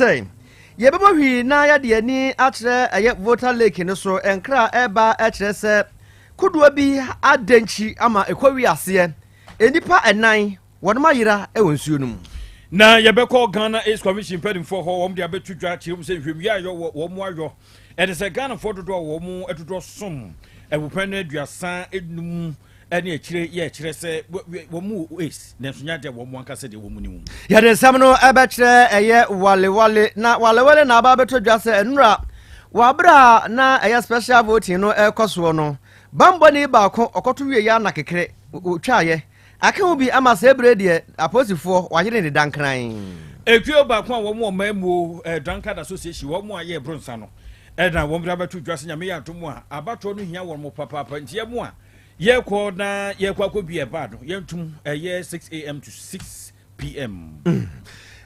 Sɛ yɛbɛbɔ hwii na yɛde ani akyerɛ ɛyɛ Volta Lake no so, nkra ɛba ɛkyerɛ sɛ kodoɔ bi adɛnkyi ama ɛkɔ wi aseɛ, nnipa 4 wɔnom ayera ɛwɔ nsuo no mu. Na yɛbɛkɔ Ghana AIDS Commission mpanimfoɔ hɔ. Wɔn de abɛto dwa kyerɛ mu sɛ nhwɛmwie ayɔ wɔ wɔn mu ayɔ ɛde sɛ Ghanafoɔ dodoɔ a wɔn mu dodoɔ som ɛwopɛn no 35 ɛne akyire yɛ kyerɛ sɛ wɔn mu AIDS, nanso nyɛ adeɛ wɔn mu ankasa deɛ wɔn mu ni mu. Yɛde nsɛm no ɛbɛkyerɛ ɛyɛ walewale na walewale na aba abɛtɔ dwa sɛ nnura wɔaberɛ a na ɛyɛ special voting no ɛrekɔ soɔ no, bambɔni baako ɔkɔto wie yɛ ana kekere otwaeɛ aka ho bi ama sɛ ebire deɛ apolisifoɔ wayere ne dankran. Ekuo baako a wɔn wɔ ɔman mu Drunkard Association, wɔn mu a yɛ bronsa no, ɛna wɔn de abɛto dwa sɛ Nyame yɛ atom a, abatoɔ no hia wɔn mo papaapa, nti yɛ mu a yɛkɔ na yɛkɔ akɔ bi ɛbaa no yɛntum ɛyɛ 6 a.m. to 6 p.m.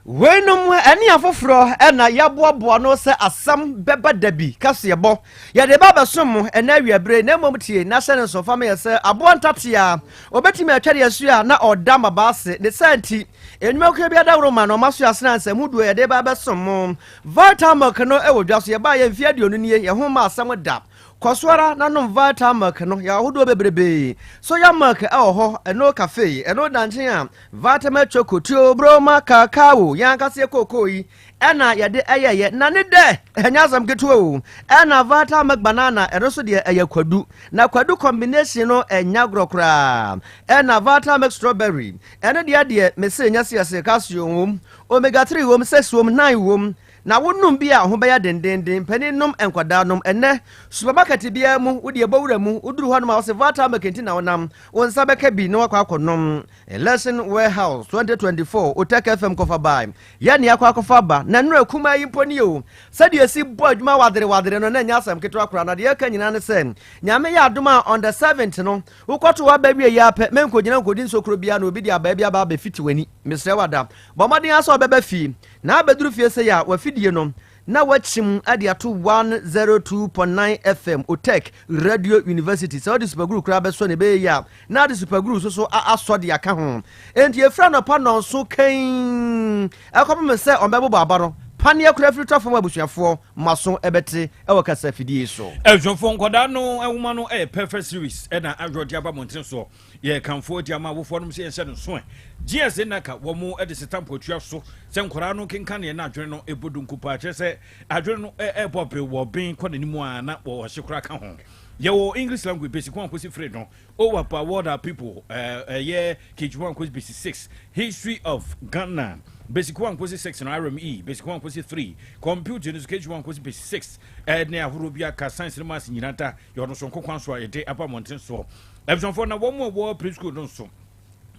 Weinom ɛne afoforɔ ɛna yɛaboaboa no sɛ asɛm bɛba da bi kaseɛbɔ yɛde ba bɛsom mo ɛnɛ awiabere. Na mmom tie na hyɛ ne nso fa meyɛ sɛ aboa ntatea obɛtumi atwa deɛ so a na ɔda mmabaa ase ne saa nti nnwumakuo bi adaworo ma na ɔma so asena nsɛm hodoɔ yɛde ba bɛsom mo. Vitamilk no ɛwɔ dwa so, yɛbaa yɛ mfeɛ 20 nie, yɛho ma asɛm da kɔ so ara na nom Vitamilk no. Yɛ ahodoɔ bebrebee, soya milk ɛwɔ hɔ, ɛno cafe ɛno dankyen a Vitamilk choco Theobroma cacao, yɛn ankasa yɛ kookoo yi ɛna yɛde ɛyɛyɛ na ne dɛ ɛnyɛ asɛm ketewa o. Ɛna Vitamilk banana, ɛno nso deɛ ɛyɛ kwadu na kwadu combination no ɛnya agorɔ koraa. Ɛna Vitamilk strawberry, ɛno deɛ mese nyɛ seɛse, calcium wom, omega 3 wom, 6 wom, 9 wom, na wonom bi a ho bɛyɛ dendenden. Panin nom, nkwadaa nom. Ɛnɛ supermarket biara mu wode ɛbɔ wura mu, woduru hɔ nom a wɔsɛ Vitamilk nti na wonam wo nsa bɛka bi na wakɔ akɔnom. Election Warehouse 2024, Otec FM kɔfa bae yɛne akɔ akɔfa ba na nnura kuma yi mpo nie o. Sɛdeɛ esi bɔ adwuma wadere wadere no na ɛnyɛ asɛm ketewa koraa. Na deɛ ɛka nyinaa ne sɛ Nyame yɛ adom a, on the 7th no wokɔto waba wie yɛ apɛ menkɔgyina nkɔdi nsokuro biara na obi de abaa bi aba abɛfiti w'ani. Mesrɛ wada bɔ mmɔden asɛ ɔbɛba fie na abɛduru fie sɛ yɛ a wafidie no na wakyim de ato 102.9 FM, Otec Radio University. Sɛ wode superguru koraa bɛsɔ ne ɛbɛyɛ yi a, na ade superguru nso so asɔ de aka ho. Enti ɛfiri anɔpa 7 kan ɛkɔpem sɛ ɔmbɛbobɔ aba no, paneɛ koraa firi tɔ fam, abusuafoɔ maso ɛbɛte ɛwɔ kasa fidie so. Abusuafoɔ, nkɔdaa no nwoma no ɛyɛ Perfect Series ɛna awerɛ de aba mmɔntene soɔ. Yɛ kamfoɔ di ama awofoɔ nom sɛ yɛnhyɛ no nso ɛ GSA naka wɔn mo de setampo atua so sɛ nkwadaa no kenkan yɛn na adwene no ɛbɔ dunku paa, kyerɛ sɛ adwene no ɛbɔ bere wɔ ben kɔ n'anim a na wɔhyɛ koraa ka ho. Yɛwɔ English language basic 1 kɔsi 3 no, OWAP, World Our People, ɛyɛ KG 1 kɔsi basic 6, History of Ghana basic 1 kɔsi 6 no, RME basic 1 kɔsi 3, computer no so KG 1 kɔsi basic 6 ɛne ahorow bi aka, science no maths nyinaa da yɛwɔ no so nkokwan so a yɛde aba mmɔnten soɔ. Abusuafoɔ, na wɔn a wɔwɔ preschool no nso,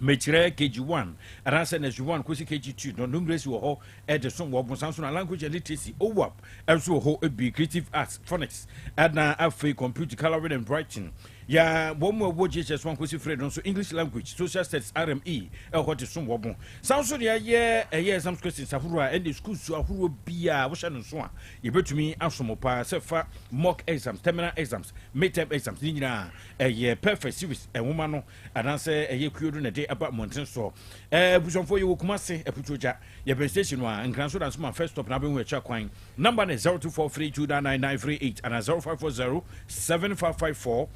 mekyerɛ KG1 anaasɛ nursery 1 kɔsi KG2 no, numeracy wɔ hɔ ɛde so wɔ bonsan so, na language and literacy, OWAP ɛnso wɔ hɔ bi, creative arts, phonics, ɛna afei computer, colouring and writing. Ya wɔn mu a wɔwɔ JHS 1 kɔsi 3 no nso, English language, social studies, RME ɛwɔ hɔ de so wɔ mo san so deɛ ɛyɛ exam questions ahorow a ɛne school su ahorow biara wɔhyɛ no nso a yɛbɛtumi asom paa sɛ fa mock exams, terminal exams, midterm exams ne nyinaa. Ɛyɛ Perfect Series nwoma no anaasɛ ɛyɛ kuo no na ɛde aba mmɔnten soɔ. Abusuafoɔ, yɛwɔ Kumase Aputuogya, yɛbɛn station no a Nkran so da nso ma first stop na abɛhu akyira kwan. Number ne 0243299938 anaa 0540755465.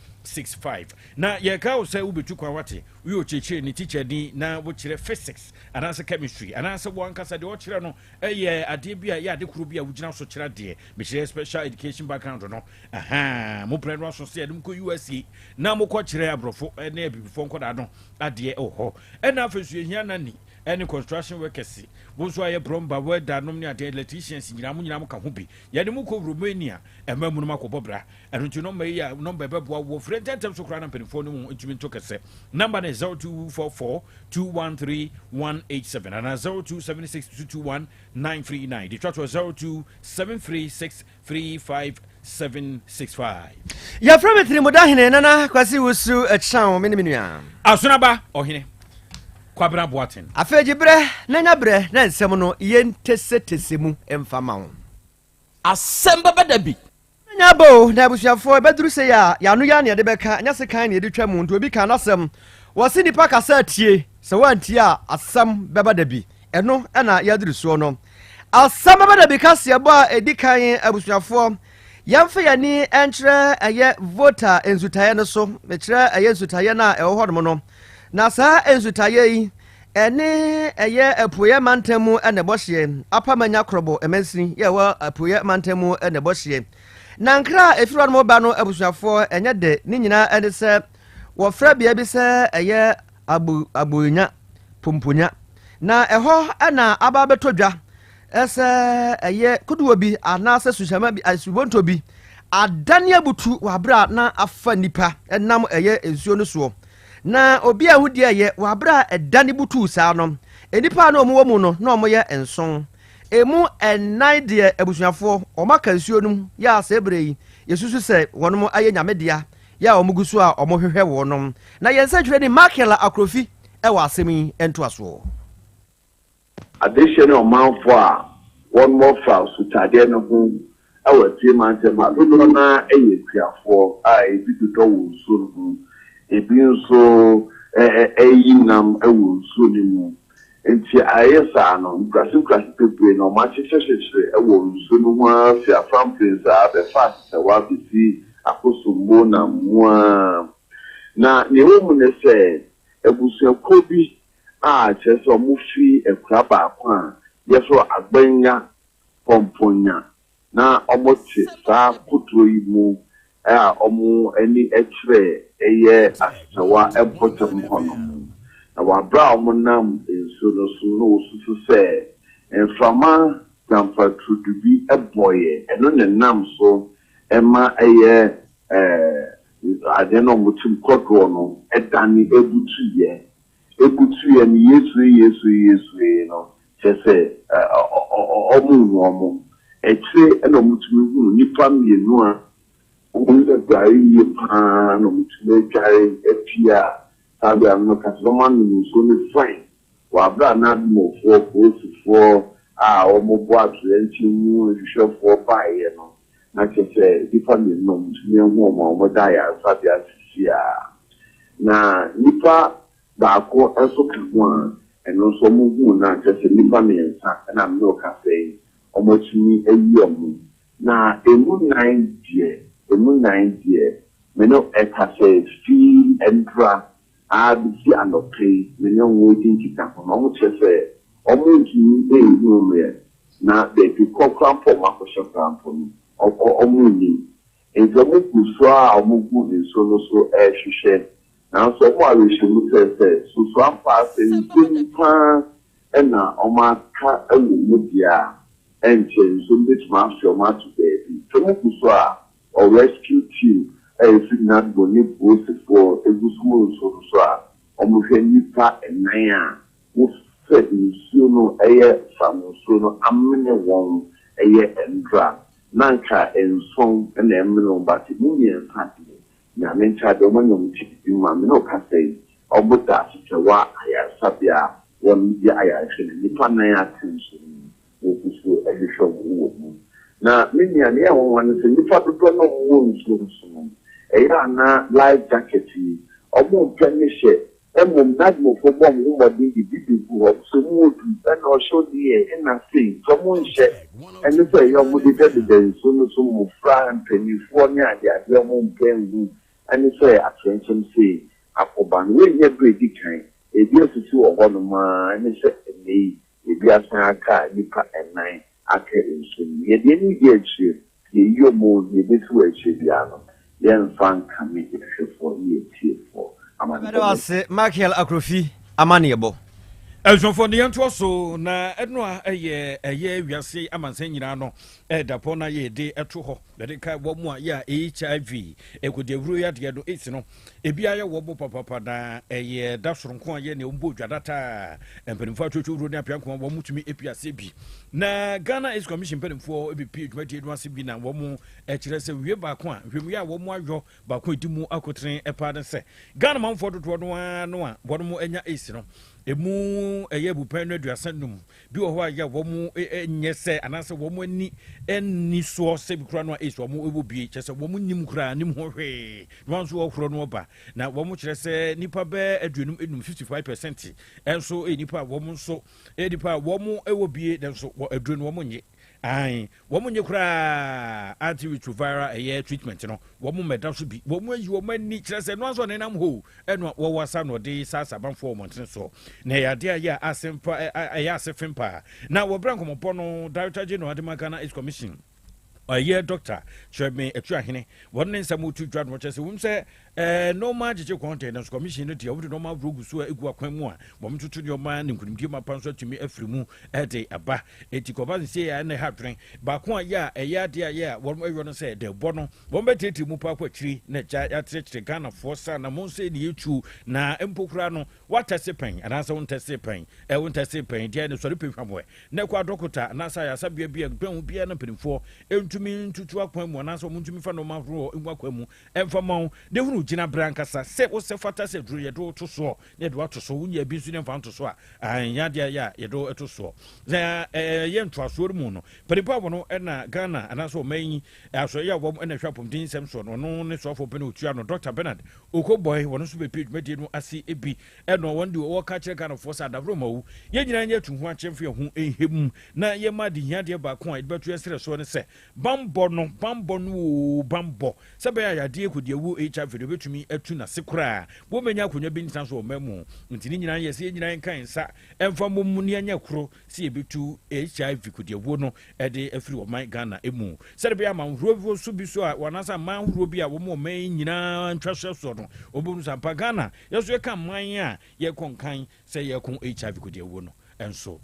Na yɛka wo sɛ wobɛtu kwan, wate, woyɛ ɔkyerɛkyerɛ ne teacher ni na wokyerɛ physics anaasɛ chemistry anaasɛ wɔankasa deɛ ɔkyerɛ no ɛyɛ adeɛ bi a ɛyɛ ade koro bi a wogyina so kyerɛ adeɛ, mekyerɛ special education background no aha, mo brɛ no aso sɛ yɛde mokɔ USA na mokɔ kyerɛ aborɔfo ne abibifoɔ nkɔdaa no adeɛ ɛwɔ hɔ. Ɛna afei nso yɛhia nani ɛne construction workers, wo nso ayɛ plumber, welder nom ne adeɛ, electricians nyinaa, mo nyinaa mo ka ho bi. Yɛde mo kɔ Romania ɛma mu no makɔbɔ bra. Ɛno nti number yi a number ɛbɛboa wɔ frɛ ntɛntɛm so koraa na mpanimfoɔ no mu ntumi nto kɛsɛ. Number no 0244 213 187 anaa 0276 221 939 de twa to 0273 35 765. Yɛfrɛ me Tirimuda Hene Nana Kwasi Wusu Akyaw, me ne me nua Asonaba Ɔhene Kwabena Boaten. Afei gye berɛ na nya berɛ na nsɛm no yɛntesetese mu mfa ma wo. Asɛm bɛbɛ da bi. Nya bo na abusuafoɔ ɛbɛduru sɛ yɛ a yɛano yɛ ne yɛde bɛka nyɛ se kan ne yɛde twa mu. Nti obi ka n'asɛm, wɔse nnipa kasa tie, sɛ woantie a asɛm bɛba da bi. Ɛno ɛna yɛaduru soɔ no. Asɛm bɛba da bi kaseɛbɔ a ɛdi kan abusuafoɔ yɛmfa yɛn ani nkyerɛ ɛyɛ Volta nsutaeɛ no so mekyerɛ ɛyɛ nsutaeɛ no a ɛwɔ hɔnom no na saa nsutaeɛ yi ɛne ɛyɛ apueɛ mantam mu na ɛbɔ hyeɛ Apamanya Krobo mansini yɛ ɛwɔ apueɛ mantam mu na ɛbɔ hyeɛ na nkra a ɛfiri hɔnom ba no abusuafoɔ ɛnyɛ de ne nyinaa ɛne sɛ wɔfrɛ bea bi sɛ ɛyɛ Abo Aboenya Pomponya na ɛhɔ na aba abɛtɔ dwa sɛ ɛyɛ kodoɔ bi anaasɛ suhyɛma bi asubonto bi adane abutu wɔ abere a na afa nnipa nam ɛyɛ nsuo no soɔ na obi a ɛho di ɛyɛ wɔ abere a ɛdane butuu saa no nnipa a na wɔwɔ mu no na wɔyɛ nson emu ɛnan deɛ abusuafoɔ wɔn aka nsuo no mu yɛ a sɛ ebere yi yɛsusu sɛ wɔn ayɛ nyame dea yɛ a wɔgu so a wɔhwehwɛ wɔnom. Na yɛn nsɛntwerɛni Michael Akrofi wɔ asɛm yi ntoasoɔ. Adehyeɛ ne ɔmanfoɔ a wɔn fa sutadeɛ no ho wɔ Apuei mantam a dodoɔ no ara yɛ akuafoɔ a ebi dodɔ wɔ nsuo no ho, ebi nso reyi nam wɔ nsuo no mu. Enti ayɛ saa no, nkuraase nkuraase bebree na wɔakyekyerɛkyekyere wɔ nsuo no ho ara fi Aframprensa bɛfa Asesewa bɛsi Akosombo na mu ara. Na nea ɛwɔ mu ne sɛ, abusuakuo bi a kyerɛ sɛ wɔfi akuraa baako a yɛfrɛ hɔ Agbenga Pɔmpɔnya na wɔte saa kodoɔ yi mu a wɔn ani kyerɛ yɛ Asesawa mpɔtam hɔnom. Na wɔ berɛ a wɔnam nsuo no so no wɔsusu sɛ mframa gyamfaturudu bi bɔeɛ, ɛno na ɛnam so ma ɛyɛ adeɛ no a wɔte mu kɔdoɔ no dane butuiɛ. Ɛbutuiɛ no, Yesu ee, Yesu ee, Yesu ee no, kyerɛ sɛ wɔnhu wɔn. Akyire na wɔtumi huu nnipa mmienu a wɔadware yie pa ara na wɔtumi adware apue a saa berɛ no ka sɛ wɔanom nsuo no fann wɔ aberɛ a na Ademofoɔ, polisifoɔ a wɔbɔ atoyerɛnkyɛm mu nhwehwɛfoɔ baeɛ no, na kyerɛ sɛ nnipa mmienu na wɔtumi ahu wɔn a wɔda ayaresabea seesei ara. Na nnipa Baako nso ka ho a, ɛno nso wɔhuu no a, kyerɛ sɛ nnipa mmiɛnsa na me ne wo kasa yi, wɔatumi ayi wɔn. Na ɛmu nnan deɛ, ɛmu nnan deɛ, me ne wo rekasa yi, firi nnora ara bɛsi anɔpa yi, me ne wɔn redi nkitaho no, wɔkyerɛ sɛ wɔntumi nhu wɔn ɛ, na baabi korɔ koraa mpo a wɔakɔhyɛ koraa mpo no, wɔnnim. Enti wɔgu so ara a wɔgu nsuo no so rehwehwɛ. Nanso wɔn awerɛhyɛmu kyerɛ sɛ susu ampa ara sɛ nsuo no pa ara na wɔaka wɔ mu deɛ a, ɛnkyɛ nsuo no bɛtumi afe wɔn ato baabi. Sɛ wɔgu so a, ɔ rescue team a ɛfiri Nadmo ne Polisifoɔ gu so wɔ nsuo no so a wɔhwɛ nnipa nnan a wofɛ nsuo no yɛ fam nsuo no amene wɔn yɛ ndra na anka nson na ɛmene wɔn but emu mmiɛnsa deɛ Nyame nkyɛ ade ɔma nyom ti didi ma me ne wo kasa yi ɔmo da asetɛwa ayaresabea a wɔn gye ayarehwɛ na nnipa nan ate nso no mu wɔ gu so hwehwɛ ɔmo ho wɔ mu na me nua nea ɛyɛ nwanwa ne sɛ nnipa dodoɔ na ɔmo wɔ nsuo no so no ɛyɛ a na life jacket yi ɔmo mpɛ ne hyɛ mmom nadmofoɔ bɔ ɔmo ho mmɔden de bi begu hɔ ɔmo sɛ ɔmo wɔ du ɛna ɔhyɛ deɛ ɛna sei nti ɔmo nhyɛ ɛne sɛ ɛyɛ ɔmo dedadeda nsuo no so mmofra mpanimfoɔ ne adeadeɛ ɔmo mpɛ nhu ɛne sɛ atoyerɛnkyɛm sei akɔba no wei nyɛ berɛ edi kan ebi asisi wɔ hɔnom ara ɛne sɛ ɛnnɛ yi ebi asan aka nnipa nnan aka nsuo no mu yɛde ani di akyire deɛ yi ɔmo deɛ ebesi wɔ akyire biara no yɛmfa nkame yɛhwɛfoɔ ne yɛtiefoɔ Yɛbɛda wo ase Michael Akrofi amanneɛbɔ. Abusuafoɔ ne yɛntoa so na ɛno a ɛyɛ ɛyɛ wiase amansan nyinaa no ɛdapɔn na yɛde ɛto hɔ yɛde ka wɔn mu a yɛ a HIV ɛkɔdi awuro yadeɛ no AIDS no ebi ayɛ wɔn mo papapa na ɛyɛ da soronko a yɛ nea wɔn bɔ dwa data mpanimfoɔ atwotwo wuro ne apia nko wɔn tumi epi ase bi na Ghana AIDS Commission mpanimfoɔ ebi pie dwumadie no ase bi na wɔn ɛkyerɛ sɛ wie baako a nhwɛmuyɛ a wɔn ayɔ baako a ɛdi mu akotene paa ne sɛ Ghana manfoɔ dodoɔ no ara no a wɔn anya AIDS no Ɛmu ɛyɛ abupɛn no 35 bi wɔ hɔ a yɛ wɔn nyɛ sɛ anaasɛ wɔn ani nni soɔ sɛ bi koraa no a AIDS wɔn wɔ bie, kyerɛ sɛ wɔn nim koraa nim ho hwee na wɔn nso wɔhorɔ no ɔba. Na wɔn kyerɛ sɛ nipa bɛɛ 55, 55% nso yɛ nipa a wɔn nso yɛ nipa a wɔn wɔ bie, nanso wɔ aduro no wɔn nye. Ae, wɔn nye koraa antiretroviral ɛyɛ treatment no, wɔn mmɛda so bi. Wɔn ayi wɔn ani kyerɛ sɛ ɛno nso ɔnenam hɔ ɛno a wɔwɔ asa na ɔde saa abanfoɔ wɔ mmɔntene soɔ. Na ɛyɛ adeɛ a ɛyɛ asɛm pa, ɛyɛ ase fem paa. Na wɔbrɛ nkɔmmɔbɔ no, Director General Adema Ghana AIDS Commission, ɛyɛ Dr. Kyerɛme Atuahene, wɔn ne nsɛm wotu dwa no, wɔkyerɛ sɛ wɔm sɛ nneɛma agyegye kɔn deɛ, nanso commission no deɛ wɔde nneɛma ahorow gu so a egu akwan mu a wɔn toto nneɛma ne nkunimdie mapa nso atumi afiri mu de aba. Eti kɔba nsie a ɛna ɛha adwene baako a yɛ a ɛyɛ adeɛ a yɛ a wɔn ɛyɔ no sɛ dɛbɔ no wɔn bɛtiatia mu paako akyiri na gya yɛakyerɛkyerɛ Ghanafoɔ sa na mo nso ne yɛtu na mpo koraa no watɛse pɛn anaasɛ wontɛse pɛn wontɛse pɛn deɛ ne sɔre pɛ hwamoɛ na ɛkɔ adɔkota anaasɛ ayasabea bi a gbɛn ho biara na mpanimfoɔ ntumi ntutu akwan mu anaasɛ wɔn ntumi fa nneɛma ahoroɔ ngu akwan mu ɛmfa mma wo, na hunu gyinaberɛ ankasa sɛ wosɛ fata sɛ duro yɛde wo to soɔ na yɛde wo ato so, wonya bi nso ne mfa nto so a, anyɛ adeɛ ayɛ a yɛde wo to soɔ. Na ɛyɛ ntoasoɔ no mu no, mpanimfoɔ a wɔn na Ghana anaasɛ ɔman yi asɔeɛ a wɔn na ɛhwɛ apɔmuden nsɛm soɔ no, ɔno ne soafoɔ panin ɔtua no, Dɔkta Bernard Okoboy, wɔn nso bɛpie dwumadie no ase bi, ɛna wɔn deɛ wɔka kyerɛ Ghanafoɔ sɛ adaworo ma wo, yɛn nyinaa nyɛ atu ho akyɛ mfa yɛn ho nhɛ mu, na yɛma adehiadeɛ baako a yɛde bɛto yɛn serɛ soɔ ne sɛ Banbɔ no, banbɔ no oo, banbɔ, sɛ ɛbɛyɛ a yadeɛ kɔdiawuo HIV no bɛtumi atu n'ase koraa, wɔmmɛnya akonnwa bi ntena so wɔ ɔman mu. Nti ne nyinaa yɛ sɛ yɛn nyinaa yɛnka yɛn nsa mfa mmɔ mu na yɛnyɛ koro sɛ yɛbɛtu HIV kɔdiawuo no de afiri ɔman Ghana mu. Sɛdeɛ ɛbɛyɛ aman horoɔ so bi so a, anaasɛ aman ahoroɔ bi a wɔn ɔman yi nyinaa ntwa hyɛ soɔ no, wɔbɛhunu sɛ ampa Ghana, yɛn nso yɛka aman a yɛkɔ nkan sɛ yɛreko HIV kɔdiawuo no nso.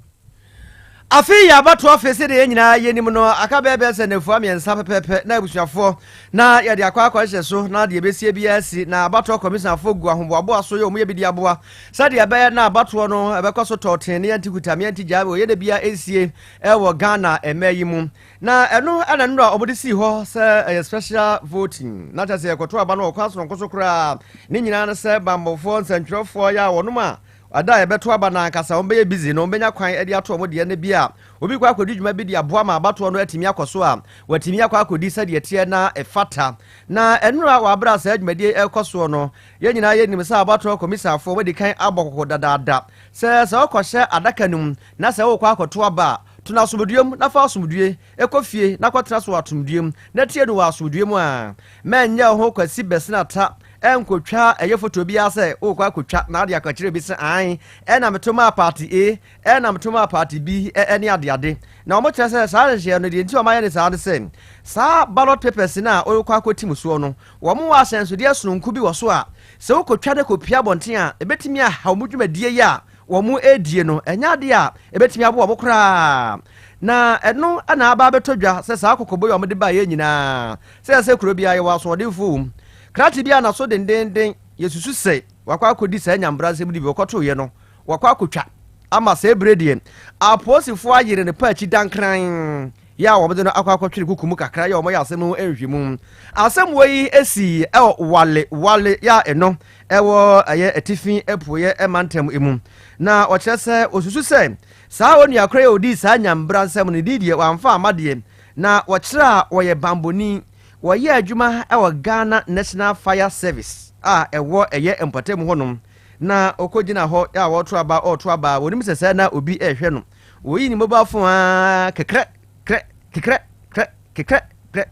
Afei yɛ abatoɔ afe sɛdeɛ yɛn nyinaa yɛnim no, aka bɛyɛ bɛyɛ sɛ nnafua mmiɛnsa pɛpɛɛpɛ na abusuafoɔ na yɛde akɔ akɔhyehyɛ so na deɛ ɛbɛsie biara asi, na abatoɔ kɔmisafoɔ gu ahoboaboa so yɛ wɔn yɛ bi de aboa sɛdeɛ ɛbɛyɛ na abatoɔ no ɛbɛkɔ so tɔɔten ne yɛnte kuta meɛnte gyaa wɔ yɛda biara ɛnsie ɛwɔ Ghana mmaa yi mu. Na ɛno ɛna nnora a wɔde sii hɔ sɛ ɛyɛ special voting na kyerɛ sɛ yɛkɔto aba no wɔ kwan soronko so koraa. Ne nyinaa no sɛ bammɔfoɔ nsɛntwerɛfoɔ yɛ a wɔnom a ada a yɛbɛto aba no ankasa wɔn bɛyɛ busy no wɔn bɛnya kwan de ato wɔn deɛ no bi a obi kɔ akɔdi dwuma bi de aboa ma abatoɔ no atumi akɔ so a watumi akɔ akɔdi sɛdeɛ ɛteɛ na ɛfata. Na nnora wɔ abere a saa dwumadie ɛrekɔ soɔ no, yɛn nyinaa yɛnim sɛ abatoɔ kɔmisafoɔ wɔadi kan abɔ kɔkɔ dadaada sɛ sɛ wokɔhyɛ adaka no mu na sɛ wokɔ akɔto aba a, to no asomdwoeɛ mu na fa asomdwoeɛ kɔ fie na kɔtena so wɔ asomdwoeɛ mu na tie no wɔ asomdwoeɛ mu a mɛnyɛ wo ho Kwasi Bɛsenata nkɔtwa ɛyɛ foto biara sɛ wokɔ akɔtwa na ade akɔkyerɛ bi sɛ ae ɛna meto maa party A ɛna meto maa party B ɛne adeade. Na wɔn kyerɛ sɛ saa nhyehyɛeɛ no deɛ nti wɔn ayɛ ne saa ne sɛ saa ballot papers no a wokɔ akɔtim soɔ no wɔn wɔ ahyɛnsodeɛ sononko bi wɔ so a sɛ wokɔtwa no kɔpia abɔnten a ɛbɛtumi aha wɔn dwumadie yi a wɔredie no, ɛnyɛ adeɛ a ɛbɛtumi aboa wɔn koraa. Na ɛno na aba abɛtɔ dwa sɛ saa kɔkɔbɔ yi a wɔde baeɛ nyinaa, sɛ ɛsɛ kuro biara yɛwɔ asoɔdenfoɔ wɔ mu. Krakye bi a n'aso dendeenden, yɛsusu sɛ wakɔ akɔdi saa nyambra nsɛm no bi, wɔkɔtoeɛ no, wakɔ akɔtwa ama sɛ ebire deɛ, apolisifoɔ ayere ne paakyi dankran yɛ a wɔde no akɔ akɔtwere kuku mu kakra yɛ wɔyɛ asɛm no ho nhwehwɛmu. Asɛm wɔ yi si ɛwɔ Wale Wale yɛ a ɛno ɛwɔ ɛyɛ atifi apueɛ mantam mu. Na ɔkyerɛ sɛ ɔsusu sɛ saa onua korɔ yi a ɔdii saa nyambra nsɛm no ne din deɛ wamfa amma deɛ, na wɔkyerɛ a ɔyɛ bambɔni, wɔyɛ adwuma ɛwɔ Ghana National Fire Service a ɛwɔ ɛyɛ mpɔtam hɔnom, na ɔkɔgyina hɔ a wɔreto aba ɔreto aba a wɔnim sɛ sɛ na obi ɛrehwɛ no, wɔyi ne mobile phone a kekrɛ krɛ kekrɛ krɛ kekrɛ krɛ.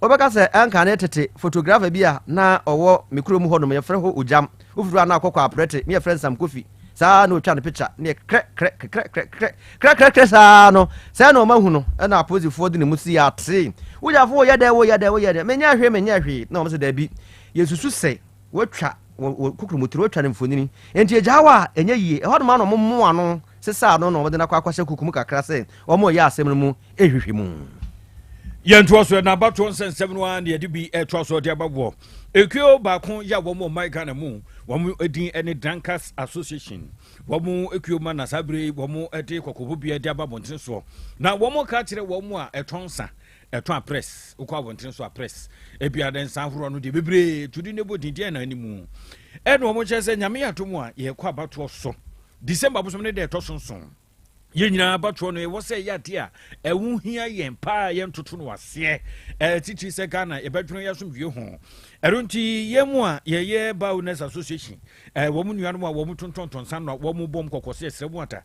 Wobɛka sɛ ɛnka ne tete photographer bi a na ɔwɔ me kurom hɔnom, yɛfrɛ hɔ Ogyam. Wofiri hɔ a na akɔkɔ Aprɛte, ne yɛfrɛ Nsam Kofi. Saa na ɔtwa no picture, ne yɛ krɛ krɛ kekrɛ krɛ krɛ krɛ krɛ krɛ saa no. Sɛɛ na ɔma hu no, ɛna apolisifoɔ de ne mu si atee. Wogyafo woyɛ dɛ woyɛ dɛ woyɛ dɛ, menyɛ hwee menyɛ hwee. Na wɔn sɛ daabi, yɛsusu sɛ Wɔatwa wɔ wɔ kokuromotiri, wɔatwa no mfonini. Enti egyaa hɔ a, ɛnyɛ yie. Ɛhɔ nom ara na wɔmoa ano sesaa no na wɔde no akɔ akɔhyɛ kuku mu kakra sɛ wɔreyɛ asɛm no mu nhwehwɛmu. Yɛntoa so na abatoɔ nsɛnsɛm no ara na yɛde bi ɛtoa so de aba wɔ ekuo baako yɛ a wɔn wɔ ɔman Ghana mu, wɔn din ne Drunkards Association. Wɔn ekuo ma na saa bere yi wɔn de kɔkɔbɔ bi de aba abɔntene soɔ na wɔn ka kyerɛ wɔn a ɛtɔn nsa. Ɛtɔ a press, wokɔ abɔntene so a press, ebia dɛ nsa ahoroɔ no deɛ bebree, tudi ne bɔ din deɛ na anim. Ɛna wɔn kyerɛ sɛ Nyame yɛ atom a yɛkɔ abatoɔ so. December bosom ne da ɛtɔ so nson. Yɛn nyinaa abatoɔ no ɛwɔ sɛ ɛyɛ adeɛ a ɛho hia yɛn paa yɛntoto no aseɛ titiri sɛ Ghana yɛbɛdwene yɛn asomdwie ho. Ɛno nti yɛn mu a yɛyɛ Bar Owners Association wɔn nuanom a wɔn tontɔntɔn nsa no a wɔn bɔm kɔkɔ sɛ yɛsrɛ mu ata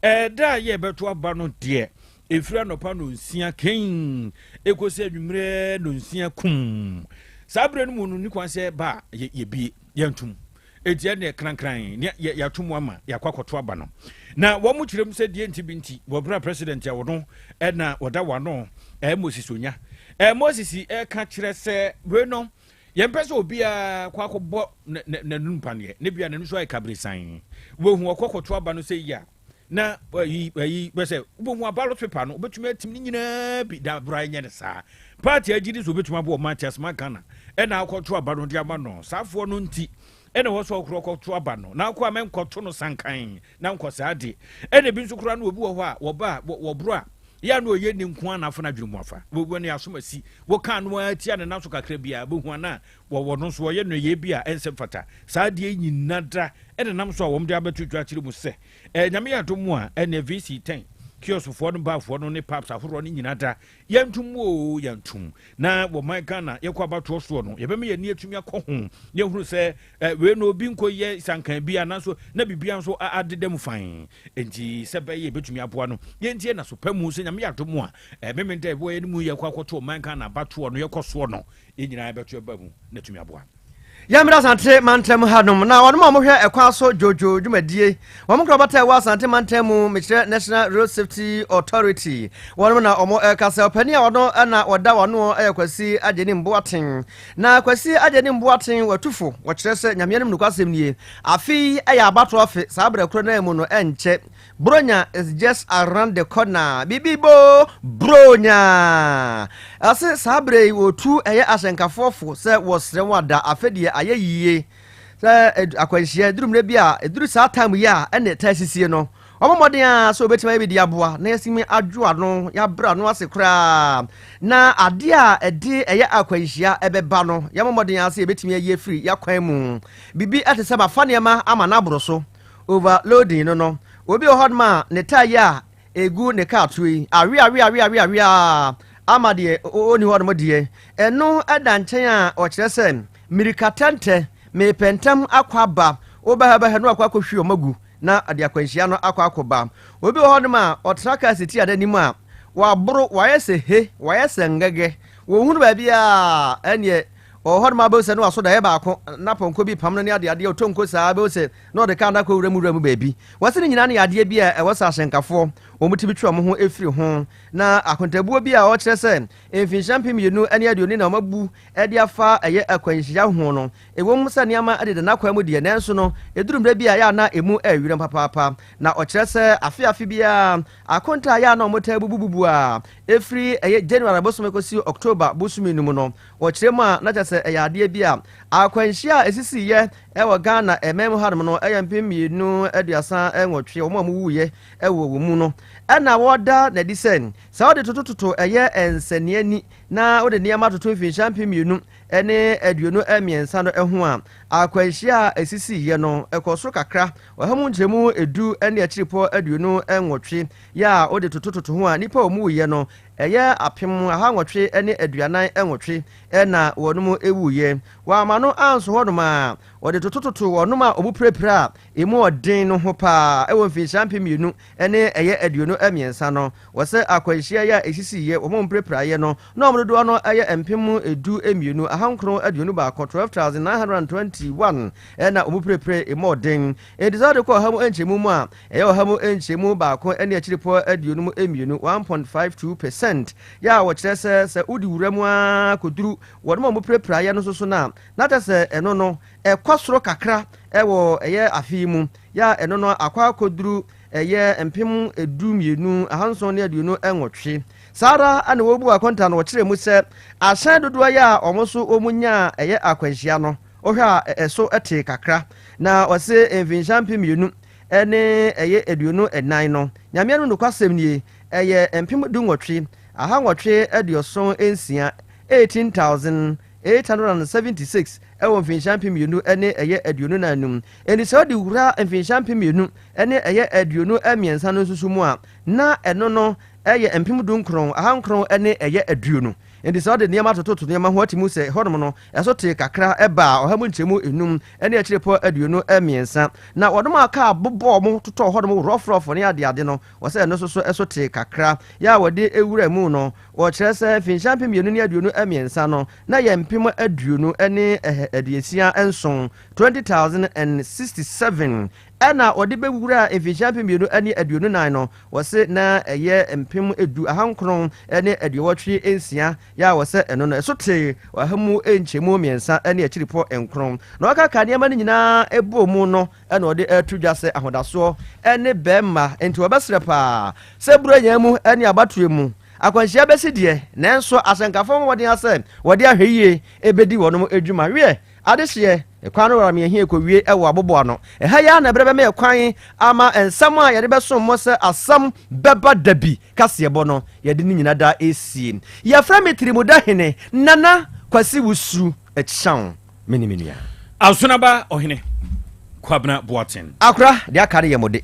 ɛda a yɛbɛto aba no deɛ ɛfiri anɔpa nonsia kɛn ɛkɔsi anwummerɛ nonsia kum saa berɛ no mu no ni kwan sɛ ba yɛbie yɛntom. Enti ɛnneɛ krankran ne yɛ yɛato mu ama yɛakɔ akɔto aba no. Na wɔn kyerɛ mu sɛ deɛ nti bi nti wɔbrɛ president a wɔno ɛna wɔda wɔn ano ɛɛ Moses Onya. Ɛɛ Moses ɛka kyerɛ sɛ wei no yɛmpɛ sɛ obiara kɔ akɔbɔ n'anum paneɛ ne bia n'ani so ayɛ kaberesan. Wɔhu ɔkɔ kɔto aba no sɛ yi a na ayi ayi bɛsɛ wobɛhu a ballot paper no wobɛtumi atim ne nyinaa bi da bra nyɛ ne saa party agye di so wobɛtumi aboɔ ɔman te asoma Ghana ɛna akɔto aba no de ama no saafoɔ no nti ɛna wɔ sɛ ɔkorɔ kɔto aba no na akɔ a mɛnkɔto no sankan na nkɔ saa de ɛna ebi nso koraa no obi wɔ hɔ a wɔba a wɔboro a yɛ a na ɔyɛ ne nko a na afo no adwene mu afa wɔwɔ ne asom asi wɔka no ara tia ne nan so kakra bi a bɛhu ana wɔwɔ no nso wɔyɛ nnɔyɛ bi a ɛnsɛ mfata saa adeɛ nyina da ɛna nam so a wɔn de abɛto dwa akyerɛ mu sɛ Ɛɛ Nyame yɛ adom a ɛneɛ VC tɛn kiosk foɔ no bar foɔ no ne pubs ahoroɔ no nyina da yɛntom oo yɛntom na wɔ man Ghana yɛkɔ abatoɔ soɔ no yɛbɛma yɛni atumi akɔ ho na yɛhunu sɛ eh, wei no obi nkɔ yɛ sankan bi ananso na bibia nso adeda mu fan enti sɛ bɛyɛ yɛbɛtumi aboa no yɛntie na so pa mu sɛ Nyame yɛ adom a eh, memenda ɛboɔ yɛne mu yɛkɔ akɔto ɔman Ghana abatoɔ no yɛkɔ soɔ no yɛn nyinaa yɛbɛto ɛba mu na atumi aboa. Yɛmmra Asante mantam hanom na wɔnom a wɔhwɛ ɛkwan so dwoodwoo dwumadie wɔn nkorabata ɛwɔ Asante mantam mu mekyerɛ National Road Safety Authority wɔnom na wɔn ɛkasa ɔpanin a ɔno na ɔda wɔn ano ɛyɛ Kwasi Agyenim Boateng na Kwasi Agyenim Boateng watufo wɔkyerɛ sɛ Nyame anim nokwasɛm nie afe yi ɛyɛ abatoɔ afe saa berɛ korɔ no mu no ɛnkyɛ Bronya is just around the corner. Bibi bo Bronya. Ɛse saa berɛ yi wɔtu ɛyɛ ahyɛnkafoɔ fo sɛ wɔsrɛ wɔn ada afe deɛ ayɛ yie sɛ akwanhyia ɛduru mmerɛ bi a ɛduru saa time yi a ɛne ɛtaa sisie no wɔn mmɔden a sɛ wɔbɛtumi ayɛ bi de aboa na yɛasimi adwo ano yɛabrɛ ano ase koraa na adeɛ a ɛde ɛyɛ akwanhyia ɛbɛba no yɛmmɔ mmɔden a sɛ yɛbɛtumi ayi afiri yɛakwan mu biribi ɛte sɛ mafa nneɛma ama no aboro so Overloading no no, obi wɔ hɔnom a ne tae a egu ne kaa to yi, awe awe awe awe awe ara ama deɛ ɔnni hɔnom deɛ, ɛno da nkyɛn a ɔkyerɛ sɛ mmirika tɛntɛ, mepɛ ntɛm akɔ aba, wobɛhɛbɛhɛ na wakɔ akɔhwie wɔn agu na ɔde akwanhyia no akɔ akɔba. Obi wɔ hɔnom a ɔtra kaa siti ada anim a, waboro, wayɛ sɛ he, wayɛ sɛ ngɛgɛ, wɔnhunu baabiara, ɛnneɛ Ɔwɔ hɔ nom a bɛhu sɛ na waso daeɛ baako na pɔnkɔ bi pam no ne adeadeɛ ɔtɔ nko saa bɛhu sɛ na ɔde kaa no akɔ wura mu wura mu baabi. Wɔse ne nyinaa no yɛ adeɛ bi a ɛwɔ sɛ ahyɛnkafoɔ wɔn tumi twe wɔn ho firi ho. Na akontabuo bi a ɔkyerɛ sɛ mfinhyia 2020 na wɔabu de afa ɛyɛ akwanhyia ho no, ɛwom sɛ nneɛma deda n'akwan mu deɛ nanso no ɛduru mmerɛ bi a ɛyɛ a na ɛmu ɛrewerɛm papaapa. Na ɔkyerɛ sɛ afe afe biara akonta a ɛyɛ a na wɔtaa bubububu a ɛfiri ɛyɛ January bosome kɔsi October bosome no mu no Wɔkyerɛ mu a, na kyerɛ sɛ ɛyɛ adeɛ bi a akwanhyia a ɛsisiiɛ wɔ Ghana ɛman mu hanom no yɛ 2038 wɔn a wɔwuiɛ wɔ wɔn mu no. Ɛna wɔda no adi sɛ, sɛ wode totototo ɛyɛ nsɛnneani na wode nneɛma toto mfinhyia 2023 no ho a, akwanhyia a ɛsisiiɛ no ɛkɔ soro kakra, 10% ne akyiripɔ 28 yɛ a wode totototo ho a, nnipa a wɔwuiɛ no Ɛyɛ 1848 na wɔnom wuiɛ. Wɔamma no anso hɔnom a, wɔde totototoo wɔnom a wɔpirapira a emu ɔden no ho paa wɔ mfinhyia 2023 no. Wɔ sɛ akwanhyia yi a ɛsisiiɛ, wɔn a wɔpirapiraeɛ no, na wɔn dodoɔ no yɛ 12,921, 12,921, na wɔpirapirae emu ɔden. Enti sɛ wode kɔ ɔha mu nkyɛmu mu a, ɛyɛ ɔha mu nkyɛmu baako ne akyiripɔ 52, 1.52 percent, yɛ a wɔkyerɛ sɛ sɛ wode wura mu ara kɔduru wɔnom a wɔpirapiraeɛ no nso so no a, na kyerɛ sɛ ɛno no ɛkɔ soro kakra wɔ ɛyɛ afe yi mu, yɛ a ɛno no akɔ akɔduru ɛyɛ 12,728. Saa ara na wɔbu akonta no wɔkyerɛ mu sɛ ahyɛn dodoɔ yɛ a wɔn nso wɔnyaa ɛyɛ akwanhyia no, wohwɛ a ɛso tee kakra. Na ɔse mfinhyia 2024 no, Nyame anom nokwasɛm nie, ɛyɛ 18876, 876 ɛwɔ mfinhyia 2024 no mu. Enti sɛ wode wura mfinhyia 2023 no nso so mu a, na ɛno no ɛyɛ 19,920. Enti sɛ wode nneɛma tototo nneɛma ho ati mu sɛ hɔnom no ɛso tee kakra ɛbaa 5.523%. Na wɔnom a kaa bobɔɔ mo totɔɔ hɔnom rɔfrɔfo ne adeade no, wɔsɛ ɛno nso so ɛso tee kakra. Yɛ a wɔde ewura mu no, wɔkyerɛ sɛ mfinhyia 2023 no na yɛ 20,067, 20,067. Ɛna wɔde bɛwura mfinhyia 2024 no, wɔse na ɛyɛ 10,986. Yɛ a wɔsɛ ɛno no ɛso tee 3.5%. Na wɔkaka nneɛma no nyinaa ɛbɔ mu no, ɛna ɔde ɛto dwa sɛ ahodasoɔ ɛne bɛrima. Nti wɔbɛsrɛ paa sɛ buro yɛn mu ɛne abatoɔ mu akwanhyia bɛsi deɛ, nanso asɛnkafoɔ mmɔden asɛ wɔde ahwɛ yie ɛbɛdi wɔnom adwuma. Wiɛ, adehyeɛ ɛkwan no wara mmiɛhia ɛkɔwie ɛwɔ aboboa no ɛha yi a na ɛberɛ bɛma ɛkwan ama nsɛm a yɛde bɛsom mo sɛ asɛm bɛba da bi kaseɛbɔ no, yɛde ne nyina da ɛsie. Yɛfrɛ me Tirimuda Hene Nana Kwasi Wusu Ɛkyaw. Me ne me nua Asonaba Ɔhene Kwabena Boaten. Akora deɛ aka no yɛ mo de.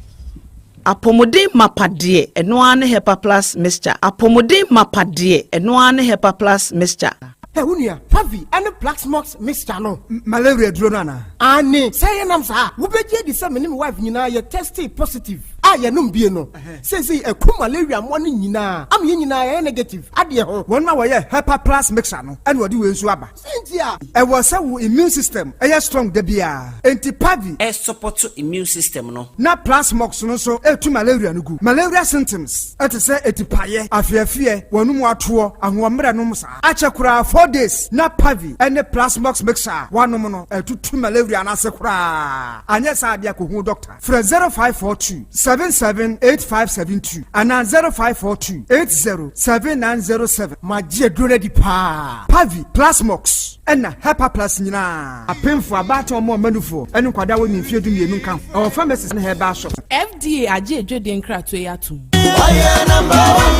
Apɔmuden mapa deɛ, ɛno ara ne Hepa Plus Mixture. Apɔmuden mapa deɛ, ɛno ara ne Hepa Plus Mixture. Ɛ wo nua, Pavi ɛne Plasmox mixture no. Malaria duro no anaa? Ane sɛ yɛnam saa, wobɛgye adi sɛ me ne me wife nyinaa yɛ tested positive a yɛnom bie no seesei ɛku malaria mmoa no nyinaa ama yɛn nyinaa yɛyɛ negative adeɛ ho. Wɔn a wɔyɛ Hepa Plus Mixture no ɛna wɔde wei nso aba. Sɛnti a ɛwɔ sɛ wo immune system ɛyɛ strong da biara, enti Pavi ɛsupport immune system no. Na Plasmox no nso ɛtu malaria no gu. Malaria symptoms ɛte sɛ etipaeɛ, afeafeɛ, wɔn mu atoɔ, ahoɔmmerɛ nom saa akyɛ koraa 4 days na Pavi ɛne Plasmox mixture a wanom no ɛtutu malaria no ase koraa. Anyɛ saa adeɛ, akɔhu doctor. Frɛ 0542 778572 anaa 0542 807907. Magye aduro no adi paa. Pavi, Plasmox ɛna Hepa Plus nyinaa, apemfo, abaatan, ɔmo ɔmanufoɔ ɛne nkwadaa wɔ ne mfeɛ 12 nka ho. Ɛwɔ pharmacies ne herbal shop. FDA agye adwadie nkratoɔ yi atom. Ɔyɛ number one,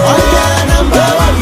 ɔyɛ number one,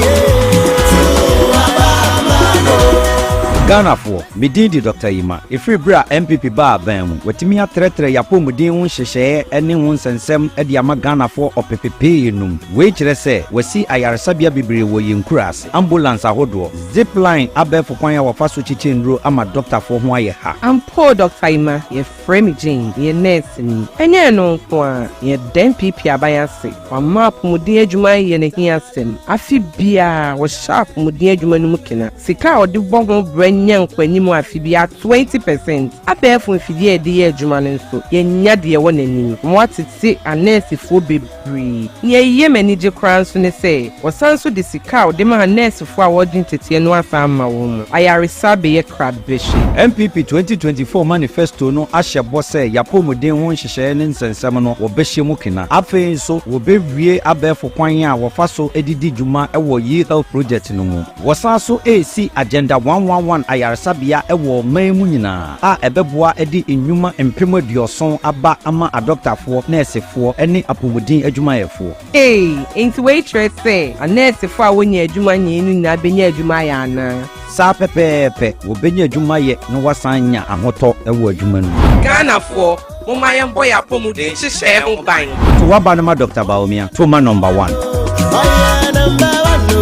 Ghanafoɔ, me din de Dr Yima. Ɛfiri berɛ a NPP baa aban mu, watumi atrɛtrɛ yɛapɔmuden ho nhyehyɛeɛ ne ho nsɛnsɛm de ama Ghanafoɔ ɔpepepee num. Wei kyerɛ sɛ wasi ayaresabea bebree wɔ yɛn nkura ase, ambulance ahodoɔ, zipline, abɛɛfo kwan a wɔfa so kyekyɛ nnuro ama dɔktafoɔ ho ayɛ ha. Ampo, Dr Ima, yɛfrɛ me Jane, yɛ nurse ni. Ɛnyɛ no nko a, yɛda NPP aban ase. Wama apɔmuden adwuma yɛ ne hia asɛm. Afe biara wɔhyɛ apɔmuden adwuma no mu kena. Sika a ɔde bɔ ho brɛ nya nkɔanim afe biara 20%. Abɛɛfo mfidie a yɛde yɛ adwuma no nso, yɛnya deɛ ɛwɔ n'anim. Wɔatete anɛɛsefoɔ bebree. Nea ɛyɛ m'ani gye koraa nso ne sɛ, wɔsan nso de sika a wɔde ma anɛɛsefoɔ a wɔregye nteteɛ no asan ama wɔn mu. Ayaresa bɛyɛ krabɛhye. NPP 2024 manifesto no ahyɛ bɔ sɛ yɛapɔmuden ho nhyehyɛeɛ ne nsɛnsɛm no wɔbɛhyɛ mu kena. Afei nso wɔbɛwie abɛɛfo kwan a wɔfa so didi dwuma wɔ yi health project no mu. Wɔsan so esi Agenda 111 ayaresabea wɔ ɔman mu nyinaa a ɛbɛboa de nnwuma 70,000 aba ama adɔktafoɔ, nɛɛsefoɔ ne apɔmuden adwumayɛfoɔ. Ee, nti wei kyerɛ sɛ anɛɛsefoɔ a wɔnya adwuma nyɛ no nyinaa bɛnya adwuma ayɛ anaa? Saa pɛpɛɛpɛ, wɔbɛnya adwuma yɛ na wɔasan nya ahotɔ wɔ adwuma no mu. Ghanafoɔ, momma yɛmbɔ yɛ apɔmuden nhyehyɛe ho ban. To waba no ma Dr Bawumia, to ma number one. Ɔyɛ number one, to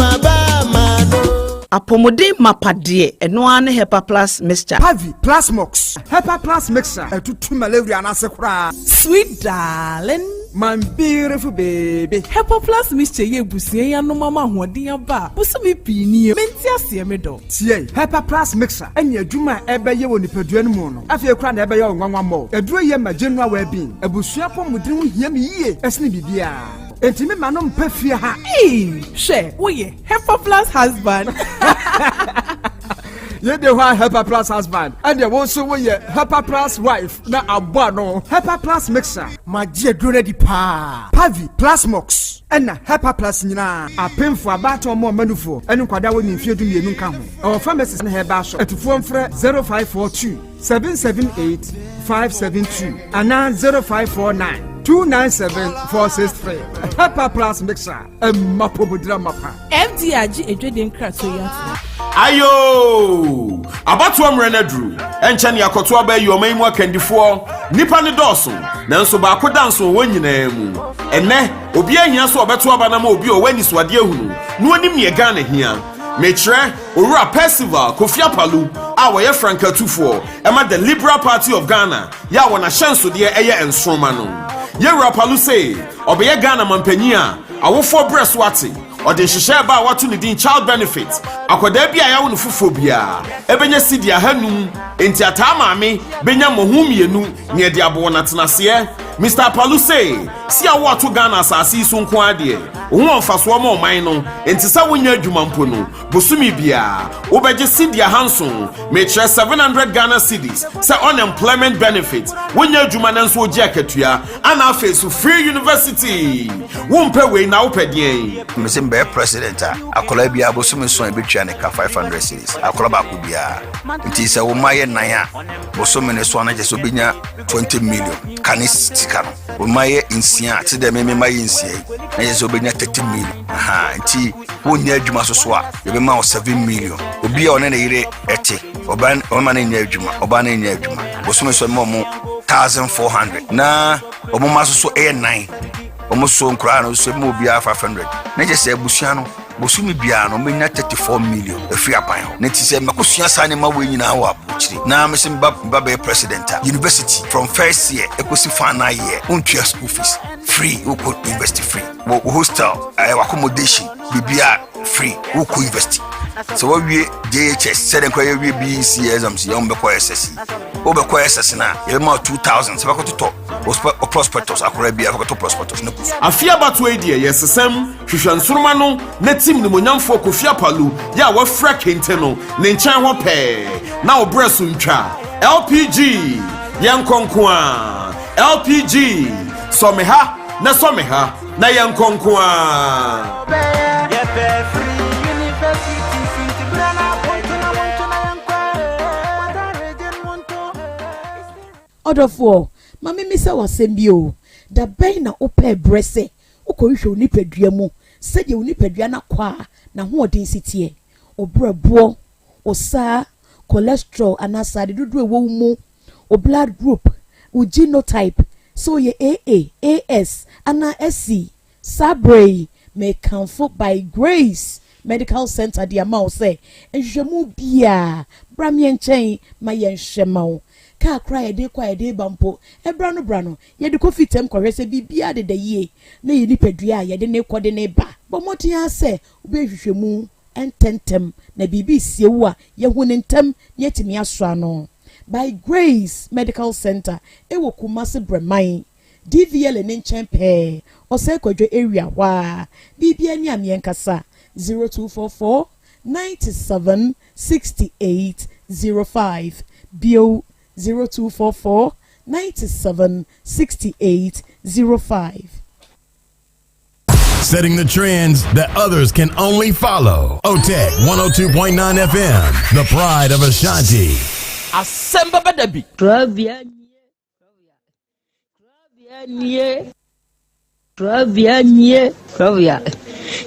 aba ma no. Apɔmuden mapa deɛ, ɛno ara ne Hepa Plus Mixture. Pavi, Plasmox, Hepa Plus Mixture ɛtutu malaria no ase koraa. Sweet darling. My beautiful baby. Hepa Plus Mixture yɛ ebusua yi anom ama ahoɔden aba a bosome pii nie. Mente aseɛ, me dɔ. Tie, Hepa Plus Mixture ɛne adwuma a ɛbɛyɛ wɔ nipadua no mu no, afei koraa na ɛbɛyɛ wo nwanwa mmɔ. Aduro yɛ ma general well-being. Abusua apɔmuden ho hia me yie ɛsene biribiara, enti me ma no mpɛ fie ha. Ee, hwɛ, woyɛ Hepa Plus husband. Yɛde hɔ a Hepa Plus husband, ɛdeɛ wo nso woyɛ Hepa Plus wife na abɔ ano. Hepa Plus Mixture. Magye aduro no adi paa. Pavi, Plasmox ɛna Hepa Plus nyinaa, apemfo, abaatan, ɔmo ɔmanufoɔ ɛne nkwadaa wɔ ne mfeɛ 12 nka ho. Ɛwɔ pharmacies ne herbal shop. Atufoɔ mfrɛ 0542 778 572 anaa 0549. 297 463. Hepa Plus Mixer, ɛma pomudira mapa. FDA agye adwadie nkratoɔ yi atom. Ayoo! Abatoɔ mmerɛ no aduru. Ɛnkyɛ ne akɔto aba ayi ɔman yi mu akandifoɔ. Nnipa no dɔɔso, nanso baako da nso wɔ wɔn nyinaa mu. Ɛnnɛ, obiara hia sɛ ɔbɛto aba no ama obi a ɔwɔ anisoadeɛ ahunu na ɔnim neɛ Ghana hia. Mekyerɛ Owura Percival Kofi Apalu a ɔyɛ frankatufoɔ ma The Liberal Party of Ghana yɛ a wɔn ahyɛnsodeɛ yɛ nsoroma no. Yɛwura Apalu se ɔbɛyɛ Ghana mampanyin a awofoɔ brɛ so ate. Ɔde nhyehyɛɛ ba a wato ne din Child Benefit. Akwadaa bi a yɛawo no foforɔ biara bɛnya sidi 500, enti ataa maame bɛnya mmɔho mmienu nea ɛde abɔ wɔn atenaseɛ. Mister Apalu se, si a woato Ghana asase yi so nko ara deɛ, wo ho wɔ mfasoɔ ma ɔman no, enti sɛ wonyɛ adwuma mpo no, bosome biara wobɛgye sidi 700, mekyerɛ 700 Ghana cedis, sɛ unemployment benefit, wonyɛ adwuma nanso wogye akatua, ana afei so free university. Wompɛ wei na wopɛ deɛn? Mese mebɛyɛ president a, akwadaa biara bosome nson a yɛbɛtua ne ka 500 cedis, akwadaa baako biara. Nti sɛ wo mma yɛ nnan a, bosome ne so a na kyerɛ sɛ wobɛnya 20 million ka ne sika no. Wo mma yɛ nsia a, te dɛ me me mma yɛ nsia yi, na kyerɛ sɛ wobɛnya 30 million. Aha, nti wonyɛ adwuma so so a, yɛbɛma wo 7 million. Obi a ɔne ne yere ɛte, ɔba ɔma no nyɛ adwuma, ɔba no nyɛ adwuma. Bosome so ɛma ɔmo 1400 na ɔmo mma so so ɛyɛ nnan. Ɔmo so nkoraa no so ɛma obiara 500. Na kyerɛ sɛ abusua no bosome biara no ɔmɛnya 34 million ɛfiri aban hɔ. Na ti sɛ mɛkɔsua saa nneɛma wei nyinaa wɔ aburokyire na mese meba meba bɛyɛ president a, university from first year ɛkɔsi final year wontua school fees, free, wokɔ university free, wɔ hostel ɛɛ accommodation biribiara free, wokɔ university. Sɛ wɔwie JHS sɛdeɛ nkora yɛwie BEC exams yɛ wɔn bɛkɔ SS yi, wobɛkɔ SS no a yɛbɛma wo 2000 sɛ bɛkɔtotɔ wo prospectus, akora biara bɛkɔtɔ prospectus ne kɔ so. Afe abatoɔ yi deɛ yɛsesam hwehwɛ nsoroma no na tim nimonyamfoɔ Kofi Apalu yɛ a wafira kente no ne nkyɛn hɔ pɛɛ na wo berɛ so ntwa. LPG yɛnkɔ nko ara LPG sɔ me ha na sɔ me ha na yɛnkɔ nko ara. Ɔdɔfoɔ, ma memmisa wo asɛm bi o, da bɛn na wopɛɛ berɛ sɛ wokɔhwehwɛ wo nipadua mu sɛdeɛ wo nipadua no akwaa n'ahoɔden si teɛ, wo berɛboɔ, wo saa, cholesterol anaa sradeɛ dodoɔ a ɛwɔ wo mu, wo blood group, wo genotype, sɛ woyɛ AA, AS anaa SC? Saa berɛ yi, mekamfo By Grace Medical Center de ama wo sɛ nhwehwɛmu biara, bra me nkyɛn ma yɛnhwɛ ma wo. Kaa koraa a yɛde rekɔ a yɛde reba mpo, ɛberɛ ano berɛ ano, yɛde kɔ fitam kɔhwɛ sɛ biribiara deda yie na yɛn nipadua a yɛde no rekɔ de no reba. Bɔ mmɔden ara sɛ wobɛyɛ nhwehwɛmu ntɛmntɛm na biribi resie wo a, yɛahu no ntɛm na yɛatumi asɔ ano. By Grace Medical Center wɔ Kumasi Brɛman. DVLA ne nkyɛn pɛɛ, Ɔsɛe Kwadwo area hɔ ara. Biribiara ni a meɛ nkasa, 0244 97 68 05. Bio, 0244 97 68 05. Setting the trends that others can only follow. OTEC 102.9 FM, the pride of Ashanti. Asɛm bɛba da bi. Trɔbea nie, Trɔbea nie, Trɔbea,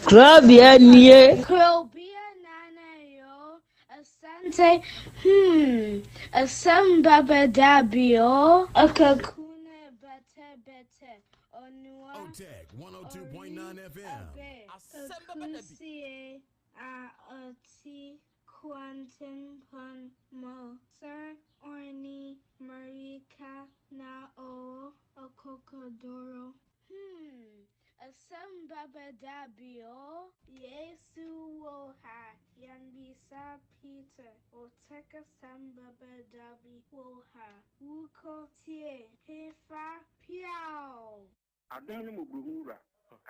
Trɔbea nie. Krobea nana yo, Asante, hmm, asɛm bɛba da bi o, Akakune bɛtɛ bɛtɛ, Onua, Ori, Abe, Akusie, a ɔte Kwantempɔn mu, Sir Orni Marika na ɔwɔ Ɔkɔkɔdoro. Hmm, asɛm bɛba da bi o. Yesu wɔ ha, yɛnbisa Peter, ɔtɛk asɛm bɛba da bi wɔ ha, wokɔ tie, hefa, piaw! Adom ne mmɔborɔhunu Wura,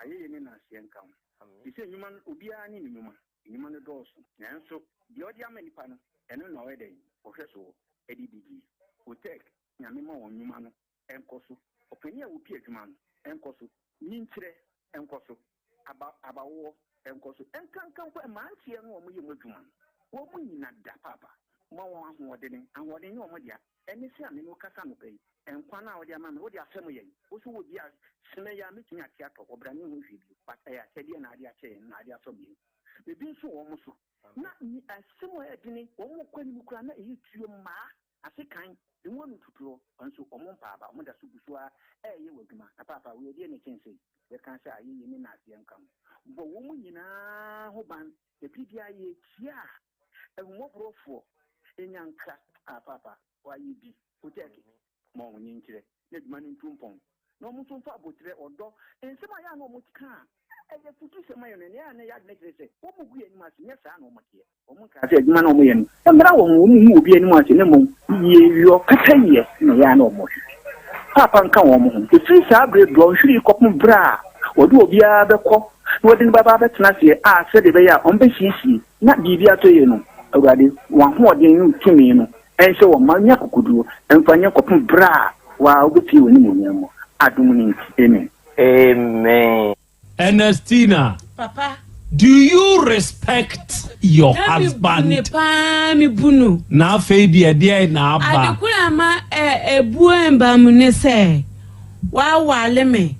ayɛyie ne nnaaseɛ nka wo. Te sɛ nnwuma no, obiara ne ne nnwuma. Nnwuma no dɔɔso, nanso deɛ ɔde ama nnipa no, ɛno na ɔyɛ dɛn? Ɔhwɛ soɔ de didie. Otec, Nyame ma wɔn nnwuma no nkɔ so. Ɔpanin a ɔpi adwuma no nkɔ so. Nyinkyerɛ nkɔ so. Aba, abawoɔ nkɔ so. Ɛnkanka mpo mmeranteɛ no a wɔyɛ mu adwuma no, wɔn nyina da paapa. Ma wɔn ahoɔdene. Ahoɔden nyɛ wɔn dea. Ɛne sɛ a me ne wo kasa anɔpa yi, nkwa no a wode ama me, wode afɛm yɛn. Wo nso wɔ bi a, sene yi a mɛtumi ate atɔ, ɔbra ne ho hwee bio. But ɛyɛ akyɛdeɛ na ade akyɛ yɛn, na ade afɛm yɛn. Biribi nso wɔ wɔn so. Na asɛm a ɛyɛ dene, wɔn kɔ anim koraa na ɛyɛ tuo mmaa, ase kan, emu ano tutuo, nso wɔn mpa aba, wɔn da so gu so ara ɛreyɛ wɔ adwuma. Na paapa, wei ɛdeɛ na ɛkyɛn sei? Yɛka sɛ ayɛyie ne naaseɛ nka ho. Bɔ wɔn nyinaa ho ban. Na biribiara yɛretie a, ahummɔborɔfoɔ nya nkra a paapa wayɛ bi. Kotɛɛke ma wɔn nkyerɛ na adwuma no ntu mpɔn na wɔn nso mfa aboterɛ, ɔdɔ, nsɛm a ɛyɛ a na wɔka a ɛyɛ afutusɛm ma yɛn no, ɛnna ɛyɛ a na yɛn adwene kyerɛ sɛ wɔgu yɛn anim ase. Nyɛ saa na wɔteɛ. Wɔnkaa sɛ adwuma no a wɔyɛ no mmra wɔn ho, wɔnhu obi anim ase, na mmom yieyɔ, pɛpɛyɛ na ɛyɛ a na wɔhwehwɛ. Paapa nka wɔn ho. Ɛfiri saa berɛ dɔnhwere yi kɔpem berɛ a wɔde obiara bɛkɔ na wɔde no bɛba abɛtena aseɛ a sɛdeɛ ɛbɛyɛ a wɔbɛsiesie na biribi atɔ yie no, Awurade, w'ahoɔden ne wo tumi no nhyɛ wɔn ma nya akokoduo mfa nyɛ kɔpem berɛ a wo ara wobɛpue w'animuonyam mu. Adom no nti, amen. Amen. Ernestina, Papa. do you respect your Na me bu husband? ne paa, me bu no. Na afei deɛ deɛn na aba? Ade koro a ama ɛ ebuo mba mu ne sɛ wawale me.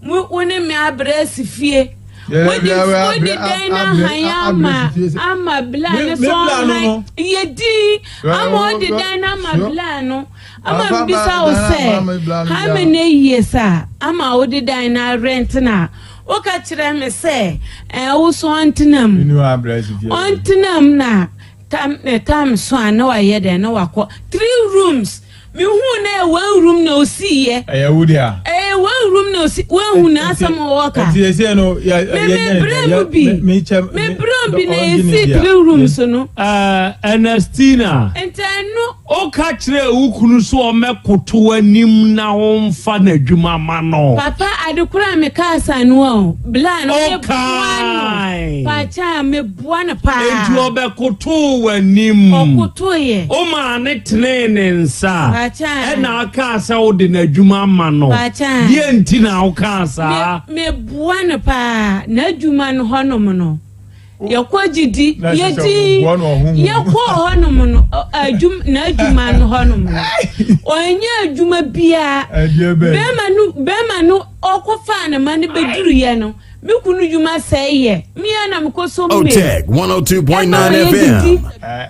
Mo wo ne me abrɛ asi fie. Wode wode dan no ahan ama ama bla no so ɔhan yɛ din ama ɔde dan no ama bla no. Ama mebisa wo sɛ, how many years a ama wode dan no arɛnte no a woka kyerɛ me sɛ ɛɛ wo so ɔntena mu ɔntena mu na tam ne tam so a na wayɛ dɛn na wakɔ three rooms mehu na ɛyɛ one room na osiiɛ ɛyɛ wo dea ɛyɛ one room na osi woahu na asɛm a wɔka nti ɛsɛ no yɛ me me brɛ mu bi me brɛ mu bi na esi three rooms no Ernestina nti ɛno Woka kyerɛɛ wo kunu sɛ ɔmmɛkoto w'anim na womfa n'adwuma mma no. Papa ade koro a me kaa sa no o bla no me boa no Ɔkae. pakyɛ a me boa no paa. Enti ɔbɛkotoo w'anim. Ɔkoto yɛ. Womaa no tenee ne nsa. Pakyɛ a. Ɛna ɔkaa sɛ wode n'adwuma ama no. Pakyɛ a. Deɛ nti na wokaa saa? Me me boa no paa n'adwuma no hɔ nom no. Yɛkɔ gyidi yɛdi yɛkɔ hɔnom no adwum n'adwuma no hɔnom no ɔnyɛ adwuma biara bɛrima no bɛrima no ɔkɔfaa ne ma no bɛduruyɛ no me kunu dwuma sɛe yɛ mmea na mekɔ so mme Otec 102.9 FM.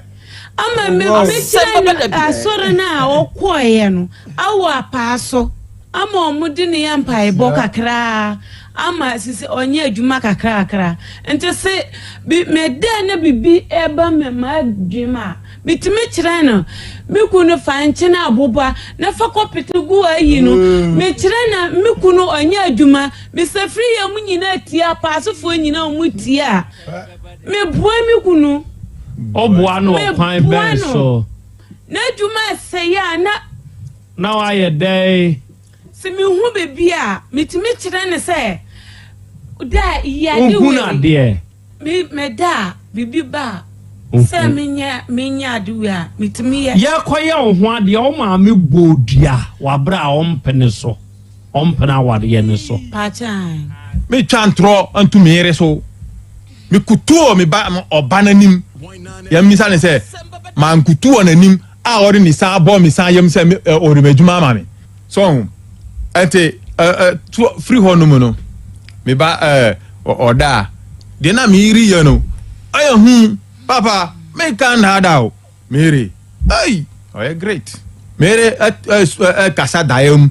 Ama me mekyerɛ no asɔre no a ɔkɔeɛ no awɔ apaa so ama wɔn de ne yɛ mpaebɔ kakraa ama sisi ɔnyɛ adwuma kakrakra nti se bi meda na bibi ɛba me ma adwene a metumi kyerɛ no me kunu fa nkyene aboba na fa kɔpete gu ayi no mekyerɛ na me kunu ɔnyɛ adwuma mesafiri yɛ mu nyinaa tie apaasofoɔ nyinaa wɔn tie a Meboa me kunu. Woboa no wɔ kwan bɛn so? N'adwuma sɛe a na. Na wayɛ dɛn? Sɛ mehu baabi a, metumi kyerɛ no sɛ da yi ade wei. Wohunu adeɛ? Me meda a, biribi ba a, sɛ menyɛ menyɛ ade wei a, metumi yɛ. Yɛrekɔyɛ wo ho adeɛ, wo maame bɔɔ dua wɔ aberɛ a ɔmpene so. Ɔmpene awareɛ no so. Metwa ntorɔ nto me yere so. Mekutu wɔ me ba ɔba n'anim. Yɛmmisa no sɛ, mankutu wɔ n'anim a ɔde ne san bɔ me san yam sɛ ɔde m'adwuma ama me. So ɔho. Ɛnti to firi hɔ nom no, me ba ɔda a, deɛ na me yere yɛ no, ɔyɛ hu. Papa, menka nnaadaa o. Mary, Ei! Ɔyɛ great. Mary kasa daeɛ mu.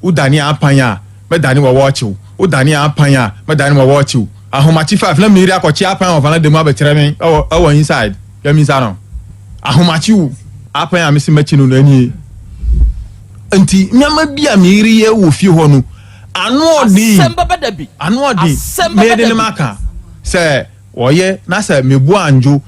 Wodane apan a, mɛdane wɔ wɔɔkye wo. Wodane apan a, mɛdane wɔ wɔɔkye wo. Ahomakye five na Mary akɔkye apan wɔ vanada mu abɛkyerɛ me ɛwɔ ɛwɔ inside. Yɛmisa no. Ahomakye wo. Apan a mese mɛkye no no ɛnie. Nti nneɛma bi a Mary yɛ wɔ fie hɔ no, ano ɔden. Asɛm bɛba da bi. Ano ɔden. Asɛm bɛba Mede da ne bi. maka sɛ ɔyɛ na sɛ meboa andwo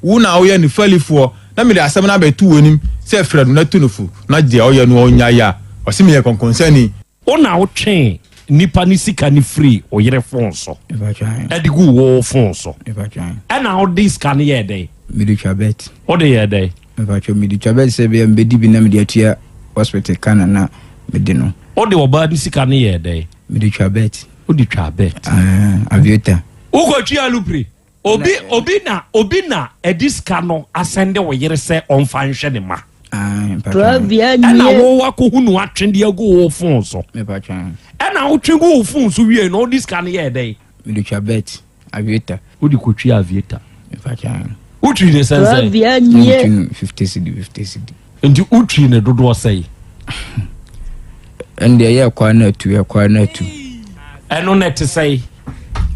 Wo na woyɛ ne fɛlifoɔ, na mede asɛm no abɛto w'anim sɛ frɛ no na tu no fo, na deɛ ɔyɛ no ɔnnyae a, ɔse meyɛ kɔnkɔnsani. Wo na wotwee nipa no sika no firii wo yere fon so de guu wo fon so. Ɛna wode sika no yɛɛ dɛn? Mede twa bet. Wode yɛɛ dɛn? Mpakyɛw, mede twa bet sɛ ebia mebɛdi bi na mede atua hospital ka na na mede no. Wode ɔbaa no sika no yɛɛ dɛn? Mede twa bet. Wode twaa bet. Ah, aviator. Wokɔtwaa lupre? Obi obi na obi na ɛde sika no asɛnde wo yere sɛ ɔmfa nhwɛ ne ma. Ɛna wo wakɔhu no atwe de agu wo fon so. Ɛna wotwe gu wo fon so wie na wode sika no yɛɛ dɛn? Mede twa bet aviator. Wode kɔtwi aviator. Wotwi ne sɛn sɛn? Metwi no 50 cedi 50 cedi. Nti wotwi ne dodoɔ sɛn? Ɛnde ɛyɛ ɛkɔ na atu ɛkɔ na atu. Ɛno na ɛte sɛn?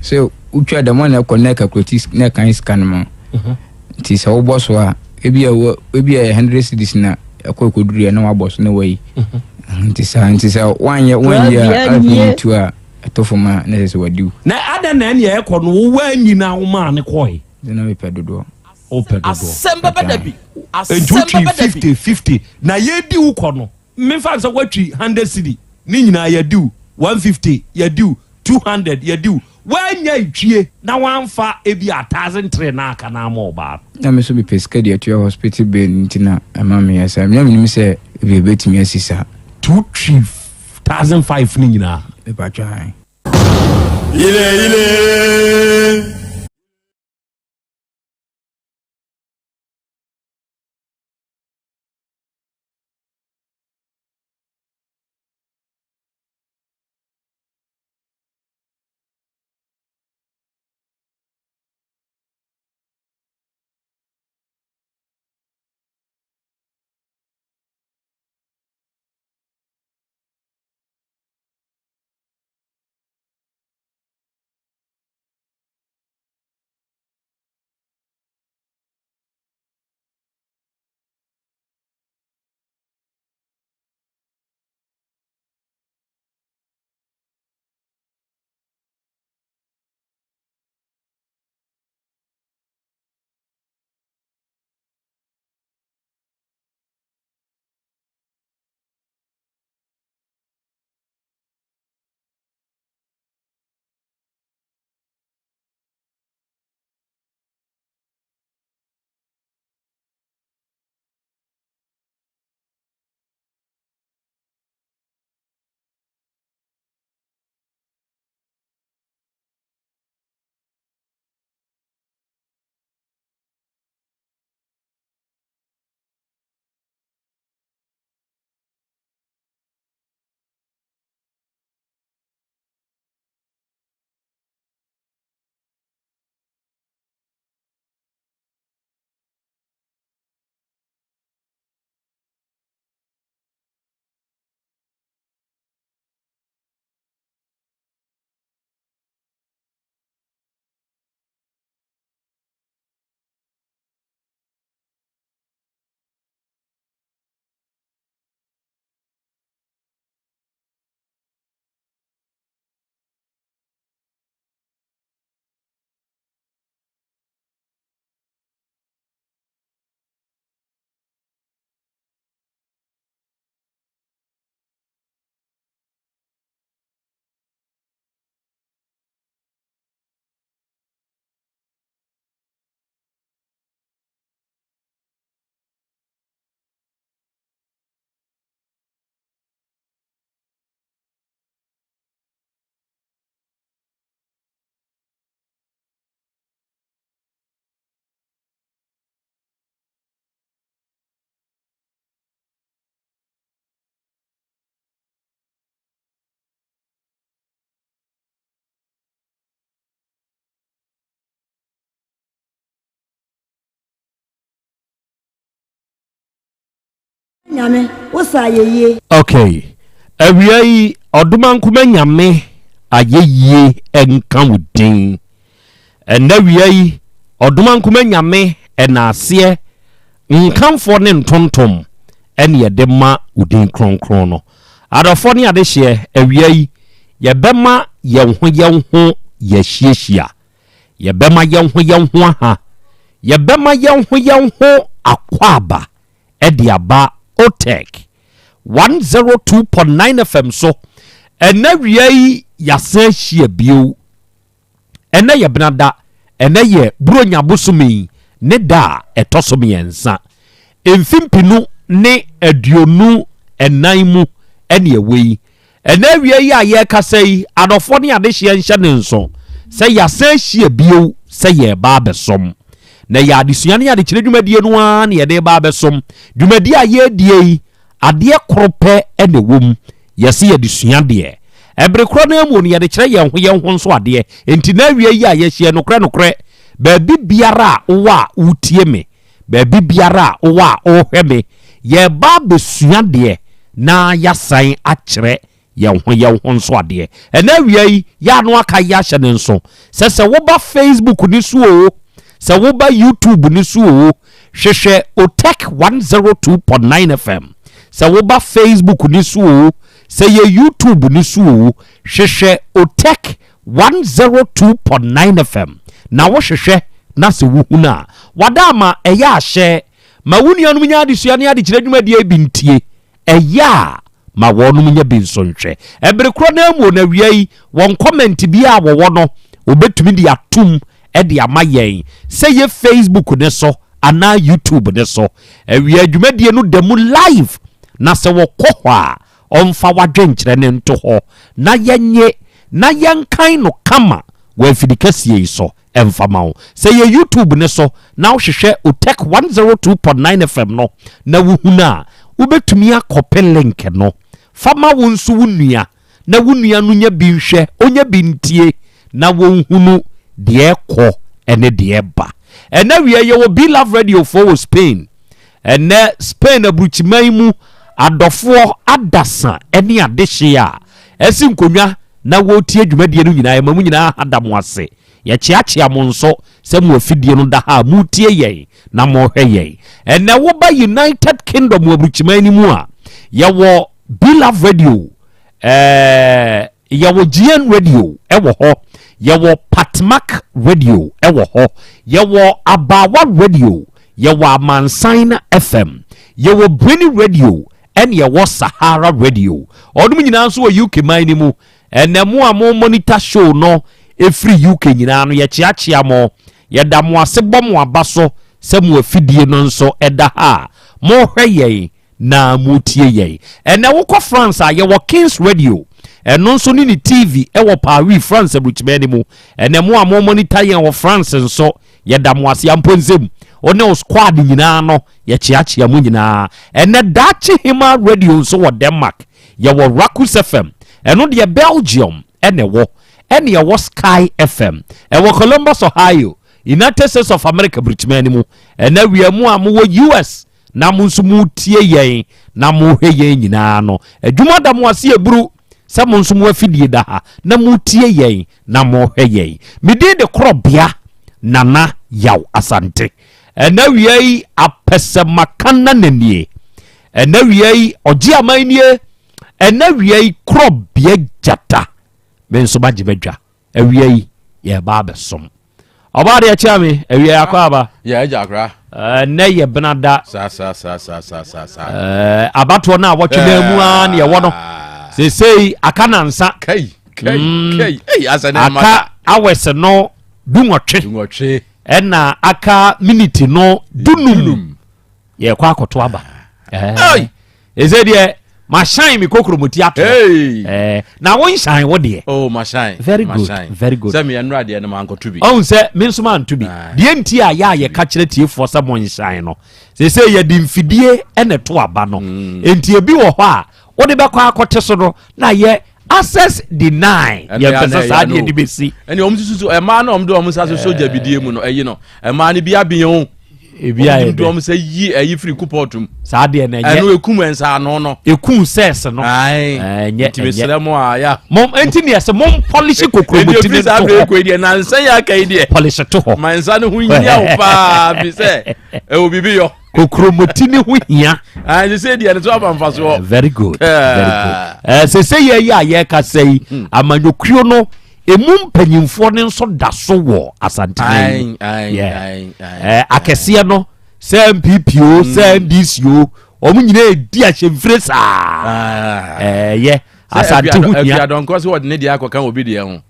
Sɛ wotwa dɛm a na ɛkɔ na ɛkakulati na ɛkan sika no ma. Mhm. Nti sɛ wobɔ so a ebi a wɔ ebi a 100 cedis na ɛkɔ ɛkɔduru yɛ na wabɔ so na wayi. Mhm. Nti saa nti sɛ wanyɛ wanyɛ a alpine tu a ɛtɔ fam a na ɛsɛ sɛ wadi wo. Na adɛn na ɛnea ɛkɔ no wo wanyi na womaa no kɔe? Sɛ na mepɛ dodoɔ. Wopɛ dodoɔ. Asɛm bɛba da bi. Nti Asɛm wotwi bɛba da bi. 50 50 na yɛdi wo kɔ no memfa no sɛ woatwi 100 cedi ne nyinaa yɛadi wo 150 yɛadi wo 200 yɛadi wo woannya etwie na woamfa ebi a 1003 na aka na ama ɔbaa no. Na me nso mepɛ sika de atua hospital bill nti na ɛma meyɛ saa. Na menim sɛ ebi ebetumi asi saa. Nti wotwi 1005 no nyinaa? Mepatwa ae. Ile ile. Nyame, wo sa ayɛyie. Ok awia yi ɔdomankoma Nyame ayɛyie nka wo din Ɛnɛ awia yi ɔdomankoma Nyame ɛnaaseɛ nkamfoɔ ne ntontom ɛne yɛde ma wo din kronkron no Adɔfoɔ ne adehyeɛ awia yi yɛbɛma yɛn ho yɛn ho yɛahyiahyia Yɛbɛma yɛn ho yɛn ho aha Yɛbɛma yɛn ho yɛn ho akwaaba de aba OTEC 102.9 FM so. Ɛnɛ wia yi yɛasan ahyia bio. Ɛnɛ yɛ benada, ɛnɛ yɛ Buronya bosome yi ne da a ɛtɔ so mmiɛnsa. Mfe mpenu ne 24 mu ɛne ɛwɔ yi. Ɛnɛ awia yi a yɛrekasa yi, adɔfoɔ ne adehyeɛ nhyɛ ne nso sɛ yɛasan ahyia bio. sɛ yɛreba abɛsom. Na ɛyɛ adesua ne adekyerɛ dwumadie no ara na yɛde reba abɛsom. Dwumadie a yɛredie yi, adeɛ koro pɛ na ɛwɔ mu. Yɛse yɛde sua adeɛ. Ɛbere korɔ no ara mu no, yɛde kyerɛ yɛn ho yɛn ho nso adeɛ. Enti na awie yi a yɛahyia nokorɛ nokorɛ, baabi biara a wowɔ a woretie me, baabi biara a wowɔ a worehwɛ me, yɛreba abɛsua adeɛ na yɛasan akyerɛ yɛn ho yɛn ho nso adeɛ. Ɛnɛ awia yi, yɛ ano aka yi ahyɛ ne nso sɛ sɛ woba Facebook ne so oo, sɛ woba YouTube ne so oo, hwehwɛ Otec 102.9 FM. Sɛ woba Facebook ne so oo, sɛ yɛ YouTube ne so oo, hwehwɛ Otec 102.9 FM. Na wohwehwɛ na sɛ wohunu a, wada ama ɛyɛ ahyɛ. Ma wo nuanom nya adesua ne adekyerɛ dwumadie bi ntie. Ɛyɛ a, ma wɔnom nya bi nso nhwɛ. Ɛbere korɔ no ara mu no awia yi, wɔn kɔmɛnte biara a wɔwɔ no, wɔbɛtumi de atom de ama yɛn, sɛ yɛ Facebook no so anaa YouTube no so. Awia dwumadie no da mu live, na sɛ wɔkɔ hɔ a, ɔmfa w'adwenkyerɛ no nto hɔ na yɛnye na yɛnkan no kama wɔ afidikɛseɛ yi so. Ɛmfa ma wo. Sɛ yɛ YouTube no so na wohwehwɛ Otec 102.9 FM no na wohunu a, wobɛtumi akɔpe link no. Fa ma wo nso wo nua na wo nua no nya bi nhwɛ, ɔnya bi ntie na wɔnhunu deɛ ɛkɔ ne deɛ ɛba. Ɛnɛ awia yɛwɔ Be Love Radio foɔ wɔ Spain. Ɛnɛ Spain aburukyiman mu adɔfoɔ adasa ne adehye a ɛsi nkonnwa na wɔretie dwumadie no nyinaa, yɛma mo nyinaa ha da mo ase. Yɛkyeakyea mo nso sɛ mo afidie no da ha a moretie yɛn na morehwɛ yɛn. Ɛnnɛ woba United Kingdom wɔ aburukyiman no mu a, yɛwɔ Be-Love Radio, ɛɛ yɛwɔ GN Radio ɛwɔ hɔ, yɛwɔ Patmak Radio ɛwɔ hɔ, yɛwɔ Abawa Radio, yɛwɔ Amansan FM, yɛwɔ Brini Radio, ɛne ɛwɔ Sahara Radio. Ɔnom nyinaa nso wɔ UK man no mu. Ɛnɛ mo a mo monitor show no ɛfiri UK nyinaa no yɛkyeakyea mo. Yɛda mo ase bɔ mo aba so sɛ mo afidie no nso ɛda ha a mohwɛ yɛn na motie yɛn. Ɛnɛ wokɔ France a yɛwɔ Kings Radio. Ɛno nso ne ne TV ɛwɔ Paris, France aburukyiman no mu. Ɛnɛ mo a mo monitor yɛn wɔ France nso Yɛda mo ase Amponsem, wo ne wo squad nyinaa no, yɛkyeakyea mo nyinaa. Ɛnnɛ Daakye Hemaa Radio nso wɔ Denmark. Yɛwɔ Rakus FM, ɛno deɛ Belgium na ɛwɔ. Ɛne ɛwɔ Sky FM, ɛwɔ Columbus, Ohio, United States of America birikyima no mu. Ɛnnɛ awia mu a mowɔ US na mo nso moretie yɛn na morehwɛ yɛn nyinaa no, adwuma da mo ase aburu sɛ mo nso mo afidie da ha na moretie yɛn na mohwɛ yɛn. Me din de Korɔbea Nana Yaw Asante. Ɛna wia yi apɛsɛmaka nana nie. Ɛna wia yi ɔgye aman nie. Ɛna wia yi Korɔbea gyata. Me nso magye m'adwa. Awia yi yɛreba abɛsom. Ɔbaa deɛ kyea me awia yɛ akɔ aba. Yɛ agya akora. Ɛnɛ yɛ benada. Saa saa saa saa saa saa saa. Ɛɛ abatoɔ no a wɔtwe nan mu ara ne ɛwɔ no. Seesei aka nansa. Kai kai mm. kai. Ei asɛ ne ama. Aka awɛs no dunwɔtwe. Dunwɔtwe. Ɛna aka miniti no dunum. Yɛkɔ akɔto aba. Ɛɛ ɛsɛ deɛ mahyɛn me kokromoti ato ɛɛ na wo nhyɛn wo deɛ. oh mahyɛn very good very good sɛ meyɛ nnora deɛ no mankɔto bi. ɔhun sɛ me nso manto bi deɛ nti a yɛ a yɛka kyerɛ tiefoɔ sɛ mo nhyɛn no sese yɛde mfidie ɛna ɛto aba no mm. nti ebi wɔ hɔ a wode bɛkɔ akɔte so no na yɛ access deny yɛn pɛ sɛ saa deɛ de bɛsi. ɛni wɔn soso ɛmaa na wɔn de wɔn nsa soso gya bidie mu no ɛyi no ɛmaa no bi abɛn o. Ebi ayɛ dɛ. Wɔn sɛ yi ɛyi firi kupɔt mu. Saa deɛ na ɛnyɛ. Ɛno ekum nsa ano no. Ekum sɛs no. Ayi. Ɛnyɛ ɛnyɛ. Nti mesrɛ mo a ya. Mo nti ni ɛsɛ mo pɔlisi kokuromoti ne to hɔ. Ebi saa bere kɔ yi deɛ na nsa yɛ aka yi deɛ. Pɔlisi to hɔ. Ma nsa no ho nyia wo paa fi sɛ ɛwɔ biribi yɔ. Kokuromoti ne ho hia. Ayi sɛ deɛ ne so aba nfa soɔ. Very good very good. Ɛɛ sɛ sɛ yɛ yɛ a yɛ kasa yi hmm. amanyɔkuo no. Emu mpanyimfoɔ no nso da so wɔ Asanteman mu. Akɛseɛ no, sɛ NPP o, sɛ mm. NDC o, wɔn nyinaa edi ahyɛmfire saa. Ah. Ɛyɛ Asante ho hia. Akuadɔnkɔ sɛ wɔde ne deɛ akɔka obi deɛ ho.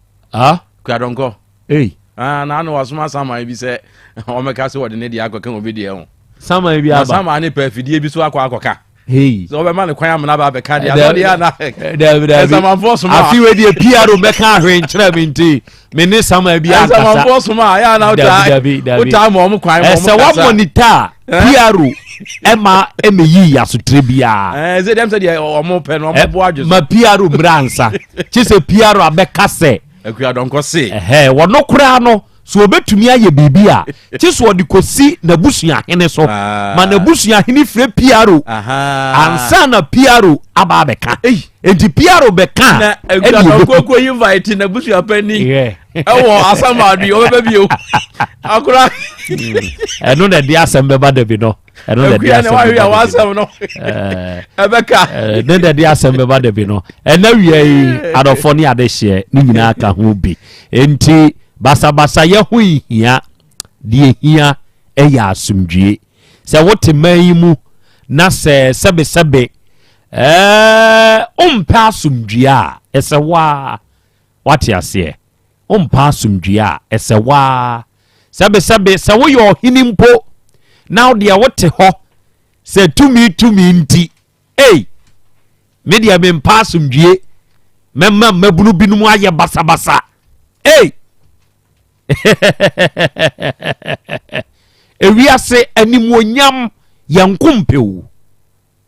Akuadɔnkɔ. Ei. Ah, na ano wasoma saman bi sɛ wɔmɛka sɛ wɔde ne deɛ akɔka obi deɛ ho. Saman bi aba. Na saman ne pɛ afidie bi so akɔ akɔka. Hey. Sɛ ɔbɛma ne kwan amena ba abɛka deɛ asɛ deɛ ana. Dabi dabi. Ɛsamanfoɔ soma. Afi wei deɛ PR bɛka ahwɛ nkyerɛ mi nti me ne sama bi ankasa. Ɛsamanfoɔ soma a yɛ ana wotaa dabi dabi. Wotaa ma ɔmo kwan ma ɔmo kasa. Ɛsɛ wa monitor PR ɛma ɛmɛ yi yasotere biara. Ɛɛ sɛ deɛ sɛ deɛ ɔmo pɛ no ɔmo bo adwo so. Ma PR mmerɛ ansa. Kye sɛ PR abɛka sɛ. Akuadɔnkɔ se. Ɛhɛn wɔno koraa no. So obetumi ayɛ biribi a kye so ɔde kɔsi n'abusuahene so ma n'abusuahene frɛ PRO ansa na PRO aba abɛka? Enti PRO bɛka a, Na ɛne Akuadɔnkɔ obehu. kɔ invite n'abusuapani ɛwɔ Asamado yi, ɔbɛba bio. Akora. Ɛno na ɛde asɛm bɛba da bi no. Ɛno na ɛde Akua na asɛm wahwe a bɛba da bi no. w'asɛm no ɛbɛka. Ne na ɛde asɛm bɛba da bi no. Ɛna wia yi adɔfoɔ ne adehyeɛ ne nyinaa ka ho bi. Enti basabasayɛ ho nhia, deɛ ɛhia yɛ asomdwie. Sɛ wote man yi mu na sɛ sɛbesɛbe ɛɛ wompɛ asomdwie a, ɛsɛ wo ara. Woate aseɛ? Wompɛ asomdwie a, ɛsɛ wo ara. Sɛbesɛbe sɛ woyɛ ɔhene mpo na wo deɛ wote hɔ sɛ tumi tumi nti, Ei! Me deɛ mempɛ asomdwie. Mɛma mmabunu binom ayɛ basabasa. Ei! Ewiase animuonyam yɛ nko mpɛ o.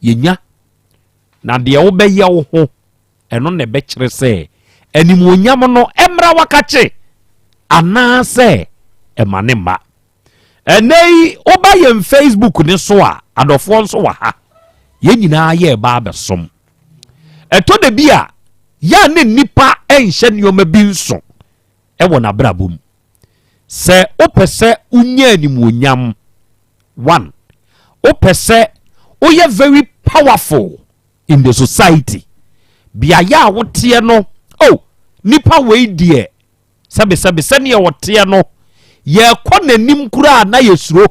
Yɛnya. Na deɛ wobɛyɛ wo ho, ɛno na ɛbɛkyerɛ sɛ animuonyam no ɛmmra wakakye anaasɛ ɛma ne mma. Ɛnnɛ yi woba yɛn Facebook ne so a, adɔfoɔ nso wɔ ha. Yɛn nyinaa yɛreba abɛsom. Ɛtɔ da bi a, yɛ a ne nnipa nhyɛ nneɛma bi nso wɔ n'abrabɔ mu. Sɛ wopɛ sɛ wonya animuonyam, one, wopɛ sɛ woyɛ very powerful in the society, beaeɛ a woteɛ no, oh, nipa wei deɛ, Sɛbesɛbe, sɛdeɛ ɔteɛ no, yɛrekɔ n'anim koraa na yɛsuro.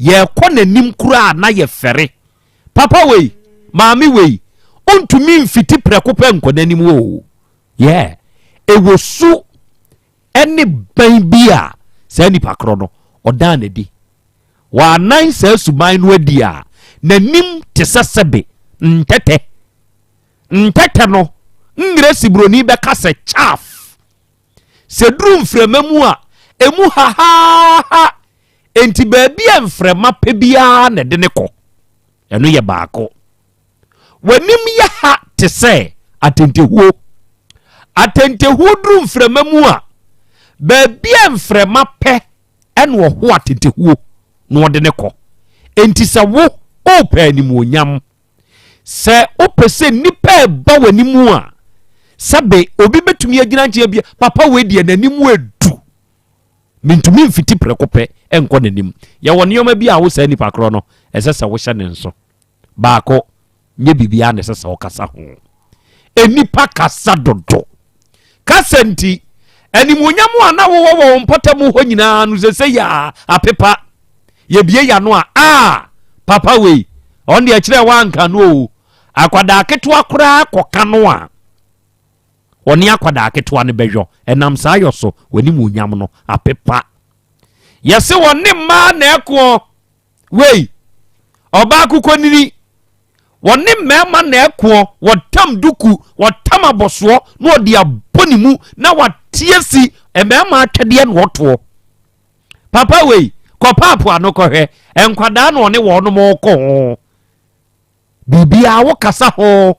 Yɛrekɔ n'anim koraa na yɛfɛre. Papa wei, maame wei, ɔntumi mfiti prɛko pɛ nkɔ n'anim o. Yeah. Ɛwɔ su ne ban bi a saa nipa korɔ no, ɔdaa n'adi. Wɔanan saa suban no adi a, n'anim te sɛ sɛbe ntɛtɛ. Ntɛtɛ no, Ngresi buroni bɛka sɛ chaff. Sɛ duru mframa mu a, emu hahaaha. Enti baabi a mframa pɛ biara na ɛde ne kɔ. Ɛno yɛ baako. W'anim yɛ ha te sɛ atentehuo. Atentehuo duru mframa mu a, baabi a mframa pɛ ɛna ɔho atentehuo na ɔde ne kɔ. Enti sɛ wo wopɛ animuonyam, Sɛ wopɛ sɛ nnipa ɛba w'anim a, sɛbe obi bɛtumi agyina nkyɛn bi, papa wei deɛ n'anim edu. Mentumi mfiti prɛko pɛ nkɔ n'anim. Yɛwɔ nneɛma bi a wo saa nipa korɔ no, ɛsɛ sɛ wohyɛ ne nso. Baako, nyɛ biribiara na ɛsɛ sɛ wokasa ho. Nnipa kasa dodo. Kasa nti, animuonyam a na wowɔ wɔ wo mpɔtam hɔ nyinaa no sese yɛ a apepa. Yɛbie yɛ ano a, a papa wei, ɔno deɛ kyerɛ wanka no o. Akwadaa ketewa koraa kɔka no a, ɔne akwadaa ketewa no bɛyɔ. Ɛnam saa yɔ so, w'animuonyam no apepa. Yɛse wɔne mmaa na ɛkoɔ. Wei, ɔbaa akokɔnini, wɔne mmarima na ɛkoɔ, wɔtam duku, wɔtam abɔsoɔ na wɔde abɔ ne mu na wateɛ si mmarima atwɛdeɛ na ɔtoɔ. Papa wei, kɔ paapo ano kɔhwɛ, nkwadaa na ɔne wɔnom kɔ ho. Biribiara wokasa ho.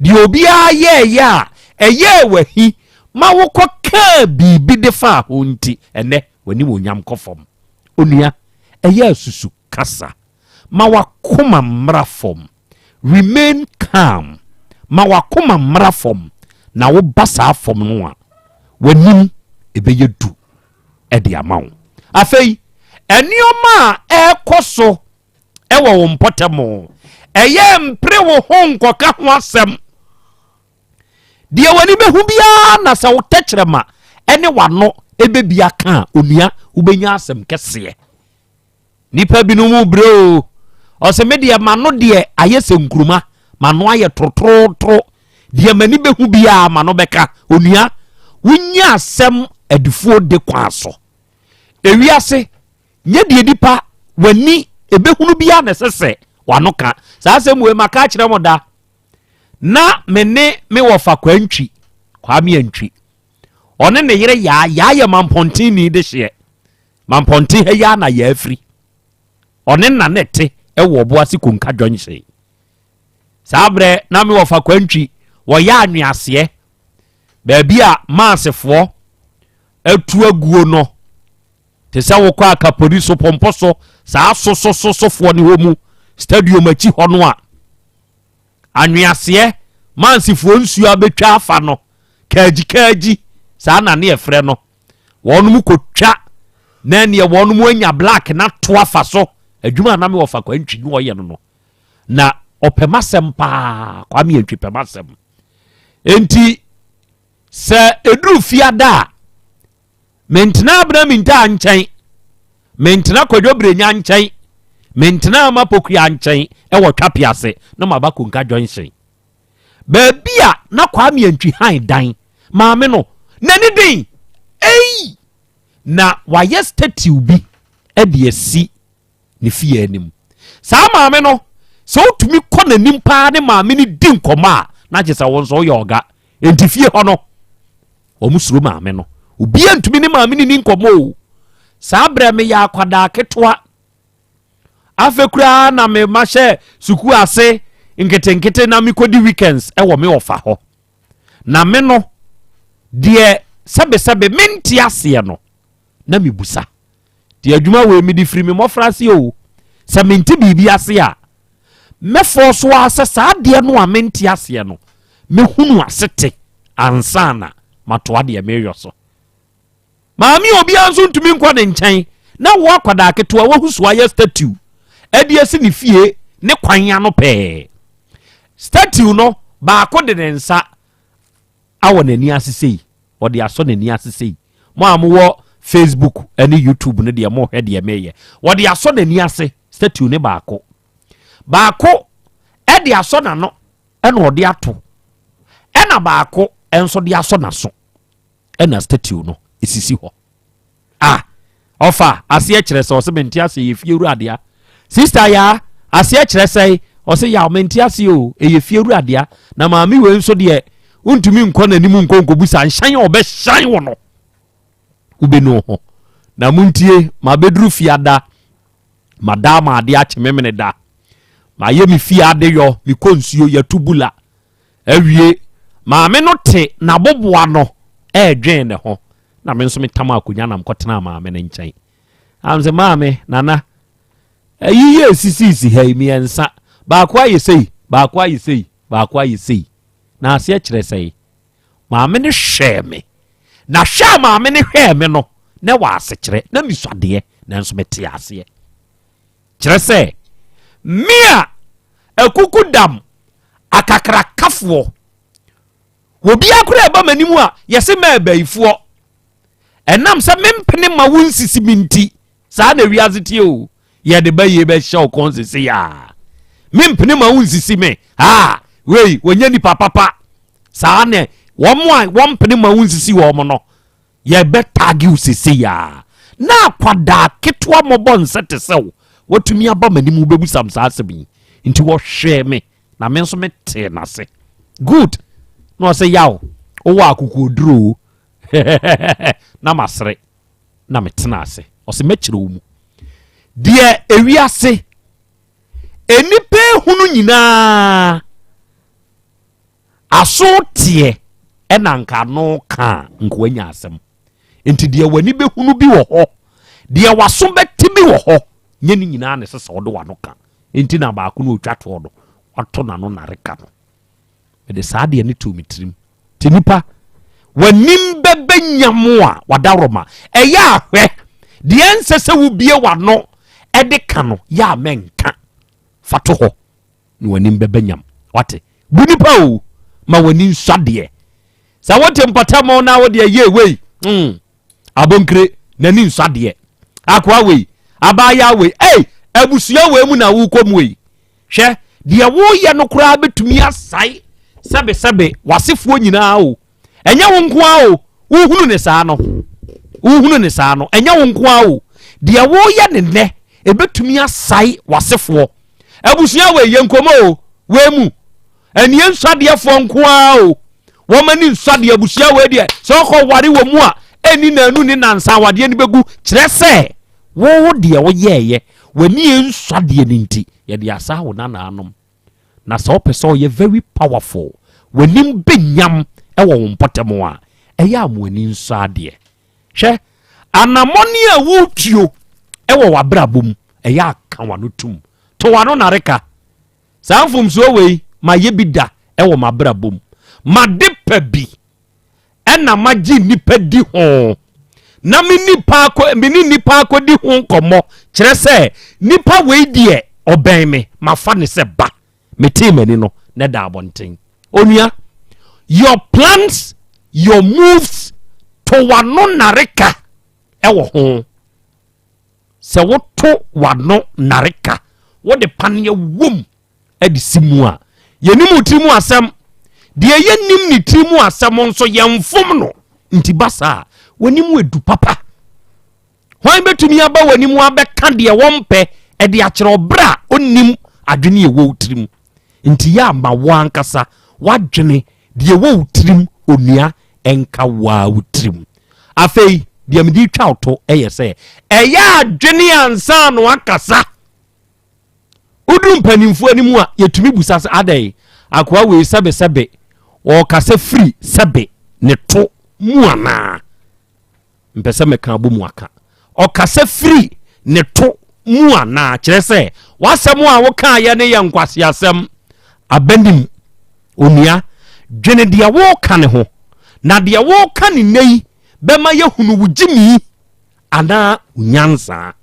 Deɛ obiara yɛɛyɛ a ɛyɛɛ w'ahi ma wokɔ kaa biribi de faa ho nti, ɛnɛ w'animuonyam kɔ fam. Onua, ɛyɛ asusu kasa. Ma w'akoma mmra fam. Remain calm. Ma w'akoma mmra fam, na woba saa fam no a, w'anim ɛbɛyɛ du de ama wo. Afei, nneɛma a ɛrekɔ so ɛwɔ wo mpɔtam ɛyɛ mpere wo ho nkɔka ho asɛm deɛ w'ani bɛhu biara na sɛ wo tɛkyerɛma ɛne w'ano ɛbɛbi aka a onua wobɛnya asɛm kɛseɛ nipa binom brɛ o ɔsɛ me deɛ m'ano deɛ ayɛ sɛ nkuruma m'ano ayɛ torotorotoro deɛ m'ani bɛhu biara m'ano bɛka onua wonya asɛm adifuo de kwan so ewiase Nyɛ deɛ nipa w'ani ɛbɛhunu biara na ɛsɛ sɛ w'ano ka. Saa asɛm wei maka akyerɛ mo da. Na me ne me wɔfa Kwantwi, Kwame Antwi. Ɔne ne yere Yaa, Yaa yɛ Mampɔntenni de hyeɛ. Mampɔnten ha yi ara na Yaa firi. Ɔne na ne te wɔ Ɔboase Konka Junction. Saa berɛ na me wɔfa Kwantwi wɔyɛ anweaseɛ baabi a maasefoɔ atu aguo no te sɛ wokɔ akapori so pɔmpɔ so saa sosososofoɔ ne hɔ mu stadium akyi hɔ no a anweaseɛ mansefoɔ nsuo abɛtwa afa no kaagyi kaagyi saa na ne ɛfrɛ no wɔn kɔtwa na neɛ wɔn anya black na to afa so adwuma a na me wɔfa Kwantwi ne ɔyɛ no no na ɔpɛ m'asɛm paa Kwame Antwi pɛ m'asɛm enti sɛ ɛduru fiada a mentena abena mintaa nkyɛn mentena kwadwo brenya nkyɛn mentena ama pokua nkyɛn ɛwɔ twape ase na maba konka junction baabi a na Kwame Antwi han dan maame no n'ani den ei na wayɛ statue bi ɛde asi ne fie anim. Saa maame no, sɛ wotumi kɔ n'anim paa ne maame no di nkɔmmɔ a, na kyerɛ sɛ wo nso woyɛ ɔga. Enti fie hɔ no, wɔn suro maame no. Obiara ntumi ne maame no ni nkɔmmɔ o. Saa berɛ meyɛ akwadaa ketewa. Afei koraa na me ma hyɛ sukuu ase nketenkete na mekɔdi weekends wɔ me ɔfa hɔ. Na me no, deɛ sɛbesɛbe mente aseɛ no, na mebusa. Nti adwuma wei mede firi me mmɔfraase o. Sɛ mente biribi ase a, mɛfɔɔ so ara sɛ saa adeɛ no a mente aseɛ no, mɛhunu ase te ansa na matoa deɛ mereyɔ so. Maame a obiara nso ntumi nkɔ ne nkyɛn na wo akwadaa ketewa wahu so ayɛ statue ɛde asi ne fie ne kwan ano pɛɛ. Statue no baako de ne nsa awɔ n'ani ase sei, ɔde asɔ n'ani ase sei. Mo a mowɔ Facebook ne YouTube no deɛ mohwɛ deɛ meyɛ. Wɔde asɔ n'ani ase statue ne baako. Baako ɛde asɔ n'ano ɛna ɔde ato. Ɛna baako nso de asɔ n'aso ɛna statue no esisi hɔ. Ah, ɔfa aseɛ kyerɛ sɛ ɔsɛ mente aseɛ yɛ fie wura dea. Sister yaa aseɛ kyerɛ sɛ ɔsɛ yaw mente aseɛ o ɛyɛ fie wura dea. Na maame wei nso deɛ wontumi nkɔ n'anim nkɔ nkɔbusa nhyɛn a ɔbɛhyɛn wo no wobɛnu ho. Na montie mabɛduru fiada madaa ma adeɛ akye memene da mayɛ me fie adeyɔ mekɔ nsuo yɛto bula awie maame no te n'aboboa no ɛredwen ne ho na me nso metam akonnwa na mekɔtenaa maame no nkyɛn. Am sɛ maame, nana, ayi yɛ esisisi ha yi mmiɛnsa, baako ayɛ sei, baako ayɛ sei, baako ayɛ sei. Na aseɛ kyerɛ sɛe. Maame no hwɛɛ me. Na hwɛ a maame no hwɛɛ me no, na ɛwɔ asekyerɛ, na misuadeɛ, nanso mete aseɛ. Kyerɛ sɛ, me a akuku dam akakrakafoɔ Obiara koraa ɛba m'anim a, yɛse mɛ abayifoɔ. Ɛnam sɛ mempene ma wo nsisi me nti, saa na wiase tie o. Yɛde bayie bɛhyɛ wo kɔn sese yaa. Mempene ma wo nsisi me. Ha, wei, wɔnyɛ nipa papa. Saa na wɔn a wɔmpene ma wo nsisi wɔn no, yɛbɛtagi wo sese yaa. Na akwadaa ketewa mmɔbɔ nsɛ te sɛ wo, watumi aba m'anim wobɛbusam saa asɛm yi. Nti wɔhwɛɛ me. na me nso metee n'ase good na ɔsɛ yaw wowɔ akokoɔduro o na masere na metena ase ɔsɛ mɛkyerɛ wo mu deɛ ewiase nnipa ehunu nyinaa aso teɛ ɛna nka ano ka nka wanya asɛm nti deɛ w'ani bɛhunu bi wɔ hɔ deɛ w'aso bɛte bi wɔ hɔ nyɛ ne nyinaa na ɛsɛ sɛ ɔde w'ano ka Enti na baako no ɔtwa toɔ no, wato n'ano nareka no. Mede saa adeɛ no too me tirim. Nti nipa, w'anim bɛbɛ nyam a wadaworoma. Ɛyɛ ahwɛ, deɛ ɛnsɛ sɛ wobie w'ano ɛde ka no, yɛ a mɛnka. Fa to hɔ na w'anim bɛbɛ nyam. Wate? Bu nipa o, ma w'ani nsɔ adeɛ. Sɛ wote mpɔtam na wode ɛyɛ wei, mm, Abonkire, n'ani nsɔ adeɛ. Akoa wei, abaayaa wei, ei, abusua wei mu na wokɔ mu ei. Hwɛ, deɛ woyɛ no koraa bɛtumi asae sɛbesɛbe w'asefoɔ nyinaa o. Ɛnyɛ wo nko ara o, wohunu ne saa no. Wohunu ne saa no, ɛnyɛ wo nko ara o. Deɛ woyɛ ne nnɛ, ɛbɛtumi asae w'asefoɔ. Abusua wei yɛ nkɔmɔ o, wei mu. Ɛnie nsuadeɛfoɔ nko ara o. Wɔn ani nsuadeɛ abusua wei deɛ sɛ ɔkɔ ware wɔ mu a ɛni nanu ne nansa awadeɛ no bɛgu kyerɛ sɛ wo deɛ woyɛɛyɛ w'ani nsuadeɛ no nti yɛde asa wo nanaanom. Na sɛ wopɛ sɛ ɔyɛ very powerful w'anim bɛnyam wɔ wo mpɔtam a ɛyɛ a mo ani nsɔ adeɛ. Hwɛ anammɔne a wotuo wɔ w'abrabɔ mu ɛyɛ a ka w'ano tum to w'ano nareka. Saa mfomsoɔ wei mayɛ bi da wɔ m'abrabɔ mu. Made pa bi ɛna magye nnipa di ho na me nipa akɔ me ne nnipa akɔdi ho nkɔmmɔ kyerɛ sɛ nipa wei deɛ ɔbɛn me mafa ne sɛ ba metee m'ani no na ɛda abɔnten. Onua, your plans, your moves to w'ano nareka ɛwɔ ho. Sɛ woto w'ano nnareka, wode paneɛ wom de si mu a, yɛnim wo tiri mu asɛm. Deɛ yɛnim ne tiri mu asɛm nso yɛmfom no. Nti ba saa a, w'anim edu papa. Hwan bɛtumi aba w'anim abɛka deɛ wɔmpɛ de akyerɛ wo berɛ a ɔnnim adwene ɛwɔ wo tirim? Nti yɛ ama wo ankasa w'adwene deɛ ɛwɔ wo tirim onua ɛnka wo ara wo tirim. Afei deɛ mede retwa wo to yɛ sɛ ɛyɛ adwene ansa na wakasa. Woduru mpanimfoɔ anim a yɛtumi busa sɛ adɛn akoa wei sɛbesɛbe ɔrekasa firi sɛbe ne to mu anaa? Mpɛ sɛ mɛka abɔ mu aka. Ɔkasa firi ne to mu anaa? Kyerɛ sɛ, w'asɛm a wokaeɛ no yɛ nkwaseasɛm. Abanim, onua, dwene deɛ woreka no ho, na deɛ woreka no nnɛ yi bɛma yɛahunu wo gyimii anaa wo nyansa.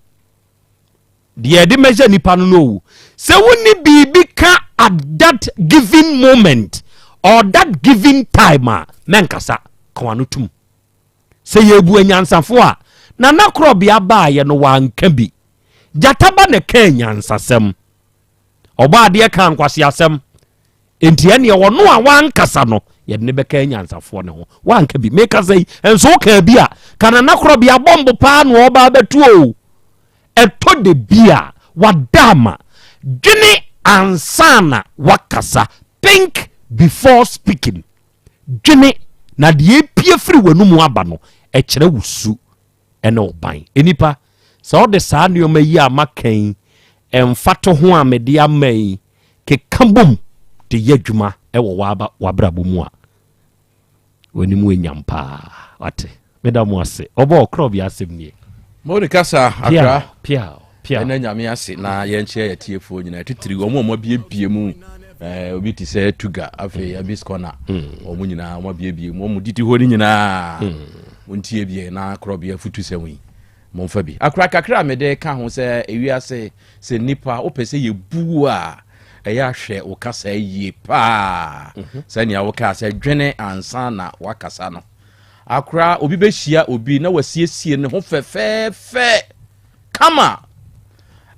Deɛ yɛde measure nipa no no o. Sɛ wonni biribi ka at that given moment or that given time a, mɛnkasa, ka w'ano tom. Sɛ yɛrebu anyansafo a, Nana Korɔbea baeɛ no wanka bi. Gyata ba na ɛkaa nyansasɛm. Ɔbɔadeɛ kaa nkwaseasɛm. Enti ɛneɛ ɔno a wankasa no, yɛde no bɛka anyansafoɔ no ho. Wanka bi. Mekasa yi, nso wokaa bi a, ka Nana Korɔbea bɔmbo paa na ɔba abɛto o. Ɛtɔ da bi a, wada ama. Dwene ansa na wakasa. Think before speaking. Dwene, na deɛ epie firi w'anomu aba no, ɛkyerɛ wo su ne wo ban. Nnipa, sɛ wode saa nneɛma yi a maka yi mfatoho a mede ama yi keka bom de yɛ adwuma wɔ w'abrabɔ mu a, w'anim anyam paa. Wate? Meda mo ase. Ɔbɔ ɔkorɔ bi asɛm nie. Mo de kasa akra. Piaw, piaw. Ɛna nyame ase na yɛnkyerɛ yɛ tiefoɔ nyinaa titiri wɔn a wɔn abiebie mu ɛɛ obi te sɛ Tuga afei mm. Abis Corner mm. wɔn nyinaa wɔn abiebie mu wɔn didi hɔ no nyinaa mm. wɔn tie bie na korɔbea futu sɛm yi mo nfa bi akora kakra a mede ka ho sɛ ewiase sɛ nipa wopɛ sɛ yɛbu a ɛyɛ ahwɛ wo kasa yie paa mhm. sɛnea wokaa sɛ dwene ansa na wakasa no Akora, obi bɛhyia obi na wasiesie ne ho fɛfɛɛfɛ kama.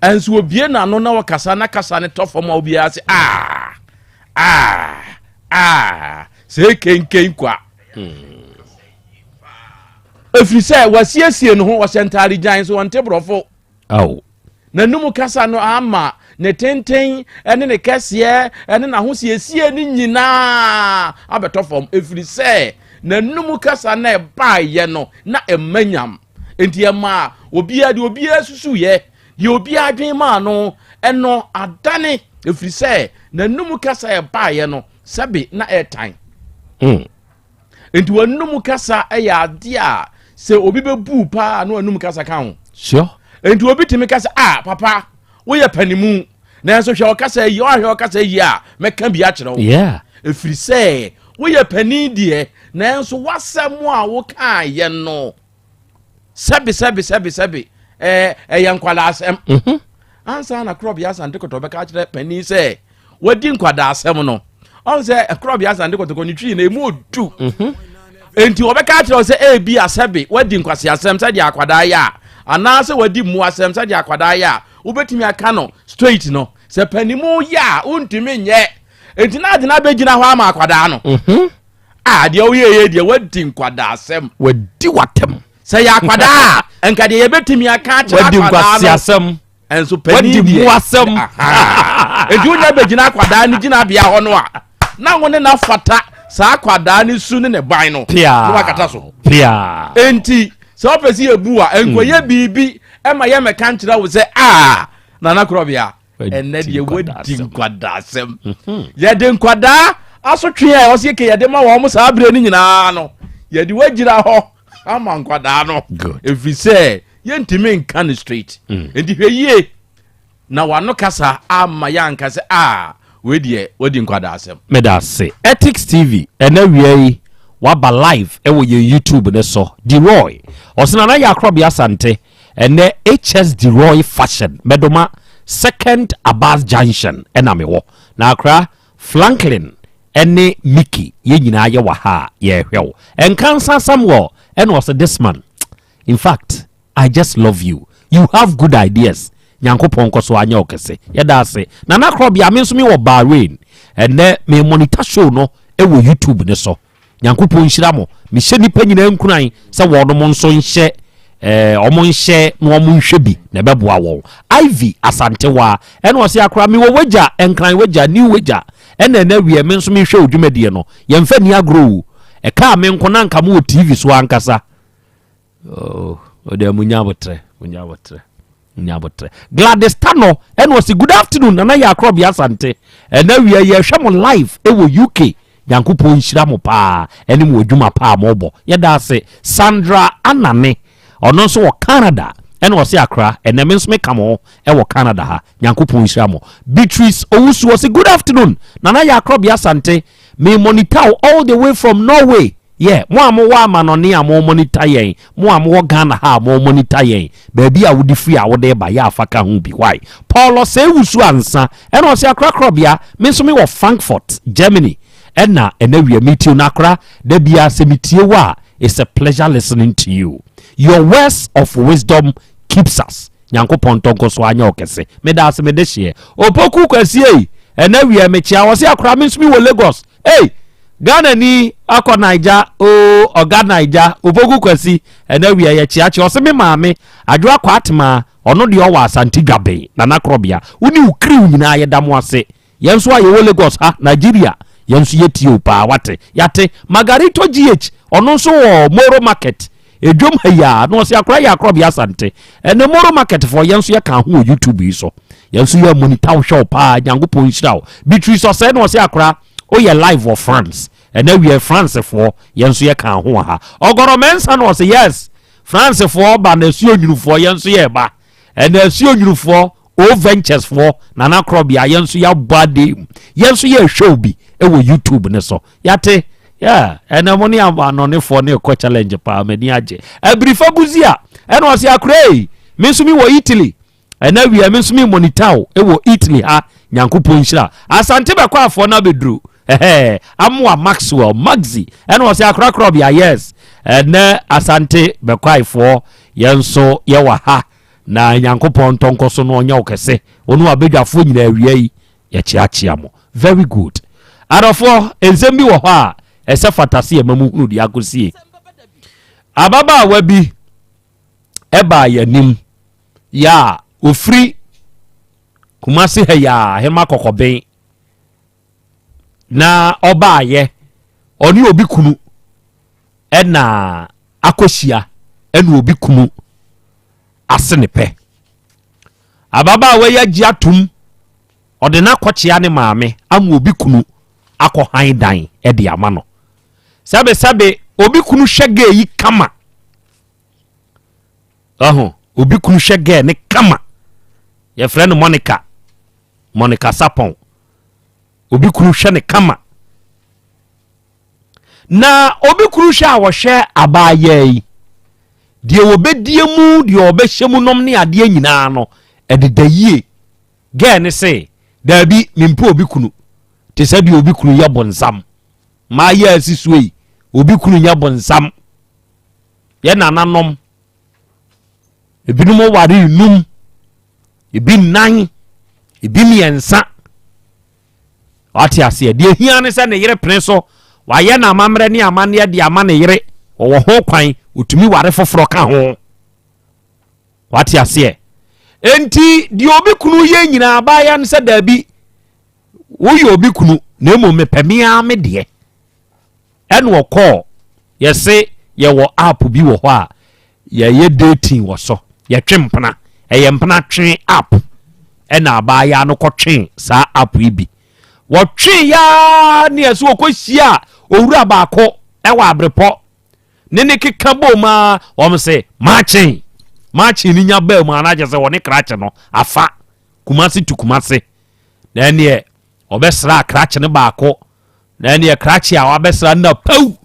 Ɛnso obie n'ano na ɔkasa na kasa ne tɔ fam a obiara sɛ aa aa aa sɛ kenken kwa. Ɛfiri sɛ wasiesie ne ho, ɔhyɛ ntaade gyan so ɔnte borɔfo. Ao. N'anom kasa no ama ne tenten ne ne kɛseɛ ne n'ahosiesie no nyinaa abɛtɔ fam, ɛfiri sɛ n'anom kasa na ɛbaeɛ no na ɛmma nyam. Enti ɛmaa obiara deɛ obiara susuiɛ, deɛ obiara dwen maa no, ɛno adane, ɛfiri sɛ n'anom kasa ɛbaeɛ no sɛbe na ɛretan. Mm. Nti w'anum kasa yɛ adeɛ a sɛ obi bɛbu paa na w'anum kasa ka ho. Sure. Nti obi tumi kasa a ah, papa woyɛ panimu nanso hwɛ ɔkasa yi ɔahwɛ ɔkasa yi a mɛka bi akyerɛ wo. Yeah. Ɛfiri sɛ woyɛ panin deɛ nanso w'asɛm a wokaayɛ no sɛbe sɛbe sɛbe sɛbe ɛɛ ɛyɛ nkwadaa asɛm. Mhm. Ansa na korɔbea asante kɔtɔ bɛka akyerɛ panin sɛ wadi nkwadaa asɛm no ɔn sɛ korɔbea asante kɔtɔkɔ ne twi na emu odu mhm. nti wɔbɛka akyerɛ wo sɛ ebi asɛbe wadi nkwasi asɛm sɛdeɛ akwadaa yɛ a anaasɛ wadi mmu asɛm sɛdeɛ akwadaa yɛ a wobɛtumi aka no straight no sɛ panimu yɛ a wontumi nyɛ nti na adena bɛgyina hɔ ama akwadaa no mhm. a deɛ woyɛ yɛ deɛ wadi nkwadaa asɛm wadi watam sɛ yɛ akwadaa a nka deɛ yɛbɛtumi aka akyerɛ akwadaa no wadi nkwasi asɛm ɛnso panin deɛ wadi mu asɛm. Enti wonya bɛgyina akwadaa no gyinabea hɔ no a, na wo ne no afata saa akwadaa no su ne ne ban no na wakata so. Enti sɛ wopɛ sɛ yɛbu a, nkɔyɛ biribi ma yɛmmɛka nkyerɛ wo sɛ a Nana Korɔbea, ɛnɛ deɛ wadi nkwadaasɛm. Mhm. Yɛde nkwadaa asotwe a ɛwɔ sɛ yɛkɛ yɛde ma wɔn saa berɛ no nyinaa no, yɛde wagyina hɔ ama nkwadaa no, ɛfiri sɛ yɛntumi nka no straight. Enti hwɛ yie na wano kasa ama yɛanka sɛ a wei deɛ wadi nkwadaasɛm. Meda ase. Ethics TV ɛnɛ awia yi waba live ɛwɔ yɛn YouTube no so. Deroy ɔse Nana Yaa Korɔbea Asante ɛnɛ HS Deroy Fashion Mɛdoma Second Abas Junction ɛna mewɔ. Na akora Flanklin ɛne Mickey yɛn nyinaa yɛwɔ ha a yɛrehwɛ wo. Nkansa Samuel ɛna ɔse this man in fact I just love you you have good ideas Nyankopɔn nkɔ so anyɛ wo kɛse. Yɛda ase. Nana Korɔbea me nso me wɔ Bahrain ɛnɛ me monitor show no ɛwɔ YouTube ne so. Nyankopɔn nhyira mo. Mehyɛ nnipa nyinaa nkuran sɛ wɔnom nso nhyɛ eh, wɔn nhyɛ na wɔn nhwɛ bi na ɛbɛboa wɔn. Ivy Asantewaa ɛna ɔse akora mewɔ wagya Nkran wagya New wagya ɛna ɛna awiɛ me nso mehwɛ wo dwumadie no. Yɛmfa nni agorɔ o. Ɛkaa me nko na anka mowɔ TV so ankasa. Oh, ɔdeɛ munya abotrɛ, munya abotrɛ, munya abotrɛ. Gladys Tano ɛna ɔsi good afternoon Nana yɛ akorɔbea Asante. Ɛna wia yɛhwɛ mo live ɛwɔ UK. Nyankopɔn nhyira mo paa ɛne mo adwuma paa mo bɔ. Yɛda ase. Sandra Anane ɔno nso wɔ Canada ɛna ɔsi akra ɛnɛ me nso meka mo ho ɛwɔ Canada ha. Nyankopɔn nhyira mo. Beatrice Owusu ɔsi good afternoon Nana yɛ akorɔbea Asante. Me monitor all the way from Norway. Yeah, mo a mowɔ amanɔne a mo monitor yɛn, mo a mowɔ Ghana ha a mo monitor yɛn, baabi a wode firi a wode ba, yɛ afa ka ho bi. Why? Paul Osei Wusu Ansa, ɛna ɔse akora korɔbea, me nso me wɔ Frankfurt, Germany, ɛna ɛna wia me tie no akora, da biara sɛ me tie wo a, it's a pleasure listening to you. Your words of wisdom keeps us. Nyankopɔn ntɔ nko so anyɛ ɔkɛse. Meda ase me de hyeɛ. Opoku Kwasi ei, ɛna wia mekyea, ɔse akora me nso me wɔ Lagos, Ei! Ghana ni akɔ Naija oo Ɔga Naija Opoku Kwasi ɛnɛ awia yɛ kyeakyea ɔse me maame Adwoa Kwaatemaa ɔno deɛ ɔwɔ Asante Dwaben Nana Korɔbea wo ne wo crew nyinaa yɛda mo ase yɛn nso a yɛwɔ Lagos ha Nigeria yɛn nso yɛtie wo paa wate yɛate Margarito GH ɔno nso wɔ Moro Market Edwom ha yi ara na ɔse akora yɛ akorɔbea Asante ɛnɛ Moro Market foɔ yɛn nso yɛka ho wɔ YouTube yi so yɛn nso yɛ monitor wo hwɛ wo paa Nyankopɔn nhyira wo Beatrice Ɔsɛe na ɔse akora woyɛ live wɔ France ɛnɛ wiɛ France foɔ yɛn nso yɛka ho wɔ ha Ɔgɔrɔ Mɛnsa na ɔse yes France foɔ ba na asuo nwunufoɔ yɛn nso yɛba ɛnɛ asuo nwunufoɔ O Ventures foɔ Nana Korɔbea yɛn nso yɛabɔ adeɛ mu yɛn nso yɛrehwɛ obi wɔ YouTube ne so yɛate yeah ɛnɛ mo ne anɔnefoɔ ne ɛkɔ challenge paa m'ani agye abirifa buzi a ɛna ɔse akora yi me nso me wɔ Italy ɛnɛ wia me nso me monitor wo wɔ Italy ha Nyankopɔn nhyira Asante bɛkɔ afoɔ no abɛduru ɛhɛ amoa Maxwell Maxi ɛna ɔse akora korɔbea yes ɛnɛ Asante bɛkɔ afoɔ yɛn nso yɛwɔ ha Na Nyankopɔn ntɔ nkɔ so na ɔnyɛ wo kɛse. Wo ne w'abadwafoɔ nyinaa awia yi, yɛkyeakyea mo. Very good. Adɔfoɔ, nsɛm bi wɔ hɔ a ɛsɛ fata sɛ yɛma mu hunu deɛ akɔsie. Ababaawa bi ɛbaa yɛn anim yɛ a ɔfiri Kumasi ha yi a Ahema Kɔkɔben na ɔbaayɛ ɔne obi kunu ɛna akɔhyia ɛna obi kunu ase ne pɛ. Ababaawa yi agye atom, ɔde no akɔkyea ne maame ama obi kunu akɔ han dan de ama no. Sɛbesɛbe, obi kunu hwɛ gɛɛ yi kama. Ɔho, obi kunu hwɛ gɛɛ ne kama. Yɛfrɛ no Monica, Monica Sapɔn. Obi kunu hwɛ ne kama. Na obi kunu hwɛ a wɔhwɛ abaayaa yi, deɛ wɔbɛdie mu, deɛ wɔbɛhyɛ mu nom ne adeɛ nyinaa no, ɛdeda yie. Gɛɛ ne se, daabi, mempɛ obi kunu. Te sɛ deɛ obi kunu yɛ bonsam. Maa yɛ asi so yi, obi kunu nyɛ bonsam. Yɛ nananom, ebinom ware num, ebi nnan, ebi mmiɛnsa. Wate aseɛ? Deɛ hia ne sɛ ne yere pene so. Wayɛ no amammerɛ ne amanneɛ de ama ne yere. Ɔwɔ ho kwan, ɔtumi ware foforɔ ka ho. Wate aseɛ? Enti deɛ obi kunu yɛ nyinaa abaayewa no sɛ daabi. Woyɛ obi kunu na mmom mepɛ me ara me deɛ. Ɛna ɔkɔɔ yɛse yɛwɔ app bi wɔ hɔ a yɛyɛ dating wɔ so yɛtwe mpena ɛyɛ mpena twe app ɛna abaayaa no kɔtwe saa app yi bi wɔtwe yaa ne ɛso wɔkɔhyia owura baako ɛwɔ abrepɔ ne ne keka bom a wɔn se maakyen maakyen ne nya baa mu anagyɛ sɛ wɔne krakye no afa kumase tu kumase na ɛneɛ ɔbɛsra krakye no baako na ɛneɛ krakye a wabɛsra no na pɛw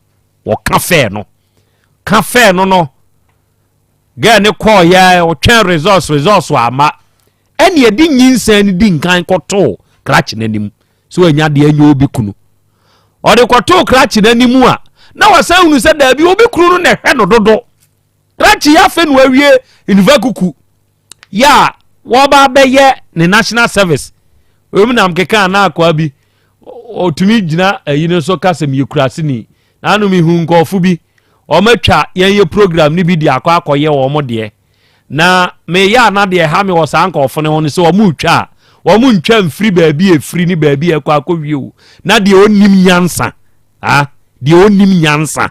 wɔka fɛɛ no ka fɛɛ no no gɛɛ ne kɔɔ yɛ ɔtwɛn results results ama ɛne ɛde nyinsɛn no di nkan kɔtoo krakye no anim sɛ wanya deɛ ɛnyɛ obi kunu ɔde kɔtoo krakye no anim a na wasan hunu sɛ daabi obi kunu no na ɛhwɛ no dodo krakye yɛ afei na wawie nnifa kuku yɛ a wɔba abɛyɛ ne national service wɔn nam keka na akoa bi ɔtumi gyina ayi no so ka sɛ meyɛ kuraseni na ano mehu nkɔɔfo bi wɔatwa yɛn yɛ program no bi de akɔ akɔyɛ wɔn deɛ na meyɛ a na deɛ ɛha me wɔ saa nkɔɔfo no ho no sɛ wɔn retwa a wɔn ntwa mfiri baabi efiri ne baabi ɛkɔ akɔwie o na deɛ ɔnim nyansa ah deɛ ɔnim nyansa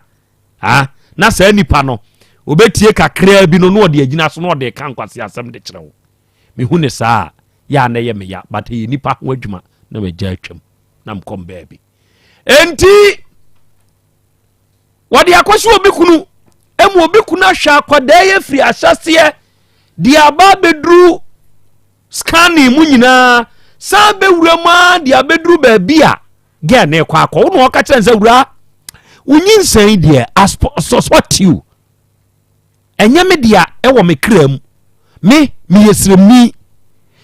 Ah, na saa nipa no, obetie kakraa bi no na ɔde agyina so na ɔde ka nkwasi asɛm de kyerɛ wo. Mehu ne saa a, yɛ a na ɛyɛ me ya, but ɛyɛ nipa ho adwuma na magya atwam na mekɔm baabi. Enti, wɔde akɔhyɛ obi kunu, emu obi kunu ahwɛ akwadaa yi afiri ahyɛseɛ de aba abɛduru scanning mu nyinaa, san bɛwura mu ara de abɛduru baabi a Girl no rekɔ akɔ wo na ɔka kyerɛ no sɛ wura wo nyinsɛn deɛ I suspect you ɛnyɛ me dea ɛwɔ me kra mu me meyɛ sremni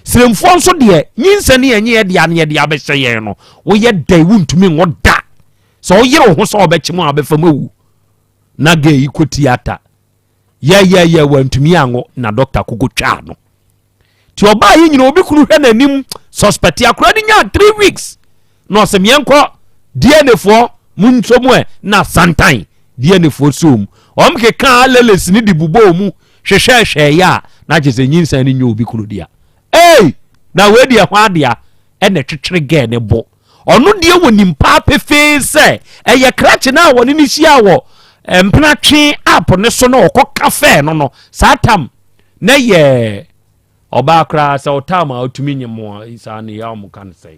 sremfoɔ nso deɛ nyinsɛn ne ɛnyɛ yɛ dea ne yɛde abɛhyɛ yɛn no woyɛ dɛn wontumi nwo da sɛ woyere wo ho sɛ ɔbɛkye mu a wobɛfa mu awu na girl yi kɔ theatre yɛyɛyɛ wantumi anwo na dɔkta koko twaa no nti ɔbaa yi nyina obi kunu hwɛ n'anim suspect akora no nyaa three weeks na ɔsɛ meɛnkɔ dna foɔ mu nso mu ɛ na santan dna foɔ so mu wɔn keka leles ne de bubɔ mu hwehwɛhwɛ yɛ a na kyerɛ sɛ nyinsɛn no nyɛ obi kunu dea ei na wei deɛ ho adea ɛna twetwere gɛɛ ne bo ɔno deɛ wɔ nim paa pefee sɛ ɛyɛ krakye no a wɔne no hyia wɔ mpena twe app ne so na ɔkɔ kafɛɛ no no saa tam na yɛ ɔbaa koraa sɛ ɔtam a ɔtumi nye mo a saa ne yɛ ɔmo ka no sɛ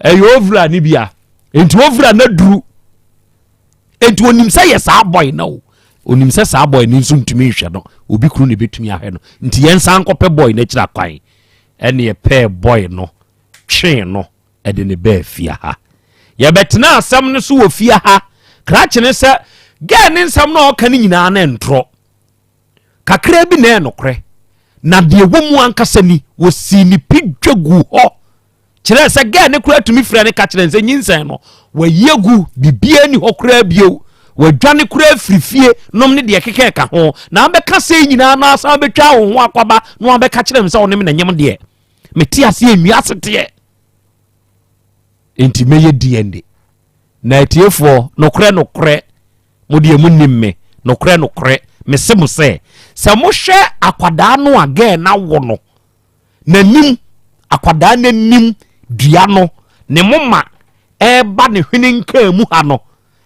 ɛyɛ ovula ne bia nti ovula na duru nti onim sɛ yɛ saa bɔy na o onim sɛ saa bɔy no nso ntumi nhwɛ no obi kunu na ebetumi ahwɛ no nti yɛn nsa nkɔpɛ bɔy n'akyiri akwan ɛne ɛpɛɛ bɔy no twee no ɛde ne bɛɛ fie ha yɛbɛtena asɛm no so wɔ fie ha krakye ne sɛ gɛɛ ne nsɛm no a ɔka no nyinaa na ntorɔ Kakraa bi na ɛyɛ nokorɛ, na deɛ ɛwɔ mu ankasa ni, wɔsii ne pi dwa guu hɔ kyerɛɛ sɛ gɛɛ ne koraa tumi frɛ ne ka kyerɛ sɛ nyinsɛn no wayi agu biribiara ni hɔ koraa bio wadwane koraa firi fie nom ne deɛ keka ɛka ho na abɛka sɛ nyinaa na asan bɛtwa wo ho akwaba na wabɛka kyerɛ me sɛ ɔne me na nyem deɛ mete aseɛ nnua aseteɛ enti mɛyɛ DNA na atiefoɔ nokorɛ nokorɛ Mo deɛ monnim me. Nokorɛ, nokorɛ, mese mo sɛ, sɛ mohwɛ akwadaa no a gɛɛ no awo no, n'anim, akwadaa no anim dua no, ne moma ɛreba ne hwene nkaa mu ha no,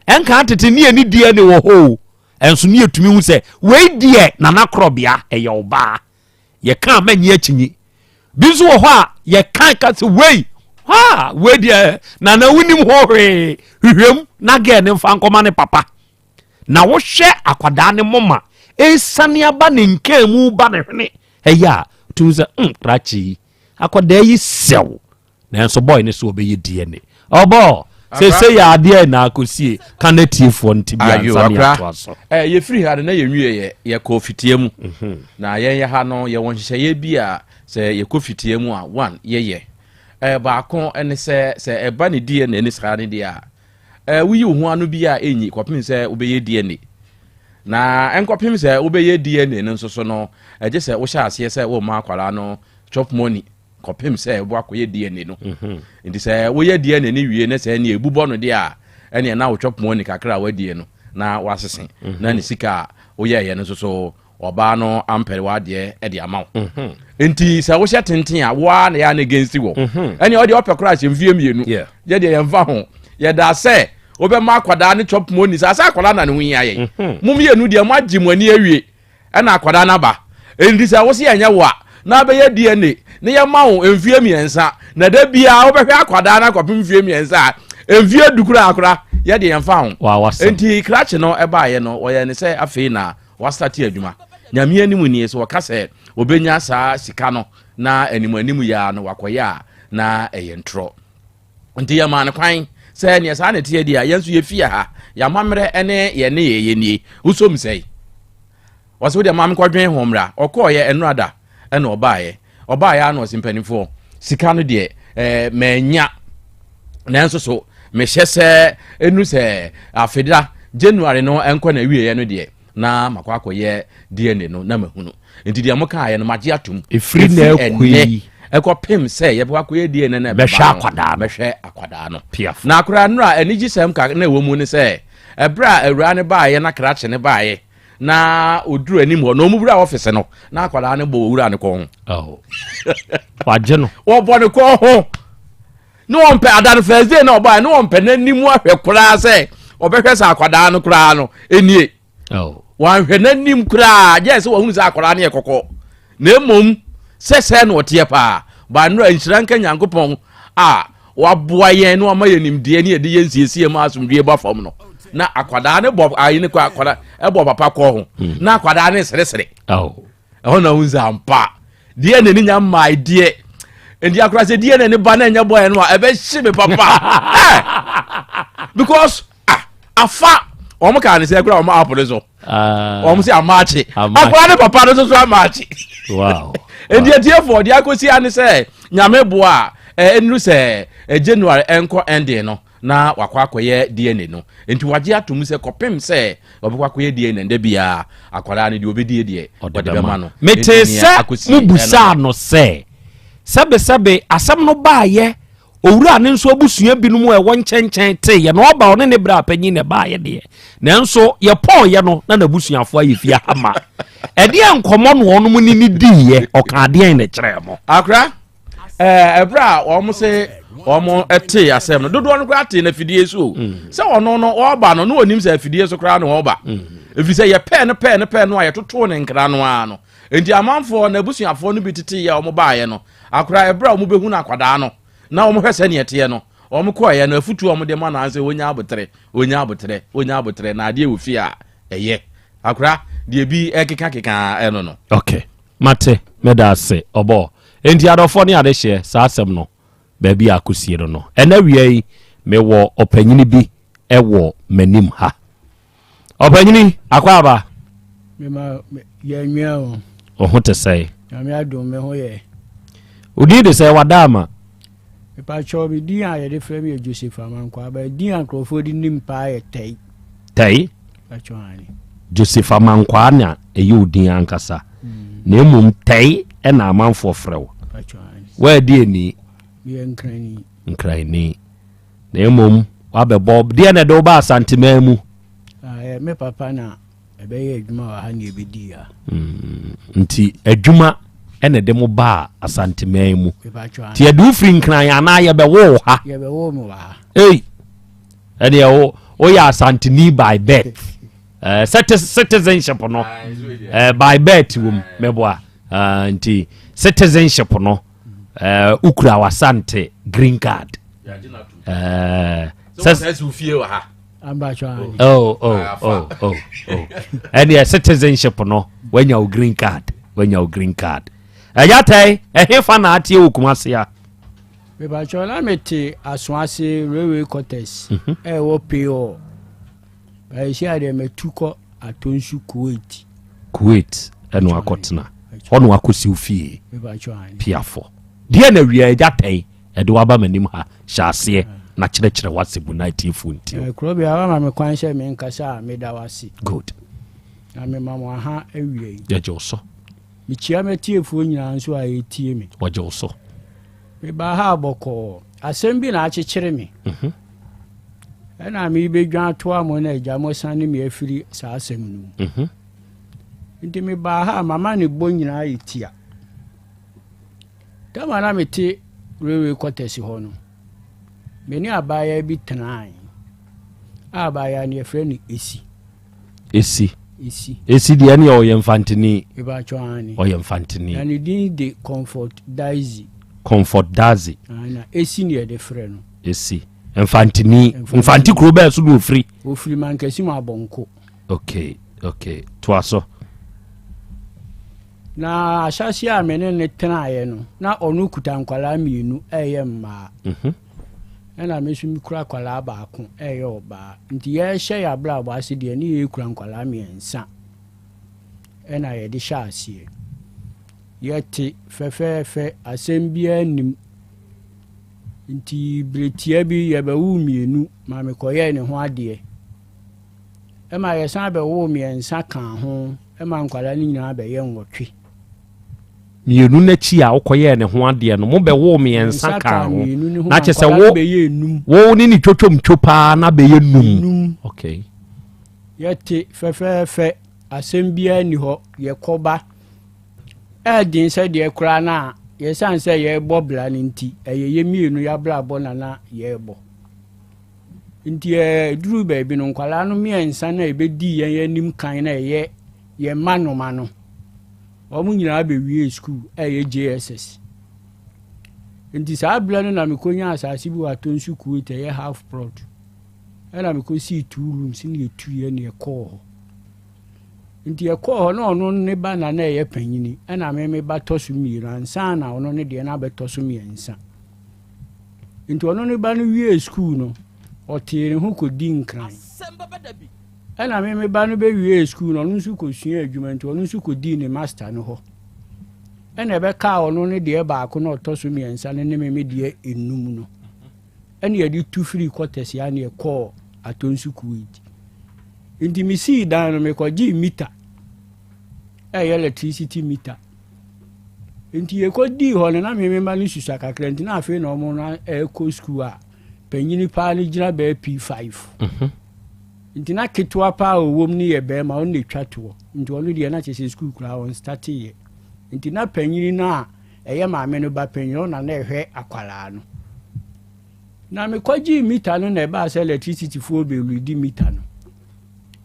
ɛnka tete ne yɛne DNA wɔ hɔ o, ɛnso ne yɛtumi hu sɛ wei deɛ Nana Korɔbea ɛyɛ ɔbaa. Yɛka a mɛnye akyinyi. Bi nso wɔ hɔ a yɛka ka sɛ wei ha wei deɛ nana wonim ho hwee hwehwɛm na gɛɛ ne mfa nkɔma ne papa na wohwɛ akwadaa ne moma ɛsiane aba ne nkaa mu ba ne hwene ɛyɛ a tumi sɛ mm krakye yi akwadaa yi sɛw Nanso boy no so ɔbɛyɛ DNA. Ɔbɔ sese yɛ adeɛ na akɔsie ka na tiefoɔ nti bi ansa ne atoa so. Eh, yɛfiri ha no na yɛnwie yɛ yɛkɔ fitia mu mhm. na yɛn yɛ ha no yɛwɔ nhyehyɛeɛ bi a sɛ yɛkɔ fitia mu a one yɛyɛ eh, baako ne sɛ sɛ ɛba ne DNA ne saa ne deɛ a eh, woyi wo ho ano bi a ɛnyi kɔpem sɛ wobɛyɛ DNA na ɛnkɔpem sɛ wobɛyɛ DNA no nso so no ɛgye sɛ wohyɛ aseɛ sɛ woma akwaraa no chop money kɔpem sɛ wobɔ akɔyɛ DNA no mhm. nti sɛ woyɛ DNA no wie na sɛ ɛneɛ ɛbu bɔ no deɛ a ɛneɛ na wotwa pɔn ni kakra a wadie no na wasese mhm. na ne sika a woyɛɛyɛ no nso so ɔbaa no ampɛre wadeɛ de ama wo mhm. Nti sɛ wohyɛ tenten a, wo ara na yɛ na against wɔ. Ɛnea ɔdeɛ ɔpɛ koraa hyɛ mfie mmienu. Yɛ deɛ yɛmfa ho. Yɛda sɛ wobɛma akwadaa ne chop money saa sɛ akwadaa na ne ho hia yɛn. Mo mmienu deɛ moagye mo ani awie ɛna akwadaa no aba. Nti sɛ wo se ɛnyɛ wo a, na abɛyɛ DNA na yɛma wo mfie mmiɛnsa na da biara wobɛhwɛ akwadaa no akɔpem mfie mmiɛnsa a, mfie du koraa koraa yɛ deɛ yɛmfa ho. Nti krakye no ɛbaeɛ no wɔyɛ ne sɛ afei na wastate adwuma. Nyame anim nie, sɛ wɔka sɛ ɔbɛnya saa sika no na anim anim yi ara no wakɔyɛ a, na ɛyɛ ntorɔ. Nti yɛmaa no kwan sɛ neɛ saa na ɛteɛ deɛ a, yɛn nso yɛfie ha, yɛn amammerɛ ne yɛn nneyɛeɛ nie, wosom sɛe. Ɔse wodeɛ ma menkɔdwen ho mmra. Ɔkɔɔyɛ ɛnora da ɛna ɔbaeɛ. Ɔbaeɛ ara na ɔse mpanimfoɔ, sika no deɛ ɛɛ mannya. Nanso so mehyɛ sɛ ɛnu sɛ afeda January no ɛnkɔ na awieɛ no deɛ na makɔ akɔyɛ DNA no na mahunu. Nti deɛ mokaeɛ no magye atom. Ɛfiri na ɛkɔ yi. Ɛkɔpem sɛ yɛbɛkɔ akɔyɛ DNA no ɛbɛba no, mɛhwɛ akwadaa no. Na koraa nnora anigyesɛm ka na ɛwɔ mu ne sɛ ɛberɛ a awuraa no baeɛ na krakye no baeɛ na ɔduru anim hɔ na ɔmu wura ɔfise no na akwadaa no bɔ owura no kɔn ho. Wagye no. Wɔbɔ ne kɔn ho. Ne wɔmpɛ ada no first day na ɔbaeɛ ne wɔmpɛ n'anim ahwɛ koraa sɛ ɔbɛhwɛ sɛ akwadaa no koraa no ɛnie. Oh. Wanhwɛ n'anim koraa gye sɛ wahunu sɛ akwadaa no yɛ kɔkɔɔ na mmom sɛ sɛ na ɔteɛ paa baa nnora nhyira nka Nyankopɔn a waboa yɛn na wama yɛn nimdeɛ ne yɛde yɛ nsiesie ma asomdwie ba fam no na akwadaa no bɔ ayi ne kɔ akwadaa ɛbɔ papa kɔ ho hmm. na akwadaa no seresere oh. ɛhɔ na ahun sɛ ampa deɛ n'ani nya mmaa deɛ nti akora sɛ deɛ n'ani ba na ɛnyɛ bɔyɛ no a ɛbɛhye me papa eh! because ah afa wɔn kaa ne sɛ kura wɔn app no so ah. wɔn sɛ amaakye akora ne papa no soso amaakye nti atiefoɔ deɛ akɔsi ane sɛ nyame boa a ɛnuru sɛ January ɛnkɔ ending no na wakɔ akɔyɛ DNA no nti wagye atom sɛ kɔpem sɛ ɔbɛkɔ akɔyɛ DNA ndɛ biara akwadaa no deɛ ɔbɛdie deɛ ɔde bɛma no. Metee sɛ mobusaa no sɛ sɛbesɛbe asɛm no baayɛ Owura no nso abusua binom a ɛwɔ nkyɛnkyɛn teeɛ na ɔba ɔne ne bra panyin na ɛbaeɛ deɛ, nanso yɛpɔeɛ no na n'abusuafoɔ ayɛ fie ha ma. Ɛdeɛn nkɔmmɔ na wɔnom ne no diiɛ? Ɔkaa deɛn na ɛkyerɛɛ mo? Akora, ɛɛ ɛberɛ a wɔn se wɔn tee asɛm no, dodoɔ no koraa tee no afidie so o. Mm. Sɛ ɔno no ɔreba no, na ɔnim sɛ afidie so koraa na ɔreba. Mm. Ɛfiri sɛ yɛpɛɛ no pɛɛ no pɛɛ no a yɛtotoo ne nkra no ara no. Enti amanfoɔ n'abusuafoɔ no bi teteeɛ a wɔn baeɛ no, Akora, ɛberɛ a wɔbɛhunu akwadaa no na wɔhwɛ sɛdeɛ ɛteɛ no, wɔkɔeɛ no, afutuo a wɔde ma no ara sɛ ɔnya aboterɛ, ɔnya aboterɛ, ɔnya aboterɛ, na adeɛ wɔ fie a, ɛyɛ. Akora, deɛ bi ɛkekakeka ɛno no. Ok, mate, meda ase, ɔbɔ. Enti adɔfoɔ ne adehyeɛ, saa asɛm no, baabi a akɔsie no no. Ɛnnɛ awia yi, mewɔ ɔpanyini bi wɔ m'anim ha. Ɔpanyini, akwaaba. Mema yɛ nwia o. Wo ho te sɛn? Nyame adom me ho yɛ. Wo din de sɛn wada ama? Mepakyɛw me din a yɛde frɛ me yɛ Joseph Amankwaa but din a nkurɔfoɔ de nim paa yɛ Tɛi. Tɛi? Pakyɛw ane. Joseph Amankwaa na ɛyɛ wo din ankasa. Mm. Na mmom Tɛi ɛna amanfoɔ frɛ wo. Pakyɛw ane. Woadi ani? Meyɛ Nkrani. Nkrani. Na mmom wabɛbɔ deɛ na ɛde wo ba Asanteman mu. Ah, me papa na ɛbɛyɛ adwuma wɔ ha na ɛbɛdii ha. Mm, nti adwuma ɛna ɛde mo baa Asanteman mu. Nti yɛde wo firi Nkran anaa yɛbɛwoo ha? Yɛbɛwoo me wɔ ha. Ei, ɛdeɛ wo woyɛ Asanteni by birth. Uh, citizenship no uh, by birth wɔ mu mɛboa. Uh, nti citizenship no uh, wokura w'Asante green card. Uh, oh, oh, oh, oh, oh. ɛneɛ citizenship no wanya wo green card wanya wo green card ɛyɛ atɛn ɛhe fa na ateɛ wɔ kuma se a mebakyɛ na mete asoase railway quarters mhm. ɛwɔ payɔ ɛsi adeɛ matu kɔ atonsu kuwait kuwait ɛno akɔtena hɔ no akɔsiw fie piafo deɛ na wia agya tɛn Ɛde wo aba m'anim ha, hyɛ aseɛ na kyerɛkyerɛ w'asɛm mu na atiefoɔ ntie wo. Kuro bia wama me kwan sɛ menkasa a meda wo ase. Good. Na mema mo aha awia yi. Yɛgye wo so. Mekyia m'atiefoɔ nyinaa nso a ɛretie me. Wɔgye wo so. Mebaa ha bɔkɔɔ. Asɛm bi na akyekyere me. Mhm. Ɛna merebɛdwan atoa mo na agya mo sane me afiri saa asɛm no mu. Mhm. Nti mebaa ha mama ne bɔ nyinaa yɛ tia. Tam a na mete railway quarters hɔ no, me ne abaayewa bi tenae a abaayewa no yɛfrɛ no Esi. Esi. Esi. Esi deɛ ɛne ɔyɛ mfantini. Mebakyɛ aane. Ɔyɛ mfantini. Na ne din de Comfort Daisy. Comfort Daisy. Na Esi ne yɛde frɛ no. Esi. Mfantini. Mfanti kuro bɛɛ so na ofiri. Ofiri Mankasi mu Abɔnko. Okay, okay. Toa so. Na ahyɛaseɛ a me ne no tenaeɛ no, na ɔno kuta nkwadaa mmienu ɛyɛ mmaa. Mhm. Ɛna me nso mekura akwadaa baako ɛyɛ ɔbaa. Nti yɛrehyɛ yɛn abrabɔ ase deɛ ne yɛkura nkwadaa mmiɛnsa ɛna yɛde hyɛ aseɛ. Yɛte fɛfɛɛfɛ, asɛm biara nnim. Nti berɛ tia bi yɛbɛwoo mmienu ma mekɔyɛɛ ne ho adeɛ. Ɛma yɛsan bɛwoo mmiɛnsa kaa ho ma nkwadaa no nyinaa bɛyɛ nwɔtwe. Mmienu no akyi a wokɔyɛɛ ne ho adeɛ no, mobɛwoo mmiɛnsa kaa ho. Na kyɛ sɛ wo wo ne ne twotwomtwo paa na bɛyɛ num. Okay. Yɛte fɛfɛɛfɛ, asɛm biara nni hɔ, yɛkɔba. Ɛyɛ den sɛ deɛ koraa no a yɛsiane sɛ yɛrebɔ bra no nti, ɛyɛ yɛ mmienu yɛabrabɔ na na yɛrebɔ. Nti ɛduruu baabi no, nkwadaa no mmiɛnsa no a ɛbɛdii yɛn anim kan na ɛyɛ yɛn mma noma no, wɔn nyinaa bɛwiee sukuu a ɛyɛ JSS. Nti saa berɛ no na mekɔnya asase bi wɔ Atonsu Kuwait ɛyɛ half plot. Ɛna mekɔsii two rooms ne yɛtuiɛ ne yɛkɔɔ hɔ. Nti yɛkɔɔ hɔ na ɔno ne ba na na ɛyɛ panyini ɛna me me ba tɔ so mmienu ansa na ɔno ne deɛ no abɛtɔ so mmiɛnsa. Nti ɔno ne ba no wiee sukuu no, ɔtee ne ho kɔdii Nkran. Ɛna me me ba no bɛwiee sukuu no, ɔno nso kɔsuaa adwuma nti ɔno nso kɔdii ne master no hɔ. Ɛna ɛbɛkaa ɔno ne deɛ baako na ɔtɔ so mmiɛnsa no ne me me deɛ enum no. Ɛna yɛde tu firii kɔtɛsi a na yɛkɔɔ Atonsu Kuwait. Nti mesii dan no mekɔgyee mita ɛyɛ electricity meter. Nti yɛkɔdii hɔ no na me me mma no susua kakra nti na afei na wɔn no ɛrekɔ sukuu a panyini paa no gyina bɛyɛ P5. Mhm. Nti na ketewa paa a ɔwɔ mu no yɛ bɛrima ɔno na ɛtwa toɔ nti ɔno deɛ na kyerɛ sɛ sukuu koraa wɔn stateeɛ. Nti na panyini no a ɛyɛ maame no ba panyin ɔno na na ɛhwɛ akwaraa no. Na mekɔgyee mita no na ɛbaa sɛ electricity foɔ bɛredi mita no.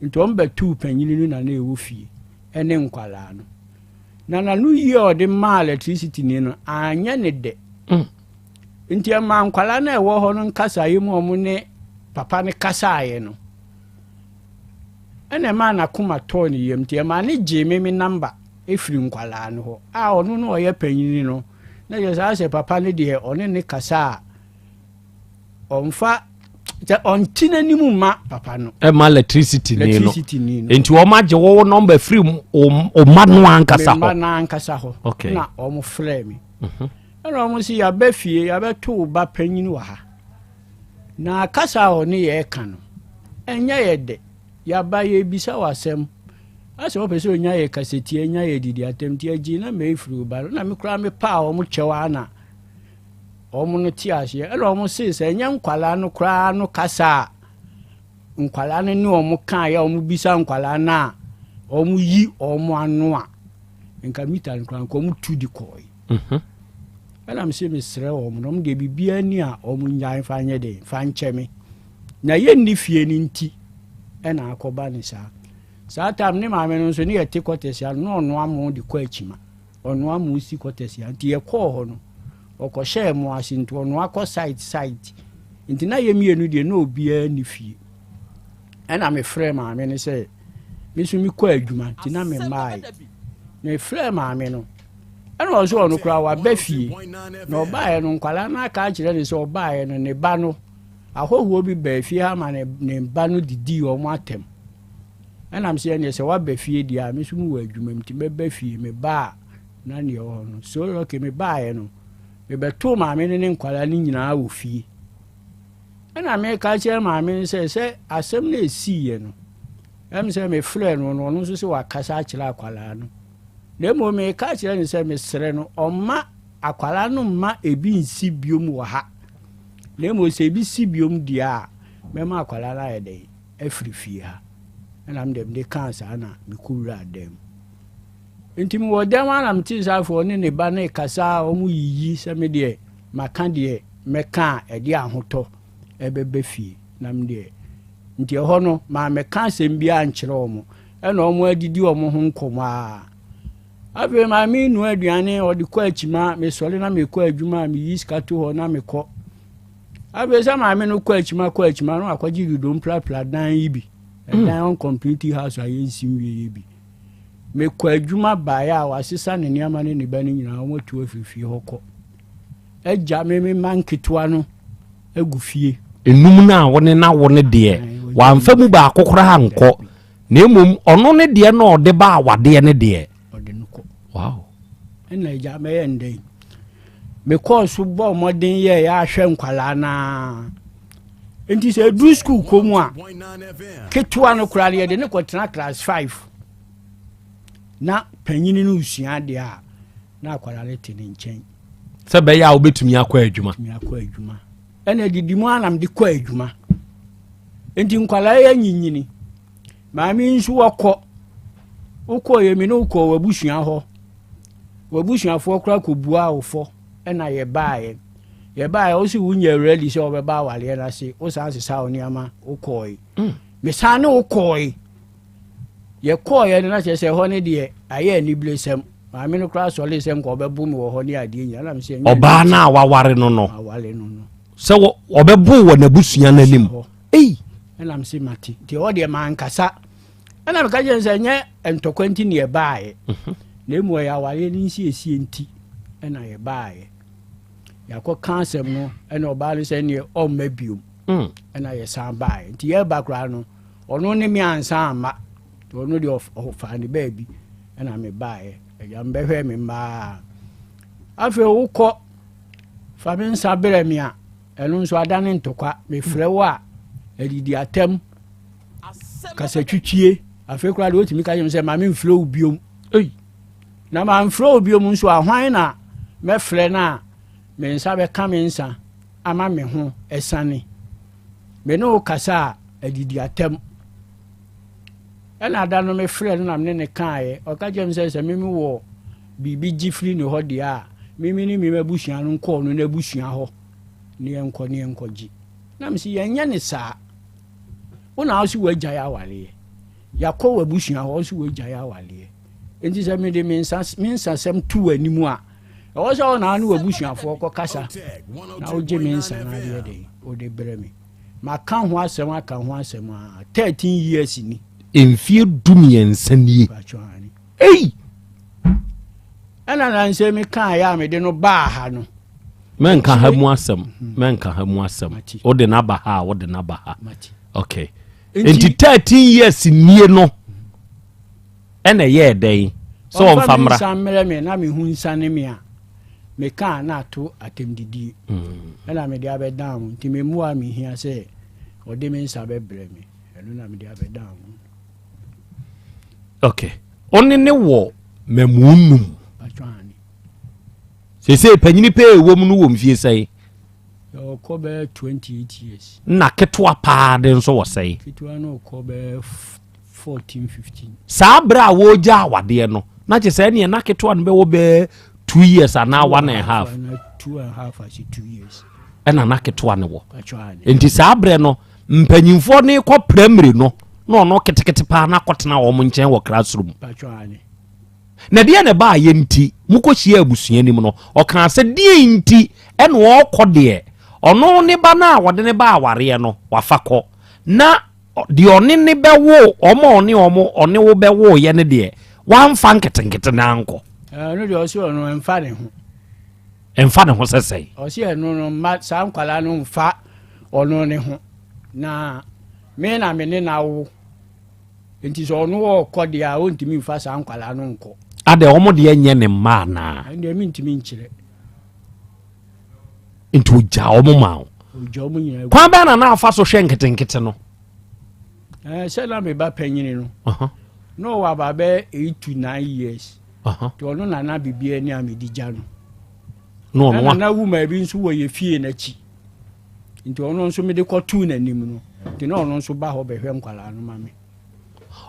Nti wɔn bɛtoo panyini no na na ɛwɔ fie ɛne nkwaraa no. Na n'ano yie a ɔde maa electricity-ni no, anyɛ ne dɛ. Mm. Nti ɛmaa nkwadaa no a ɛwɔ hɔ no nkasaeɛ mu a wɔn ne papa no kasaeɛ no, ɛna ɛmaa n'akoma tɔɔ ne yam. Nti ɛmaa ne gyee me me namba ɛfiri nkwadaa no hɔ. A ɔno no ɔyɛ panyini no, na kyerɛ saa sɛ papa no deɛ ɔne ne kasa a, ɔmfa sɛ ɔnte n'anim mma papa no. Ɛma electricity ni no. Electricity ni no. Nti wɔn agye wɔn nɔmba firi ɔma no ankasa hɔ. Mma no ankasa hɔ. Okay. Na wɔn frɛ mi. Mhm. Ɛna wɔn si yaba fie yabɛto wo ba panyin wɔ ha. Na kasa a ɔne yɛ ka no ɛnyɛ yɛ dɛ. Yaba yɛbisa wɔ asɛm. Asɛ wɔpɛ sɛ onya yɛ kasatia nya yɛ didi atɛm nti agye na mɛ efiri wo ba no. Na me koraa me paa wɔn kyɛw ana. Wɔn no te aseɛ. Ɛna wɔn see sɛ ɛnyɛ nkwadaa no koraa no kasa a nkwadaa no ne wɔn kaeɛ a wɔn bisa nkwadaa no a wɔn yi wɔn ano a nka mita no koraa nka wɔn tu de kɔɔe. Mhm. Ɛna me se mesrɛ wɔn na wɔn deɛ biribiara ni a wɔn nnyae mfa nyɛ den mfa nkyɛ me. Na yɛnni fie no nti ɛna akɔba ne saa. Saa tam ne maame no nso ne yɛte kɔtɛsi ano na ɔnoa mo de kɔ akyima. Ɔnoa mo si kɔtɛsi a nti yɛkɔɔ hɔ no ɔkɔhyɛɛ mo ase nti ɔnoa kɔ site site nti na yɛ mmienu deɛ na obiara nni fie ɛna mefrɛ maame no sɛ me nso mekɔ adwuma nti na me mmaae mefrɛ maame no ɛna ɔsɛ ɔno koraa waba fie na ɔbaeɛ no nkwadaa no aka akyerɛ ne sɛ ɔbaeɛ no ne ba no ahɔhoɔ bi baa fie ha ma ne ba no didii wɔn atɛm Ɛna mese ɛneɛ sɛ woaba fie deɛ a me nso mewɔ adwuma mu nti mɛba fie meba a na neɛ ɛwɔ hɔ no so okay mebaeɛ no mebɛtoo maame no ne nkwadaa no nyinaa wɔ fie ɛna meka kyerɛ maame no sɛ sɛ asɛm no ɛsiiɛ no ɛm sɛ mefrɛ no no ɔno nso sɛ wakasa akyerɛ akwadaa no na mmom meka kyerɛ no sɛ mesrɛ no ɔmma akwadaa no mma ebi nsi biom wɔ ha na mmom sɛ ebi si biom deɛ a mɛma akwadaa no ayɛ dɛn afiri fie ha. Ɛna me deɛ mede kaa saa na mekɔwuraa dan mu. Nti mewɔ dɛm ara na metee sɛ afei ɔne ne ba no rekasa a wɔyiyi sɛ me deɛ maka deɛ mɛka a ɛde ahotɔ ɛbɛba fie na me deɛ nti ɛhɔ no mammɛka asɛm biara ankyerɛ wɔn ɛna wɔn adidi wɔn ho nkɔmmɔ a afei maame nua aduane ɔde kɔ akyima mesɔre na mekɔ adwuma a meyi sika to hɔ na mekɔ afei sɛ maame no kɔ akyima kɔ akyima na wakɔgye dodom prapra dan yi bi ɛdan hmm. uncomplete house a yɛnsi nwieɛ bi Mekɔ adwuma baeɛ a wasesa ne nneɛma ne ne ba no nyinaa wɔatu afiri fie hɔ kɔ. Agya me me mma nketewa no agu fie. Enum no a wo ne no awo no deɛ, wamfa mu baako koraa ankɔ, na mmom ɔno ne deɛ na ɔde ba awadeɛ no deɛ. Ɔde no kɔ. Wow. Ɛna agya mɛyɛ ndɛn. Mekɔɔ so bɔɔ mmɔden yɛɛ ahwɛ nkwadaa no ara. Nti sɛ ɛduru sukuu kɔ mu a, ketewa no koraa no yɛde ne kɔtena class 5 na panyini no resua adeɛ a na akwadaa no te ne nkyɛn. Sɛ bɛyɛ a wobɛtumi akɔ adwuma. Tumi akɔ adwuma. Ɛna didi mu anam de kɔ adwuma. Nti nkwadaa yɛ nyinyini. Maame nso wɔkɔ. Wokɔ yɛ mi ne wokɔ w'abusua hɔ. W'abusuafoɔ koraa kɔbuaa wo fɔ ɛna yɛbaeɛ. Yɛbaeɛ wo se wonyɛ ready sɛ wobɛba awareɛ no ase, wosan sesaa wo nneɛma wokɔe. Mm. Mesan ne wo kɔe. Yɛkɔeɛ no na kyerɛ sɛ ɛhɔ no deɛ ayɛ aniberesɛm. Maame no koraa sɔre sɛ nka ɔbɛbo me wɔ hɔ ne adeɛ nyinaa. Na mesɛ ɔbaa no a waware no no. Aware no no. Sɛ ɔbɛbo wɔ n'abusua no anim. Ei. Ɛna mese mate. Nti ɛhɔ deɛ mankasa. Ɛna meka kyerɛ sɛ ɛnyɛ ntɔkwa nti ne yɛbaeɛ mhm. na emu ɛyɛ awareɛ no nsiesie nti ɛna yɛbaeɛ yɛakɔka asɛm no ɛna ɔbaa no sɛ neɛ ɔmma biom mm. ɛna yɛsan baeɛ nti yɛba koraa no ɔno ne me ansa amma nti ɔno deɛ ɔfaa ne baabi ɛna mebaeɛ agya mbɛhwɛ me mmaa afei wokɔ fa me nsa brɛ me a ɛno nso adane ntɔkwa mefrɛ wo a adidi atɛm kasatwitwie afei koraa deɛ wotumi ka kyerɛ me sɛ ma memfrɛ wo biom ei na mamfrɛ wo biom nso a hwan na mɛfrɛ no a me nsa bɛka me nsa ama me ho ɛsane me ne wo kasa a adidi atɛm ɛna da no mefrɛ no na mene ne kaeɛ ɔka kyerɛ me sɛ sɛ meme wɔ biribi gye firi ne hɔ deɛ a meme ne meme abusua no nkɔɔ no n'abusua hɔ ne yɛnkɔ ne yɛnkɔgye na mese yɛnyɛ ne saa Wo na wose w'agyae awareɛ. Yɛakɔ w'abusua hɔ, wose w'agyae awareɛ. Enti sɛ mede me nsa me nsasɛm to w'anim a, ɛwɔ sɛ wo na ne w'abusuafoɔ kɔkasa na wogye me nsa no adeɛ den wode brɛ me. Maka ho asɛm aka ho asɛm a 13 years ni. Mfie 13 nie. Ei! Ɛna nansɛ me kaa yɛ a mede no baa ha no. Mɛnka ha mu asɛm, mɛnka ha mu asɛm. Wode no aba ha a, wode no aba ha. Okay. Nti 13 years nie no, ɛna ɛyɛɛ dɛn sɛ ɔmfa mmra? Ɔmfa mmerɛ me na mehu nsane me a, mekaa na ato atɛmdidie. Mm. Ɛna mede abɛdan ho. Nti me mmoa mehia sɛ ɔde me nsa bɛbrɛ me. Ɛno na mede abɛdan ho. Okay. Ɔne ne wɔ mmamu num. Seesei panyini pɛ ɛwɔ mu no wɔ mfie sɛn? Ɔkɔ bɛyɛ 28 years. Na ketewa paa de nso wɔ sɛn? Ketewa no ɔkɔ bɛyɛ 14 15. Saa berɛ a wɔregya awadeɛ no, na kyerɛ sɛ ɛneɛ na ketewa no bɛwɔ bɛyɛ 2 years anaa 1 and half. 2 and half ase 2 years. Ɛna na ketewa no wɔ. Nti saa berɛ no mpanyinfoɔ no kɔ primary no na ɔno ketekete paa na akɔtena wɔn nkyɛn wɔ classroom. Na deɛ na ɛbaa yɛ nti mokɔhyia abusua nim no ɔkaa sɛ deɛ nti ɛna ɔrekɔ deɛ ɔno ne ba no a wɔde ne ba awareɛ no wafa kɔ na deɛ ɔne ne bɛwo ɔmo a ɔne ɔmo ɔne wo bɛwoeɛ no deɛ wamfa nketenkete no ankɔ. Ɛno deɛ ɔse ɔno ɛmfa ne ho. Ɛmfa ne ho sɛ sɛn? Ɔse ɛno no mma saa nkwadaa no mfa ɔno ne ho na me na me ne no awo. Nti sɛ ɔno ɔɔkɔ deɛ a ɔntumi nfa saa nkwadaa no nkɔ. Adɛ wɔn deɛ nyɛ ne mma anaa? Ɛndeɛ mentumi nkyerɛ. Nti ogya wɔn ma wo? Ogya wɔn nyinaa. Kwan bɛn na na afa so hwɛ nketenkete no? Ɛɛ sɛ na me ba panyini no. Na ɔwɔ aba bɛyɛ 8 to 9 years. Nti ɔno na na biribiara ni a mede gya no. Na ɔno a. Na wuma bi nso wɔ yɛ fie n'akyi. Nti ɔno nso mede kɔtoo n'anim no, nti na ɔno nso ba hɔ bɛhwɛ nkwadaa no ma me.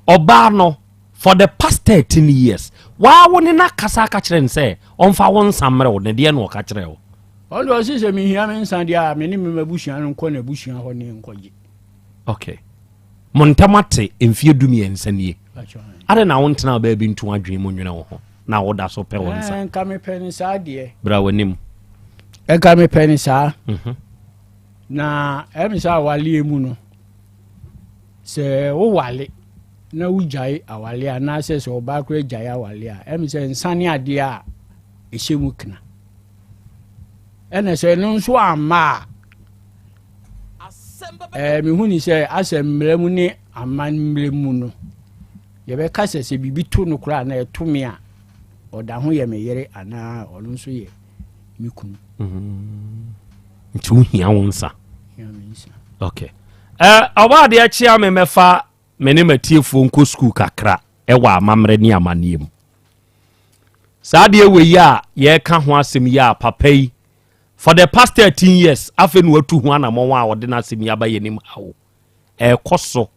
Ɔbaa no, For the past 13 years, waa wo ne no akasa aka kyerɛ no sɛ ɔmfa wo nsa mmerɛ wo, ne deɛ na ɔka kyerɛ wo. Ɔno deɛ ɔse sɛ mehia me nsa deɛ a, me ne me m'abusua no nkɔ n'abusua hɔ ne nkɔgye. Okay. Mo ntam ate mfeɛ 13 nie. Adɛn na wontena baabi nto adwene mu nwene wo ho na woda so pɛ wo nsa? Eh, nka mepɛ ne saa deɛ. Bra w'anim. Nka mepɛ ne saa. Na ɛmi sɛ awaleɛ mu no, sɛ wowale na wogyae awale anaasɛ sɛ ɔbaa koraa gyae awale a, ɛmi sɛ nsa ne adeɛ a ɛhyɛ mu kena. Ɛna sɛ ɛno nso amma a, ɛɛ mehu ni sɛ asɛ mmerɛ mu ne aman mmerɛ mu no, yɛbɛka sɛ sɛ biribi to no koraa na ɛto me a, ɔda ho yɛ me yere anaa ɔno nso yɛ me kunu. Nti wohia wo nsa. Okay. Ɔbaa adeɛ kyea me mɛfa me ne matiefoɔ nkɔ sukuu kakra ɛwɔ amammerɛ ne amanneɛ mu. Saa adeɛ wei yi a yɛreka ho asɛm yi a papa yi for the past 13 years afei na watu ho anammɔn a ɔde n'asɛm yi aba yɛn anim ha o. Ɛrekɔ so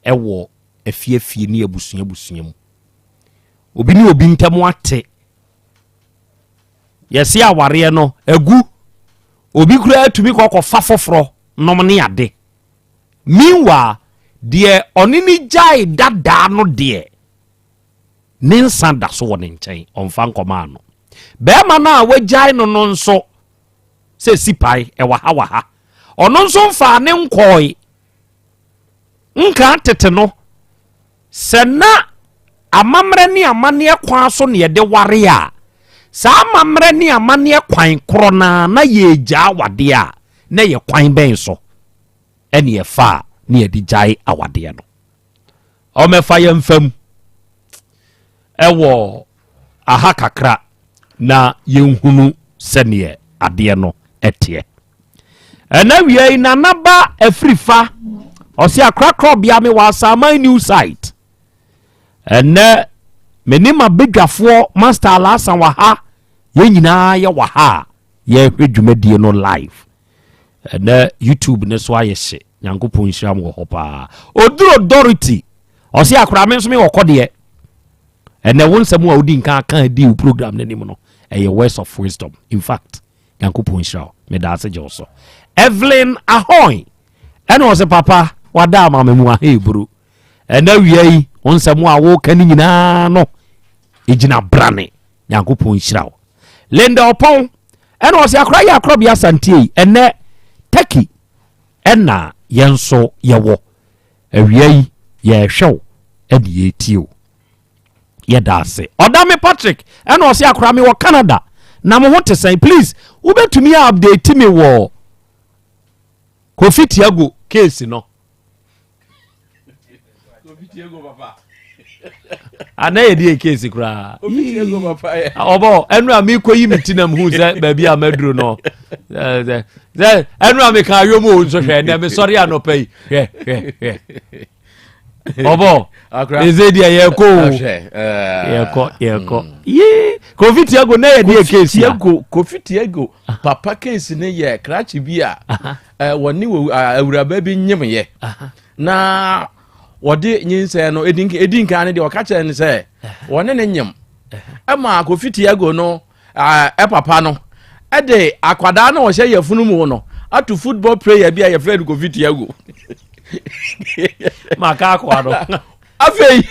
ɛwɔ afiefie ne abusua abusua mu. Obi ne obi ntam ate. Yɛse awareɛ no agu. Obi koraa tumi kɔ kɔfa foforɔ nom ne ade. Meanwhile, deɛ ɔne ne gyae dadaa no deɛ, ne nsa da so wɔ ne nkyɛn, ɔmfa nkɔmaa no. Bɛrima no a wagyae no no nso, sɛ si pae, ɛwɔ ha wɔ ha. Ɔno nso mfaa ne nkɔe. Nka tete no, sɛ na amammerɛ ne amanneɛ kwan so na yɛde ware a, saa amammerɛ ne amanneɛ kwan korɔ no ara na yɛregyaa awadeɛ a, na ɛyɛ kwan bɛn so ɛne ɛfa a na yɛde gyae awadeɛ no? Ɔmmɛfa yɛn mfa mu ɛwɔ aha kakra na yɛnhunu sɛdeɛ adeɛ no ɛteɛ. Ɛna wia yi Nana ba afirifa ɔse akorakora ɔbea me wɔ Asaman new site. Ɛnɛ me ne m'abadwafoɔ Master Alhassan wɔ ha, yɛn nyinaa yɛ wɔ ha a yɛrehwɛ dwumadie no live. Ɛnɛ YouTube ne so ayɛ hye. Nyankopɔn nhyira mo wɔ hɔ paa. Oduro Dorothy ɔse akora me nso me wɔ kɔdeɛ. Ɛnɛ wo nsɛm a wodi nka aka adi wo program no anim no ɛyɛ words of wisdom. In fact, Nyankopɔn nhyira wo. Meda ase gye wo so. Evelyn Ahoy ɛna ɔse papa wada ama me mu aha eburu. Ɛnɛ wia yi wo nsɛm a woka no nyinaa no ɛgyina brane. Nyankopɔn nhyira wo. Linda Ɔpɔn ɛna ɔse akora yɛ akorɔbea asantie yi ɛnɛ Turkey ɛna yɛn nso yɛwɔ. Awia yi yɛrehwɛ wo ɛne yɛretie wo. Yɛda ase. Ɔdame Patrick ɛna ɔse akora me wɔ Canada na mo ho te sɛn? Please wobɛtumi a update me wɔ Kofi Tiago case no. Ana yɛ deɛ case koraa. Ɔbɔ ɛnu a mekɔ yi me ti na mehu sɛ baabi a maduro no. Sɛ ɛnu a meka ayom o nso hwɛ ɛnɛ mesɔre anɔpa yi hwɛ hwɛ hwɛ. Ɔbɔ ɛsɛ deɛ yɛkɔ o yɛkɔ yɛkɔ yee Kofi Tiago na yɛ deɛ case ya. Kofi Tiago papa case ne yɛ krakye bi a wɔne awuraba bi nyemyɛ na wɔde nyinsɛn no edi nkan no deɛ ɔka kyerɛ no sɛ wɔne ne nyem ɛma Kofi Tiago no ɛpapa no ɛde akwadaa no ɔhyɛ yɛfunu mu no ato football player bi a yɛfrɛ no Kofi Tiago maka akoa no afei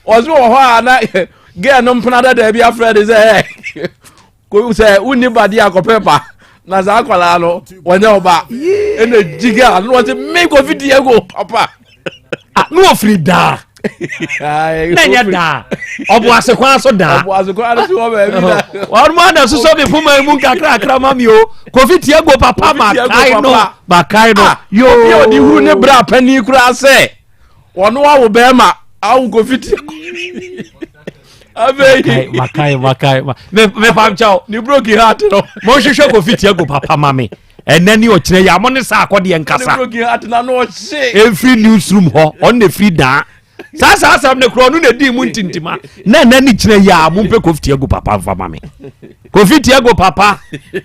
ɔso wɔ hɔ a na girl no mpena dada bi afrɛ de sɛ sɛ wonni ba deɛ akɔpɛ ba na saa akwadaa no wɔnyɛ ɔba ɛna gyiga na wɔte me Kofi Diego papa ah, na wɔfiri daa na ɛnyɛ daa ɔbo ase kwan so daa ɔbo ase kwan so wɔ baabi da wɔn mu ada soso mi poma mu nkakrakra ma mi o Kofi Diego papa makae no makae no ah, yoo obi a ɔde huru ne bra panin koraa sɛ wɔn awo bɛrima awo Kofi Diego afei makae makae mepa nkyɛw ne broken heart no monhwehwɛ Kofi Tiago papa ma me ɛnɛ ne ɔkyerɛ yɛ amo ne saa akɔdeɛ nkasa ne broken heart na no ɔhye ɛmfiri newsroom hɔ ɔno na ɛfiri daa saa saa asɛm ne korɔ ɔno na ɛdii mu ntintima na ɛnɛ ne kyerɛ yɛ a mompɛ Kofi Tiago papa mfa ma me Kofi Tiago papa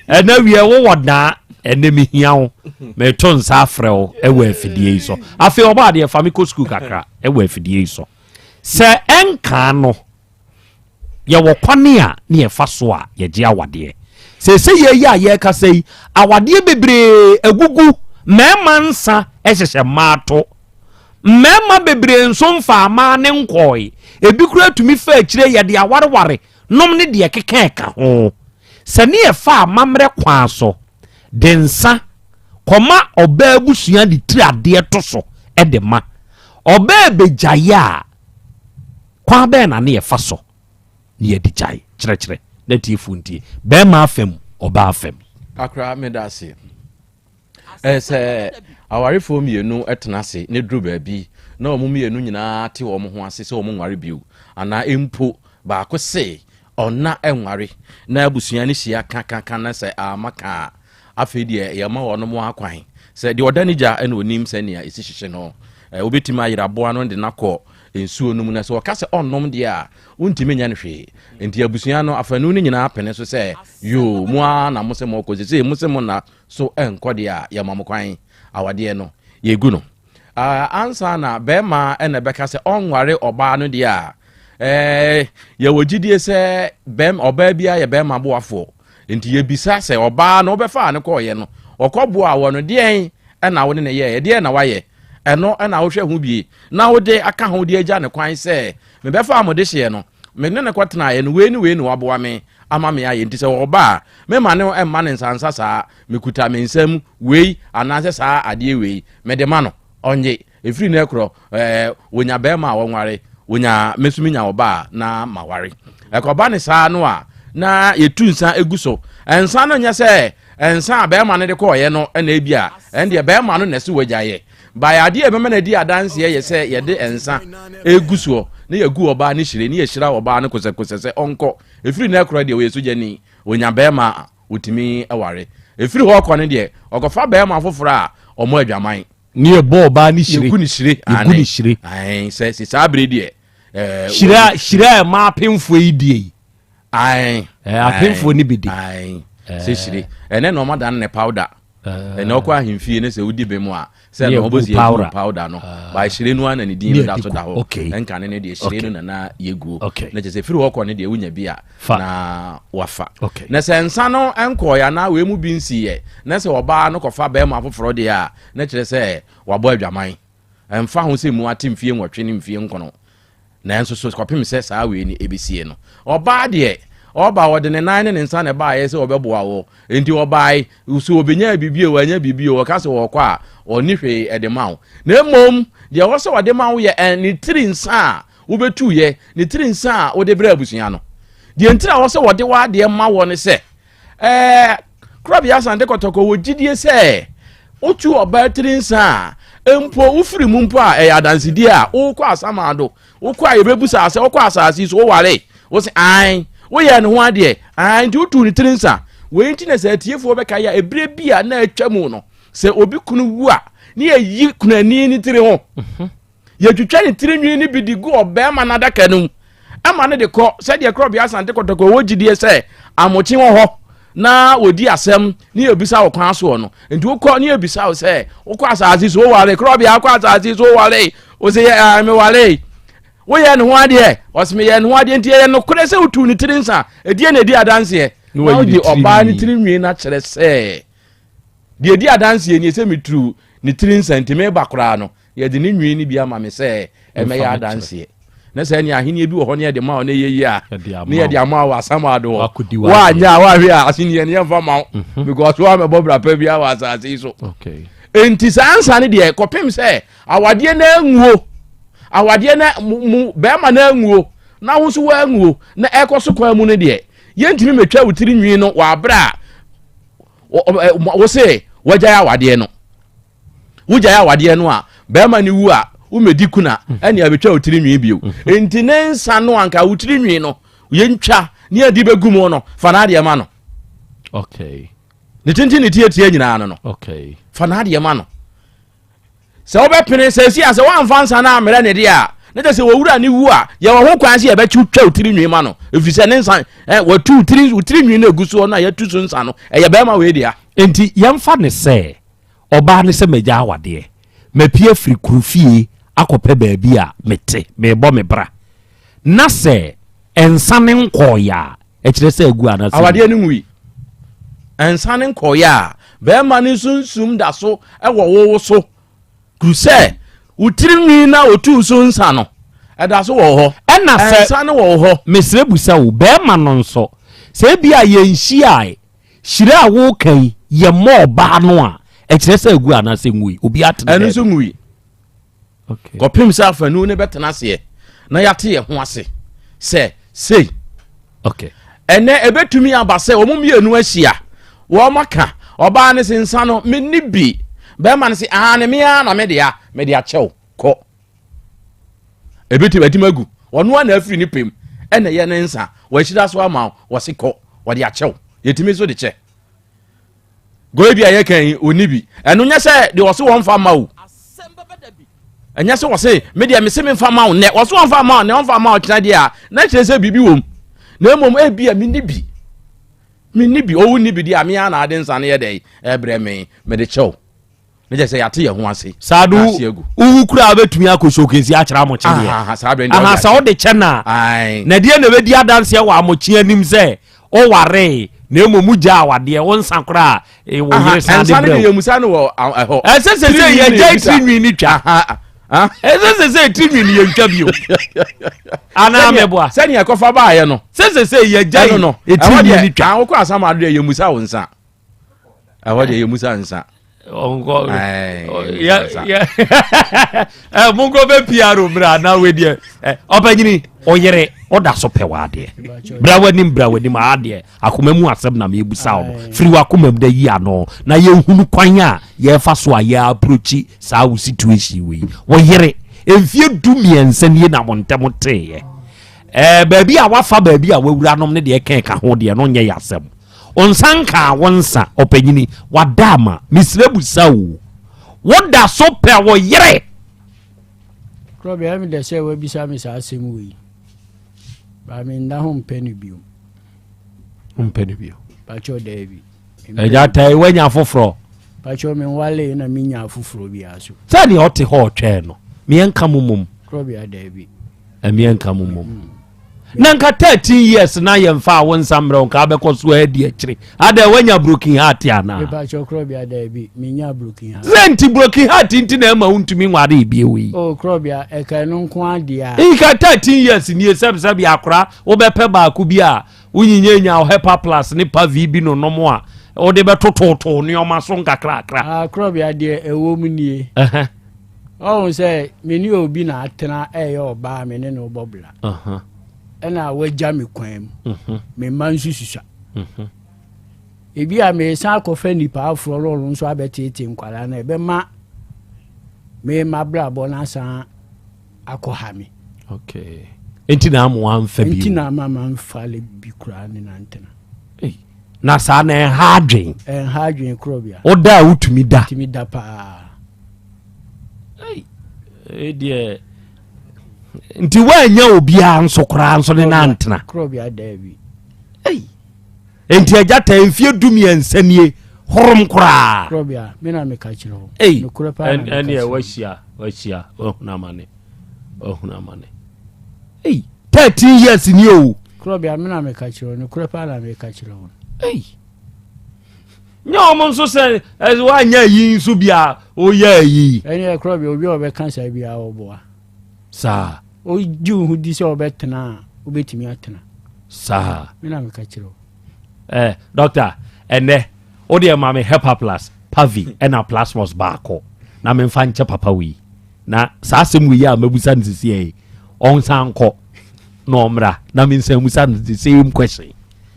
ɛnɛ wie wowɔ daa ɛnɛ mehia wo meto nsa afrɛ wo ɛwɔ afidie yi so afei ɔbɔ adeɛ fa me kɔ sukuu kakra ɛwɔ afidie yi so. Sɛ ɛnkaa no, yɛwɔ kwane a ne yɛfa so a yɛgye awadeɛ. Seesei yei a yɛrekasa yi, awadeɛ bebree agugu, mmarima nsa hyehyɛ mmaa to. Mmarima bebree nso mfaa mmaa ne nkɔɔe. Ebi koraa tumi fa akyire yɛde awareware nom ne deɛ ɛkeka ɛka ho. Sɛ ne yɛfa amammerɛ kwan so de nsa kɔma ɔbaa abusua de tiri adeɛ to so de ma ɔbaa bɛgyaeɛ a, kwan bɛn na ne yɛfa so ne yɛde gyae? Kyerɛkyerɛ na atiefoɔ ntie. Bɛrima afa mu, ɔbaa afa mu. Akora meda ase. Ɛɛ sɛ awarefoɔ mmienu tena ase na ɛduru baabi na wɔn mmienu nyinaa te wɔn ho ase sɛ wɔn nware bio anaa mpo baako se ɔnna nware na abusua no hyia ka ka ka na sɛ amma ka a, afei deɛ yɛma wɔnom akwan sɛ deɛ ɔda ne gya na ɔnim sɛnea ɛsi hyehye no. Wobɛtumi ayere aboa no de no akɔ nsuo no mu na sɛ ɔka sɛ ɔnnom deɛ a, wontumi nyɛ no hwee. Nti abusua no afanu no nyinaa pene so sɛ yoo, mo ara na mo se mokɔ, sesei mo se mo nna so nkɔ deɛ a, yɛma mo kwan. Awadeɛ no, yɛgu no. Ansa na bɛrima na ɛbɛka sɛ ɔnware ɔbaa no deɛ a, yɛwɔ gyidie sɛ bɛm, ɔbaa biara yɛ bɛrima boafoɔ. Nti yɛbisa sɛ ɔbaa no wobɛfaa no kɔɔyɛ no, ɔkɔboaa wɔ no, deɛn na wo ne no yɛɛ, deɛn na wayɛ? Ɛno na wohwɛ ho bie na wode aka ho de agya no kwan sɛ mebɛfaa mo dehyeɛ no, me ne no kɔtenaeɛ no, wei ne wei na waboa me ama me ayɛ. Nti sɛ ɔba a, mema no mma no nsansa saa, mekuta me nsam wei anaasɛ saa adeɛ wei, mede ma no, ɔnnye. Ɛfiri nnɛ korɔ, ɛɛ, wɔnya barima a wɔnware, wɔnya, me nso menya ɔba a na maware. Ɛkɔba ne saa no a, na yɛtu nsa gu so. Nsa no nyɛ sɛ nsa a barima no de kɔɔeɛ no na ebi a, ɛndeɛ barima no na ɛse wagyaeɛ. By adeɛ a ɛbɛma no adi adanseɛ yɛ sɛ yɛde nsa egu soɔ na yɛgu ɔbaa no hyire na yɛhyira ɔbaa no kosɛkosɛ sɛ ɔnkɔ. Ɛfiri nnɛ korɔ deɛ ɔyɛ sogyani, ɔnya barima a ɔtumi ware. Ɛfiri hɔ kɔ no deɛ, ɔkɔfa barima foforɔ a, ɔmmɔ adwaman. Ne yɛbɔ ɔbaa no hyire. Yɛgu no hyire. Yɛgu no hyire. Ae, sɛ saa bere deɛ. Hyire hyire a ɛma apemfoɔ yi die yi. Ae. Apemfoɔ no bi di. Ae. Sɛ hyire. Ɛnɛ na ɔma dan ne powder. Ɛnɛ ɔkɔ ahemfie ne sɛ wodi bem a sɛ na ɔbɔ si yɛgu powder no. Ba hyire no ara na ne din no da so da hɔ. Ɛnka ne ne deɛ hyire no na na yɛguo. Na kyerɛ sɛ firi hɔ kɔ ne deɛ wonya bi a na wafa. Na sɛ nsa no nkɔɔeɛ anaa wei mu bi nsiiɛ na sɛ ɔbaa no kɔfa bɛrima foforɔ deɛ a na kyerɛ sɛ wabɔ adwaman. Ɛmfa ho sɛ mu ate mfie nwɔtwe ne mfie nkono, nanso so kɔpem sɛ saa wei no ɛbɛsie no. Ɔbaa deɛ, ɔba ɔde ne nan ne ne nsa na ɛbaeɛ sɛ ɔbɛboa wo, enti ɔbae, so ɔbɛnyaa biribi o, wannya biribi o, ɔka sɛ ɔrekɔ a, ɔnni hwee ɛde ma wo. Na mmom, deɛ ɛwɔ sɛ ɔde ma wo yɛ ne tiri nsa a wobɛtuiɛ, ne tiri nsa a wode brɛ abusua no. Deɛ nti a ɛwɔ sɛ wɔde w'adeɛ ma wɔ ne sɛ, Ɛɛ, Korabea Asante Kɔtɔkɔ wɔ gyidie sɛ wotu ɔbaa tiri nsa a, mpo wofiri mu mpo a, ɛyɛ adansedie a wokɔ asamando. Wokɔ a yɛbɛbusa sɛ wokɔ asase yi so woware? Wo se ae. Woyɛɛ ne ho adeɛ? Ae. Nti wotuu ne tiri nsa. Wei nti na sɛ atiefoɔ bɛkae a, ɛberɛ bi a na atwa mu no, sɛ obi kunu wu a, ne yɛyi kunani ne tiri ho. Yɛtwitwa ne tiri nwi no bi de gu ɔbarima no adaka no mu ma no de kɔ sɛdeɛ Korɔbea Asante Kɔtɔkɔ wɔ gyidie sɛ amokye wɔ hɔ na wɔdi asɛm ne yɛbisa wɔ kwan soɔ no. Nti wokɔ ne yɛbisa wo sɛ wokɔ asase so woware Korɔbea wokɔ asase so woware wo sɛ yɛ meware woyɛ ne ho adeɛ ɔsɛ meyɛ ne ho adeɛ nti ɛyɛ nokorɛ sɛ wotu ne tiri nsa ɛdeɛ na ɛdi adanseɛ na wode ɔbaa ne tiri nwi no akyerɛ sɛ deɛ ɛdi adanseɛ nie sɛ meturu ne tiri nsa nti meba koraa no Yɛde ne nwi no bi ama me sɛ ɛmmɛyɛ adanseɛ. Na sɛ ɛne ahenni bi wɔ hɔ ne yɛde ma wo na ɛyɛ yie a, ne yɛde ama wo asamado hɔ. Woanyɛ a woahwɛ a asenniɛ no yɛmfa ma wo mhm. because woamɛbɔ bra pa biara wɔ asase yi so. Enti saa nsa no deɛ kɔpem sɛ awadeɛ no anwuo, awadeɛ no mu bɛrima no anwuo na wo nso woanwuo na ɛkɔ so kwan mu no deɛ yɛntumi mɛtwa wo tiri nwi no wɔ aberɛ a wo se wagyae awadeɛ no. Wogyae awadeɛ no a, bɛrima no wu a, womɛdi kuna mm. ɛne abɛtwa wo tiri nwi bio. Mm. Nti ne nsa no anka wo tiri nwi no yɛntwa ne yɛde bɛgu mu no fa n'adeɛ ma no. Okay. Ne tenten ne tietie nyinaa no no. Okay. Fa n'adeɛ ma no. Sɛ wobɛpene sɛ si a sɛ woamfa nsa no ammerɛ ne deɛ a ne kyɛ sɛ wɔwura ne wu a yɛwɔ ho kwan sɛ yɛbɛkye twa wo tiri nwi ma no ɛfiri sɛ ne nsa eh, watu wo tiri nwi no ɛgu soɔ no a yɛatu so nsa no ɛyɛ bɛrima wei dea. Enti yɛmfa ne sɛ Ɔbaa no sɛ magya awadeɛ, mapue afiri kuro fie akɔpɛ baabi a mete, merebɔ me bra. Na sɛ nsa ne nkɔɔyɛ a, ɛkyerɛ sɛ agu anaasɛ? Awadeɛ no nwui. Nsa ne nkɔɔyɛ a, bɛrima no sunsum da so wɔ wo so. Kuru sɛ wo tirinwi na otuu so nsa no, ɛda so wɔ hɔ. Ɛna sɛ nsa no wɔ hɔ. Mesrɛ busa wo, bɛrima no nso, sɛ ebi a yɛnhyiae, hyira a woka yi, yɛmmɔ ɔbaa no a, ɛkyerɛ sɛ agu anaasɛ nwui? Obi atena Ɛno nso nwui. Kɔpem sɛ afanu no bɛtena aseɛ na yɛate yɛn ho ase sɛ sei. Okay. Ɛnɛ ɛbɛtumi aba sɛ wɔn mmienu ahyia, wɔn aka, ɔbaa no se nsa no menni bi, bɛrima no se aane me ara na me dea, mede akyɛw kɔ. Ɛbɛtumi atumi agu, ɔno ara na afiri ne pɛm ɛna ɛyɛ ne nsa, wɔahyira so ama wo, wɔse kɔ, wɔde akyɛw, yɛtumi nso de kyɛ. Goe bi a yɛka yi ɔni bi, ɛno nyɛ sɛ deɛ ɔse wɔmfa ma wo, ɛnyɛ sɛ wɔse me deɛ mese memfa ma wo nnɛ, wɔse wɔmfa ma wo nnɛ, wɔmfa ma wo kyena deɛ a, na kyerɛ sɛ biribi wom, na mmom ebi a menni bi, menni bi, ɔwo nni bi deɛ a me ara na ade nsa no yɛ dɛ ɛbrɛ me, mede kyɛw. Ne kyɛ sɛ yɛate yɛn ho ase. Saa do na ase agu. wowu koraa wobɛtumi akɔ showcase akyerɛ amokye deɛ. Aha, saa berɛ no deɛ Aha, wode sɛ akyɛ. wode kyɛ no a, Ae. na deɛ na ɛbɛdi adanseɛ wɔ amokye anim sɛ wowaree na mmom wogyaa awadeɛ, wo nsa koraa a, wo Aha, yere san de nsa no brɛ deɛ wo. yɛmusa no wɔ ɛhɔ. Ɛsɛ sɛ sɛ Tirinwi no yɛgyae yɛbusa. tirinwi no twa. Aha, ah. Ɛsɛ sɛ sɛ tirinwi no yɛntwa bio. Anaa Sɛdeɛ- meboa. Sɛdeɛ ɛkɔfa baeɛ no. Sɛ sɛ sɛ yɛgyae Ɛno no, ɛhɔ tirinwi deɛ, no twa. ah, wokɔ asamado deɛ yɛmusa wo nsa. Ɛhɔ deɛ yɛmusa nsa. Ɔnkɔ Ɛɛ, yɛ yɛ ɛ monkɔ bɛ pr mmerɛ anaa wei deɛ ɛ ɔpanyini ɔyere ɔda so pɛ w'adeɛ bra w'anim bra w'anim adeɛ akoma mu asɛm na mebusa wo no firi w'akoma mu da yi ano na yɛhunu kwan a yɛfa so a yɛ approachi saa wo situation wei wɔyere mfie 13 nie na mo ntɛm teeɛ ɛɛ baabi a wafa baabi a wawura nom ne deɛ kɛn ka ho deɛ no nyɛ yɛ asɛm Wo nsa nkaa wo nsa, ɔpanyini, wada ama, mesrɛ busa o, woda so pɛ wo yere? Korɔbea, ɛmi dɛ sɛ wabisa me saa asɛm wei, ba me nda ho mpɛ no bio. Mpɛ no bio? Pakyɛ daabi. Ɛgya tae wanya foforɔ. Pakyɛ me nwale na menya afoforɔ biara so. Sɛdeɛ ɔte hɔ ɔtwɛn no, meɛnka mo mmom. Korɔbea daabi. Ɛmeɛnka mo mmom. Na nka 13 years na yɛmfa wo nsa mmerɛ wo nka wobɛkɔ so adi akyire adɛ woanya broken heart anaa? Mepakyɛ korɔbea daabi menya broken heart. Sɛ nti broken heart nti na ɛma wontumi nware bio yi. Oh korɔbea ɛka ɛno nko adeɛ a. Nka 13 years nie sɛbsɛbe akora wobɛpɛ baako bi a wonyinyanya wo hepa plus ne pa vi bi no nom a wode bɛtototo nneɛma so nkakrakra. Ah korɔbea deɛ ɛwɔ mu nie. Ɔhu sɛ me ne obi na atena ɛyɛ ɔbaa me ne no bɔ bla. Ɛna wagya me kwan mu. Mhm. Me mma nso susua. Mhm. Ebi a mesan akɔfa nipa aforɔ no ɔno nso abɛtete nkwadaa no ɛbɛma me ma brabɔ no asan akɔ ha me. Okay. Nti na ama wamfa bi. Nti na ama mamfa le bi koraa ne nantena. Na saa na ɛha adwen. Ɛha adwen korɔ bia. Woda a wotumi da. Wotumi da paa. Ei, deɛ nti woanya obiara nso koraa nso ne nantena. Korɔ daabi. Ei, nti agya ta mfie 13 nie horom koraa. Korɔ bia, me na meka kyerɛ wo. Ei, Nokorɛ paa na meka ɛneɛ kyerɛ wo. wahyia, wahyia, wahunu amane, wahunu amane. Ei, 13 years ni o. Korɔ bia, me na meka kyerɛ wo, nokorɛ paa na meka kyerɛ wo. Ei. Nyɛ wɔn nso sɛ ɛsɛ woanyɛ ayi nso bi a woyɛ ayi. Ɛne ɛkorɔ bi obi a ɔbɛka saa bi a ɔboa. Saa. Ogye wo ho di sɛ ɔbɛtena a wobɛtumi atena. Saa. Me na meka kyerɛ wo. Eh, doctor, ɛnɛ wo deɛ ma me Hepa Plus, Pavi ɛna Plasmos baako na memfa nkyɛ papa wei. Na saa asɛm wei a mabusa no sisi yi, ɔnsan nkɔ na ɔmmra na mensan musa no the same question.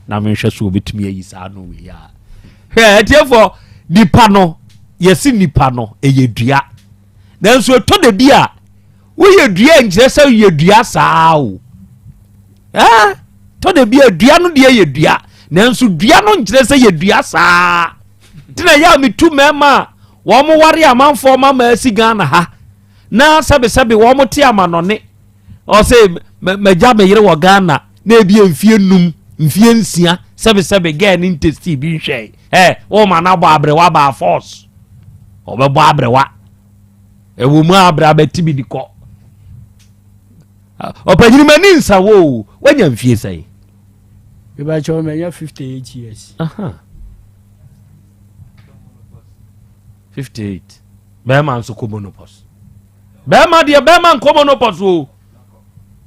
Na menhwɛ so obɛtumi ayi saa no wei a. Hwɛ atiefoɔ, nipa no, yɛsi nipa no ɛyɛ dua. Nanso ɛtɔ da bi a woyɛ dua nkyerɛ sɛ woyɛ dua saa o. Ɛɛ tɔ da bi a dua no deɛ yɛ dua, nanso dua no nkyerɛ sɛ yɛ dua saa. Nti na yɛ a metu mmarima a wɔn ware amanfoɔ ma ma asi Ghana ha na sɛbesɛbe wɔn te amanɔne ɔsɛ magya me yere wɔ Ghana na ebi mfie num mfie nsia sɛbesɛbe gɛɛ ne ntesti bi nhwɛe ɛ wɔn ma no abɔ aberewa baa force ɔbɛbɔ aberewa ɛwɔ mu a aberewa bɛti bi di kɔ. Ɔpanyini m'ani nsa wo o, woanya mfie sɛn? Mebakyɛw manya 58 years. Aha. 58. Bɛrima nso kɔ monopause. Bɛrima deɛ bɛrima nkɔ monopause o.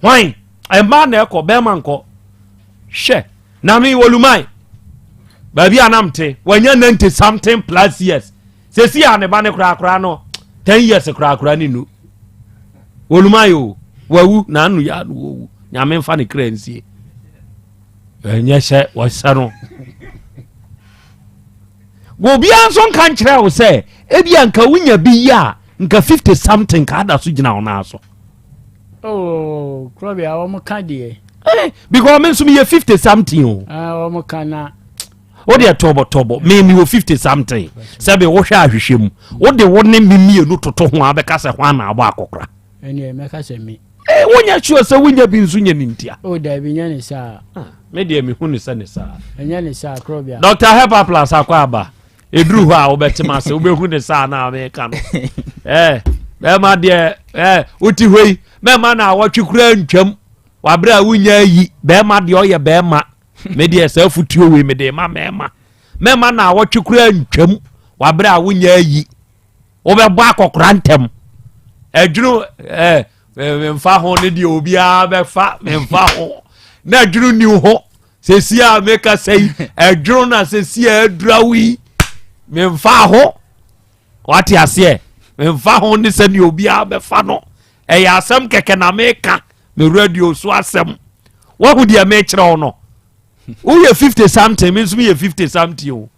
Hwan? Mmaa na ɛkɔ, bɛrima nkɔ. Hwɛ, na me wɔ Luman. Baabi a nam te, wanya 90 something plus years. Sɛsi a ne ba ne korakora no, 10 years korakora ne nu. Oluman o, wawu na ano yɛ ano wɔwu. Nyame mfa ne kra nsie. Ɛnyɛ sɛ wɔsɛ no. Obiara nso nka nkyerɛ wo sɛ ebi a nka wonya bi yɛ a nka 50 something ka ada so gyina wo nan so. Oh, kurɔbea wɔn ka deɛ. Eh, because me nso meyɛ 50 something o. Ah, wɔn ka na. Wo deɛ tɔbɔtɔbɔ me mewɔ 50 something sɛbe wohwɛ ahwehwɛ mu wode wo ne me mmienu toto ho a bɛka sɛ hwan na abɔ akɔkora. Ɛneɛ mɛka sɛ me. Eh, wonyɛ sure sɛ wonya bi nso nyɛ ne ntia. O dabi nyɛ ne saa. Ah, me deɛ mehu ne sɛ ne saa. Ɛnyɛ ne saa korɔbea. Dr. Hepa Plus akɔ aba. Ɛduru hɔ a wobɛte m ase wobɛhu ne saa na meka no. Eh, bɛrima deɛ eh, wote hɔ yi mɛma na awɔtwe koraa ntwam waberɛ a wonya ayi bɛrima deɛ ɔyɛ bɛrima me deɛ saa afotuo wei mede ma mɛma mɛma na awɔtwe koraa ntwam waberɛ a wonya ayi wobɛbɔ akɔkora ntɛm ɛdwene ɛɛ memfa ho ne deɛ obiara bɛfa memfa ho na ɛdwene ni ho sɛsi a meka sɛ yi ɛdwene na sɛsi a adura wo yi memfa ho wate aseɛ memfa ho ne sɛdeɛ obiara bɛfa no ɛyɛ asɛm kɛkɛ na meka me radio so asɛm wahu deɛ mekyerɛ wo no woyɛ 50 something me nso meyɛ 50 something o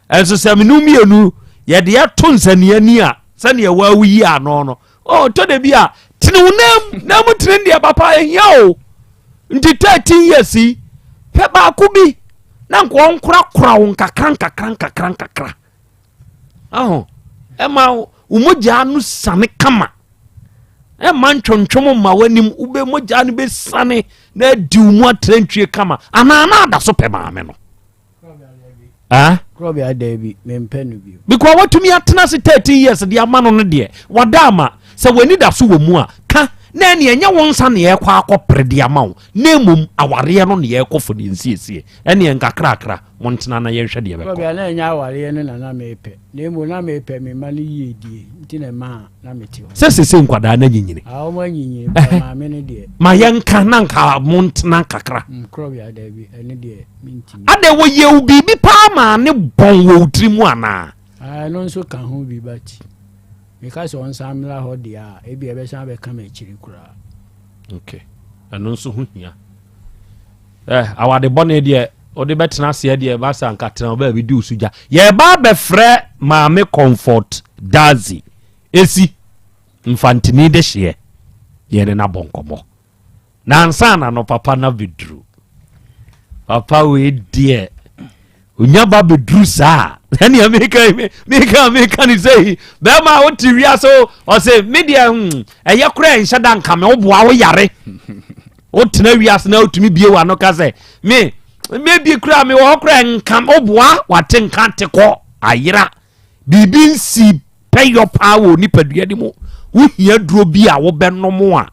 ɛnso sɛ mene mmienu yɛde ɛto nsania a sɛdeɛ wawo yi ano no ɔtɔ da bi a tene wo nam na mu tene deɛ papa ɛhia o nti 13 years yi pɛ baako bi na nka ɔnkorakora wo nkakra nkakra nkakra nkakra aho ɛma wo mogyaa no sane kama ɛma ntwontwom ma w'anim wobɛ mogyaa no bɛsane na adi wo mu atrantwie kama anaa na ada so pɛ maame no because watumi atena ase 13 years de ama no no deɛ wada ama sɛ w'ani da so wɔ mu a ka na ɛne ɛnyɛ wo nsa ne ɛkɔ akɔpere de ama wo na mmom awareɛ no ne yɛkɔ fo ne nsiesie ɛneɛ nkakrakra Montena na yɛnhwɛ deɛ ɛbɛkɔ. Ebia na ɛnyɛ awareɛ no na na mepɛ, na mmom na mepɛ me mma no yiedie nti na ɛmaa na mete hɔ. Sɛ sese nkwadaa no anyinyini. Ah, wɔn anyinyini, but maame no deɛ. Ma yɛnka na nka montena kakra. Mm, korɔbea daabi, ɛno deɛ mentumi. Adɛn, wɔyɛ wo biribi paa maa ne bɔn wɔ wo tiri mu anaa? Ah, ɛno nso ka ho bi, but meka sɛ ɔnsan mmra hɔ deɛ a, ebia ɛbɛsan abɛka m'akyiri koraa. Okay, ɛno nso ho hia. Eh, awade bɔne deɛ wode bɛtena aseɛ deɛ ɛba sɛ anka tena baabi di wo so gya. Yɛba abɛfrɛ Maame Comfort Dadzie ɛsi Mfantini de hyeɛ yɛne no abɔ nkɔmmɔ. Na ansa na no papa no abɛduru. Papa wei deɛ onya ba bɛduru saa ɛnea meka meka meka ne sɛ yi bɛrima a wote wiase o ɔse me deɛ hmm, ɛyɛ koraa nhyɛ da nka me woboa wo yare wotena wiase na wotumi bie w'ano ka sɛ me mebi koraa mewɔ hɔ koraa nka woboa wate nka te kɔ ayera biribi nsi pɛyɔ paa wɔ nipadua no mu wohia duro bi a wobɛnom a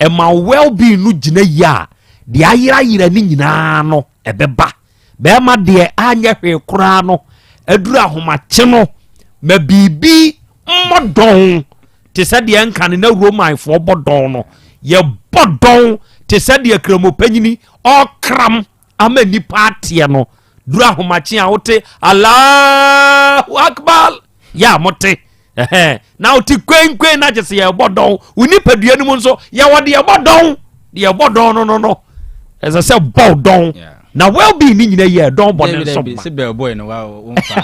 ɛma well-being no gyina yie a deɛ ayerayera ne nyinaa no ɛbɛba Bɛrima deɛ anyɛ hwee koraa no, aduru ahomakye no, ma biribi mmɔ dɔn te sɛ deɛ nka ne na Romanfoɔ bɔ dɔn no. Yɛbɔ dɔn te sɛ deɛ kramopanyini ɔkram ama nnipa ateɛ no. Duru ahomakye a wote Allahu Akbar yɛ a mote na wote kwenkwen na kyɛ sɛ yɛbɔ dɔn wo nipadua no mu nso yɛwɔ deɛ ɛbɔ dɔn deɛ ɛbɔ dɔn no no no ɛsɛ sɛ bɔ dɔn na well being ne nyina yɛ dɔn bɔ ne nso ma sɛ bell boy no wa wo mfa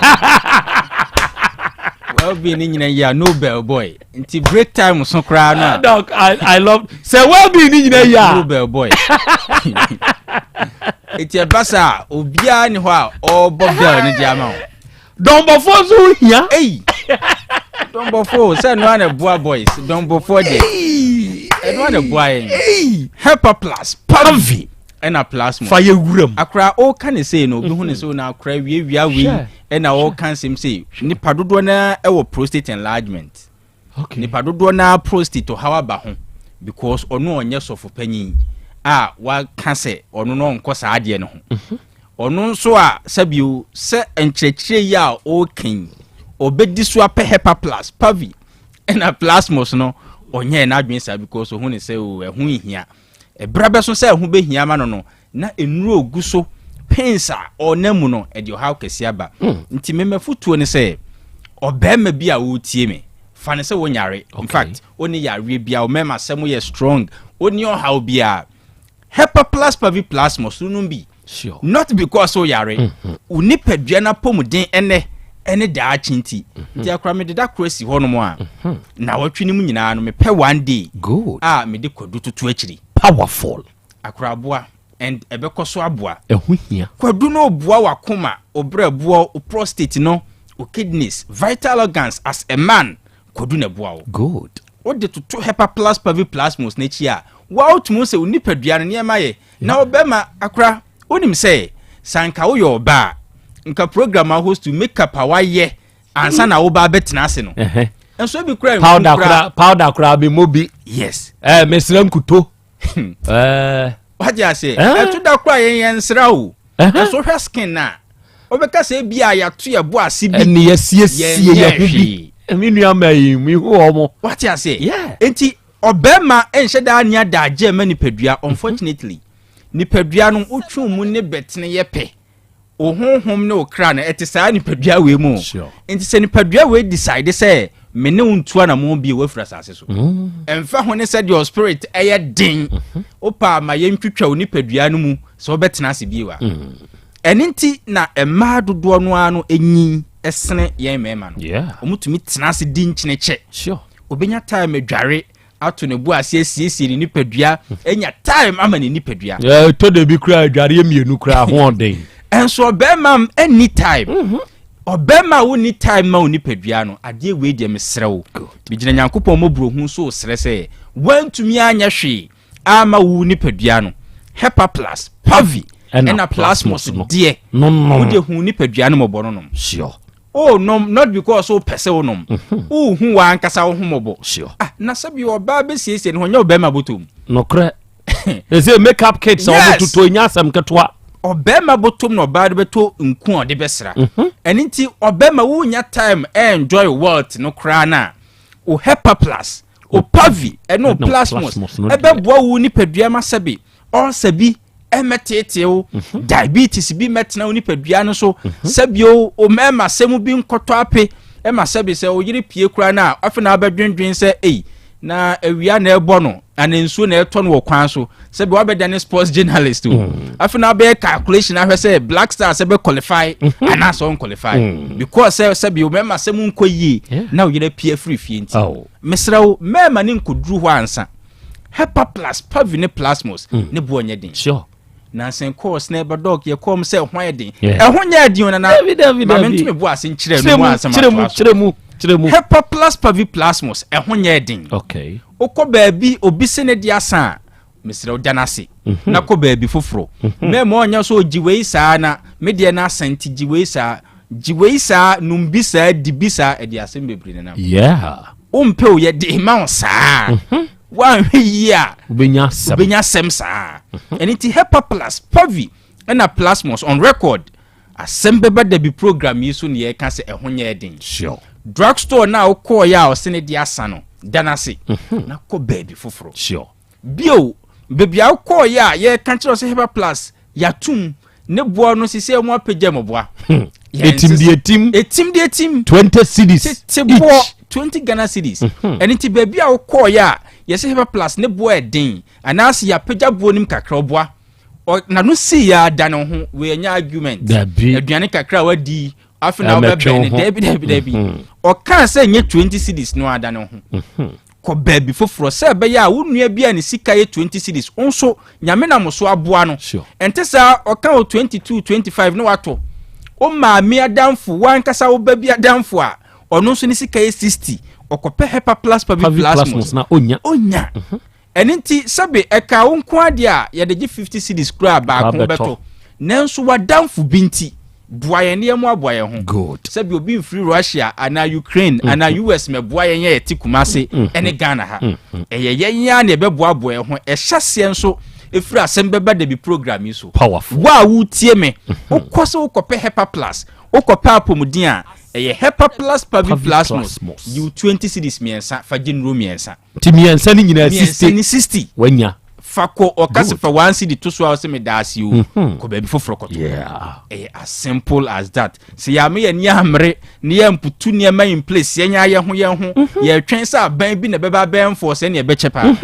well being ne nyina yɛ no bell boy nti break time so koraa no a doc I, I love sɛ well being ne nyina yɛ a no bell boy nti ɛba saa obiara ni hɔ a ɔrebɔ bell no de ama wo Dɔnbɔfoɔ nso ho hia. Ei! Dɔnbɔfoɔ sɛ ɛno ana ɛboa boys dɔnbɔfoɔ deɛ ɛno ana ɛboa yɛn. Hepa plus pavi ɛna plasma. Fa yɛ wuram. Akora ɔka ne sei no obi hu ne sɛ na akora wiawia wei ɛna ɔka nsɛm sei nipa dodoɔ naa ɛwɔ prostate enlargement. Okay. Nipa dodoɔ naa prostate ɔhaw aba ho. Because ɔno ɔnyɛ sɔfo panyin a waka sɛ ɔno no ɔnkɔ saa adeɛ no ho. Ɔno nso a sɛbio sɛ nkyerɛkyerɛ yi a ɔreka yi ɔbɛdi so apɛ Hepa Plus, Pavi ɛna Plasmos no ɔnyɛɛ n'adwene saa because ɔhu ne sɛ o ɛho nhia. Ɛberɛ bɛso sɛ ɛho bɛhia ama no no na nnuro gu so pains a ɔnam mu no ɛde ɔhaw kɛseɛ aba. Nti me mafotuo ne sɛ ɔbarima bi a ɔretie me fa no sɛ wonyare. In fact wonni yareɛ biara, wo mmarima asɛm yɛ strong, wonni ɔhaw biara. Hepa Plus Pavi Plasmos no nom bi. Sure. Not because woyare. Wo nipadua no apɔmuden ɛnɛ ɛne daakye nti. Nti akora mede da koro asi hɔnom a nawɔtwe no mu nyinaa no mepɛ one day Good. a mede kwadu toto akyiri. Powerful. Akora aboa and ɛbɛkɔ so aboa. Ɛho hia. Kwadu no boa w'akoma, wo brɛboɔ, wo prostate no, wo kidneys, vital organs as a man, kwadu na ɛboa wo. Good. Wode toto Hepa Plus Pavi Plasmos no akyi a, woa wotumi hu sɛ wo nipadua no nneɛma yɛ. Na ɔbɛma akora, wonim sɛ, sɛ anka woyɛ ɔbaa a, nka program a host makeup a wayɛ ansa na woba abɛtena ase no. Nso ebi kura nku Powder kora, powder kora me mo bi. Yes. Eh, mesrɛ nkuto. Eh. Wagye ase. Ɛto da kora yɛn yɛn nsra o. Nso hwɛ skin na. Wobɛka sɛ ebi a yɛato yɛ bo ase bi. Ɛne yɛsiesie yɛ ho bi. Me nua ma yi, me hu wɔn. Wate ase. Enti ɔbɛrima nhyɛ daa ni adagye ma nipadua. Unfortunately, nipadua no wotwe mu ne bɛtene yɛ pɛ. Wo honhom ne wo kra no ɛte saa nipadua wei mu. Nti sɛ nipadua wei decide sɛ me ne wo ntu anamɔn bio wafiri asase so. Ɛmfa ho ne sɛdeɛ ɔ spirit ɛyɛ den. Wopɛ ma yɛntwitwa wo nipadua no mu sɛ wobɛtena ase bio a. Ɛno nti na mmaa dodoɔ no ara no nyin sene yɛn mmarima no. Wɔtumi tena ase di nkyene kyɛ. Obenya time adware, ato ne bo ase asiesie ne nipadua, anya time ama ne nipadua. Ɛtɔ da bi koraa adwareɛ mmienu koraa ho ɔden. Ɛnso ɔbarima nni time. Ɔbarima a wonni time ma wo nipadua no, adeɛ wei deɛ mesrɛ wo. Megyina Nyankopɔn mmɔborɔhu so resrɛ sɛ, woantumi anyɛ hwee ama wo nipadua no hepa plus pavi ɛna plasmos deɛ wode hu nipadua no mmɔbɔ no nom sure oh nom not because wo pɛ sɛ wo nom wo hu wa ankasa wo ho mmɔbɔ sure ah na sɛ bi ɔbaa bɛsiesie ne ho nyɛ ɔbɛrima bɔtɔ mu nokorɛ ɛsɛ makeup kit sɛ ɔmo totɔ nya asɛm ketewa ɔbɛrima bɔtɔm na ɔbaa de bɛtɔ nku a ɔde bɛsra ɛno nti ɔbɛrima wonya time enjoy wealth no koraa no a wo hepa plus Opavi ne Oplasmos bɛboa wo nipadua ma sɛbe ɔlsa bi mmɛteetee wo, mhm. diabetes bi mmɛtena wo nipadua no so, mhm. sɛbi o mmarima sɛm bi nkɔtɔ ape ɛma sɛbi sɛ wo yere pie koraa no a afei na wabɛdwendwen sɛ ei na awia na ɛbɔ no ana nsuo na ɛtɔ no wɔ kwan so sɛbi wabɛda ne sports journalist o mm. afei na wabɛyɛ calculation ahwɛ sɛ black stars ɛbɛ qualify mhm. anaasɛ ɔn qualify mm. because sɛ sɛbi o mmarima sɛm nkɔ yie na wo yere pie afiri fie nti. Oh. Mesrɛ wo, mɛɛma no nkɔduru hɔ ansa. Hepa plus, Pavi ne Plasmos, mm. ne boɔ nyɛ den. Sure. Nansen course na ɛbɛ dɔk yɛ kɔm sɛ ɛho ayɛ den. Ɛho nyɛ den o nana. Dabi dabi dabi. Maame ntumi bo ase nkyerɛ no mu asɛm atoa so. Kyerɛ mu kyerɛ mu. Hepa plus Pavi Plasmos ɛho nyɛ den. Okay. Wokɔ baabi obi se ne de asa a mesrɛ wo da no ase mhm. na kɔ baabi foforɔ mhm. mɛma ɔnyɛ so gye wei saa na me deɛ no asa nti gye wei saa gye wei saa nom bi saa di bi saa ɛde asɛm bebree nenam yeah. wompɛ o yɛde ma wo saa mhm. woanhwɛ yie a wobɛnya asɛm wobɛnya asɛm saa ɛno nti hepa plus pavi ɛna plasmos on record asɛm bɛba da bi program yi so ne yɛka sɛ ɛho nyɛ den sure. drug store no a wokɔɔyɛ a ɔse ne de asa no da no ase na kɔ baabi foforɔ sure. Bio, baabi a wokɔɔeɛ a yɛreka kyerɛ wo sɛ Heber Plus yɛatom ne boɔ no sisi a wɔapagya mu boa. Hmm. Etim deɛ etim. Etim deɛ etim. 20 cedis. Tete boɔ 20 Ghana cedis. Mhm. Ɛno nti baabi a wokɔɔeɛ a yɛsɛ Heber Plus ne boɔ ɛden anaasɛ yɛapagya boɔ no mu kakra ɔboa. N'ano sii yɛ ada ne ho wei ɛnyɛ argument. Dabi. Aduane kakra a wadi afei na wobɛbɛn ne dabi dabi dabi. Mhm. Ɔkaa sɛ nyɛ 20 cedis no ada ne ho. Mhm. Kɔ baabi foforɔ sɛ ɛbɛyɛ a wo nua bi a ne sika yɛ 20 cedis wo nso Nyame nam so aboa no. Ɛnte saa ɔka wo 22, 25 na watɔ. Wo maame adamfo, w'ankasa wo ba bi adamfo a ɔno nso ne sika yɛ 60 ɔkɔpɛ Hepa Plus Pavi Plasmos na onya. Onya. Mhm. Ɛno nti sɛbe ɛka wo nko adeɛ a yɛde gye 50 cedis koraa baako bɛtɔ. Nanso w'adamfo bi nti. Boa yɛn na yɛmmoaboa yɛn ho. Good. Sɛbi obi mfiri Russia anaa Ukraine Mm-hmm. anaa US mɛboa yɛn yɛ yɛte Kumase Mm-hmm. ne Ghana ha. Ɛyɛ yɛn ara na yɛbɛboaboa yɛn ho. Ɛhyɛ aseɛ nso ɛfiri asɛm bɛba dabi program yi so. Powerful. Wo a wotie me, wokɔ sɛ wokɔpɛ Hepa Plus, wokɔpɛ apɔmuden a, ɛyɛ Hepa Plus Pavi Plasmos. Yiw 20 cedis mmiɛnsa fa gye nnuro mmiɛnsa. Nti mmiɛnsa no nyinaa 60. Mmiɛnsa ne 60. Wanya. Fa kɔ ɔka sɛ fa one cedi to so a ɔsɛ meda ase o. Mhm. Kɔ baabi foforɔ kɔtɔ. Yeah. Ɛyɛ as simple as that. Sɛ yɛame yɛn ani ammere na yɛmputu nneɛma in place yɛn ara yɛn ho yɛn ho Mhm. yɛtwɛn sɛ aban bi na ɛbɛba abɛn enforce ɛne ɛbɛkyɛ paa.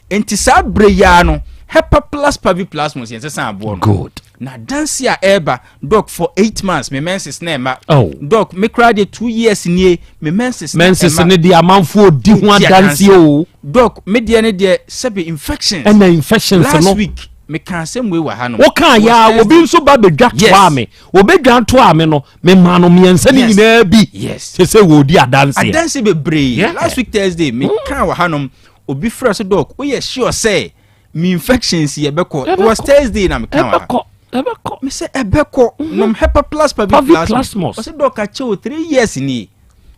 Nti saa berɛ yi ara no Hepa plus Pavi plasmos yɛn sesa aboɔ no. Good. Na adanse a ɛreba doc for eight months me menses na ɛma. Oh. Doc me koraa deɛ two years nie me menses na ɛma. Menses ne deɛ amanfoɔ di ho Di adanse o. Doc me deɛ ne deɛ sɛbi infections. Ɛna infections Last no. week me ka asɛm wei wɔ ha nom. Wokaa Was yɛ a obi Thursday. nso ba bɛdwa Yes. toaa me. Obɛdwa toaa me no memaa no mmiɛnsa ne Yes. nyinaa bi. Yes. Sɛ sɛ wɔredi adanseɛ. Adanse bebree. Yeah. Last week Thursday me kaa wɔ ha nom obi frɛ so doc woyɛ sure sɛ me infections yɛ bɛkɔ. It was Thursday na me kaa wɔ ha. Ɛbɛkɔ. Ɛbɛkɔ. Me sɛ ɛbɛkɔ. Nom Hepa plus Pavi Pavi plasmos. plasmos. Ɔsɛ doc akyɛ o three years nie.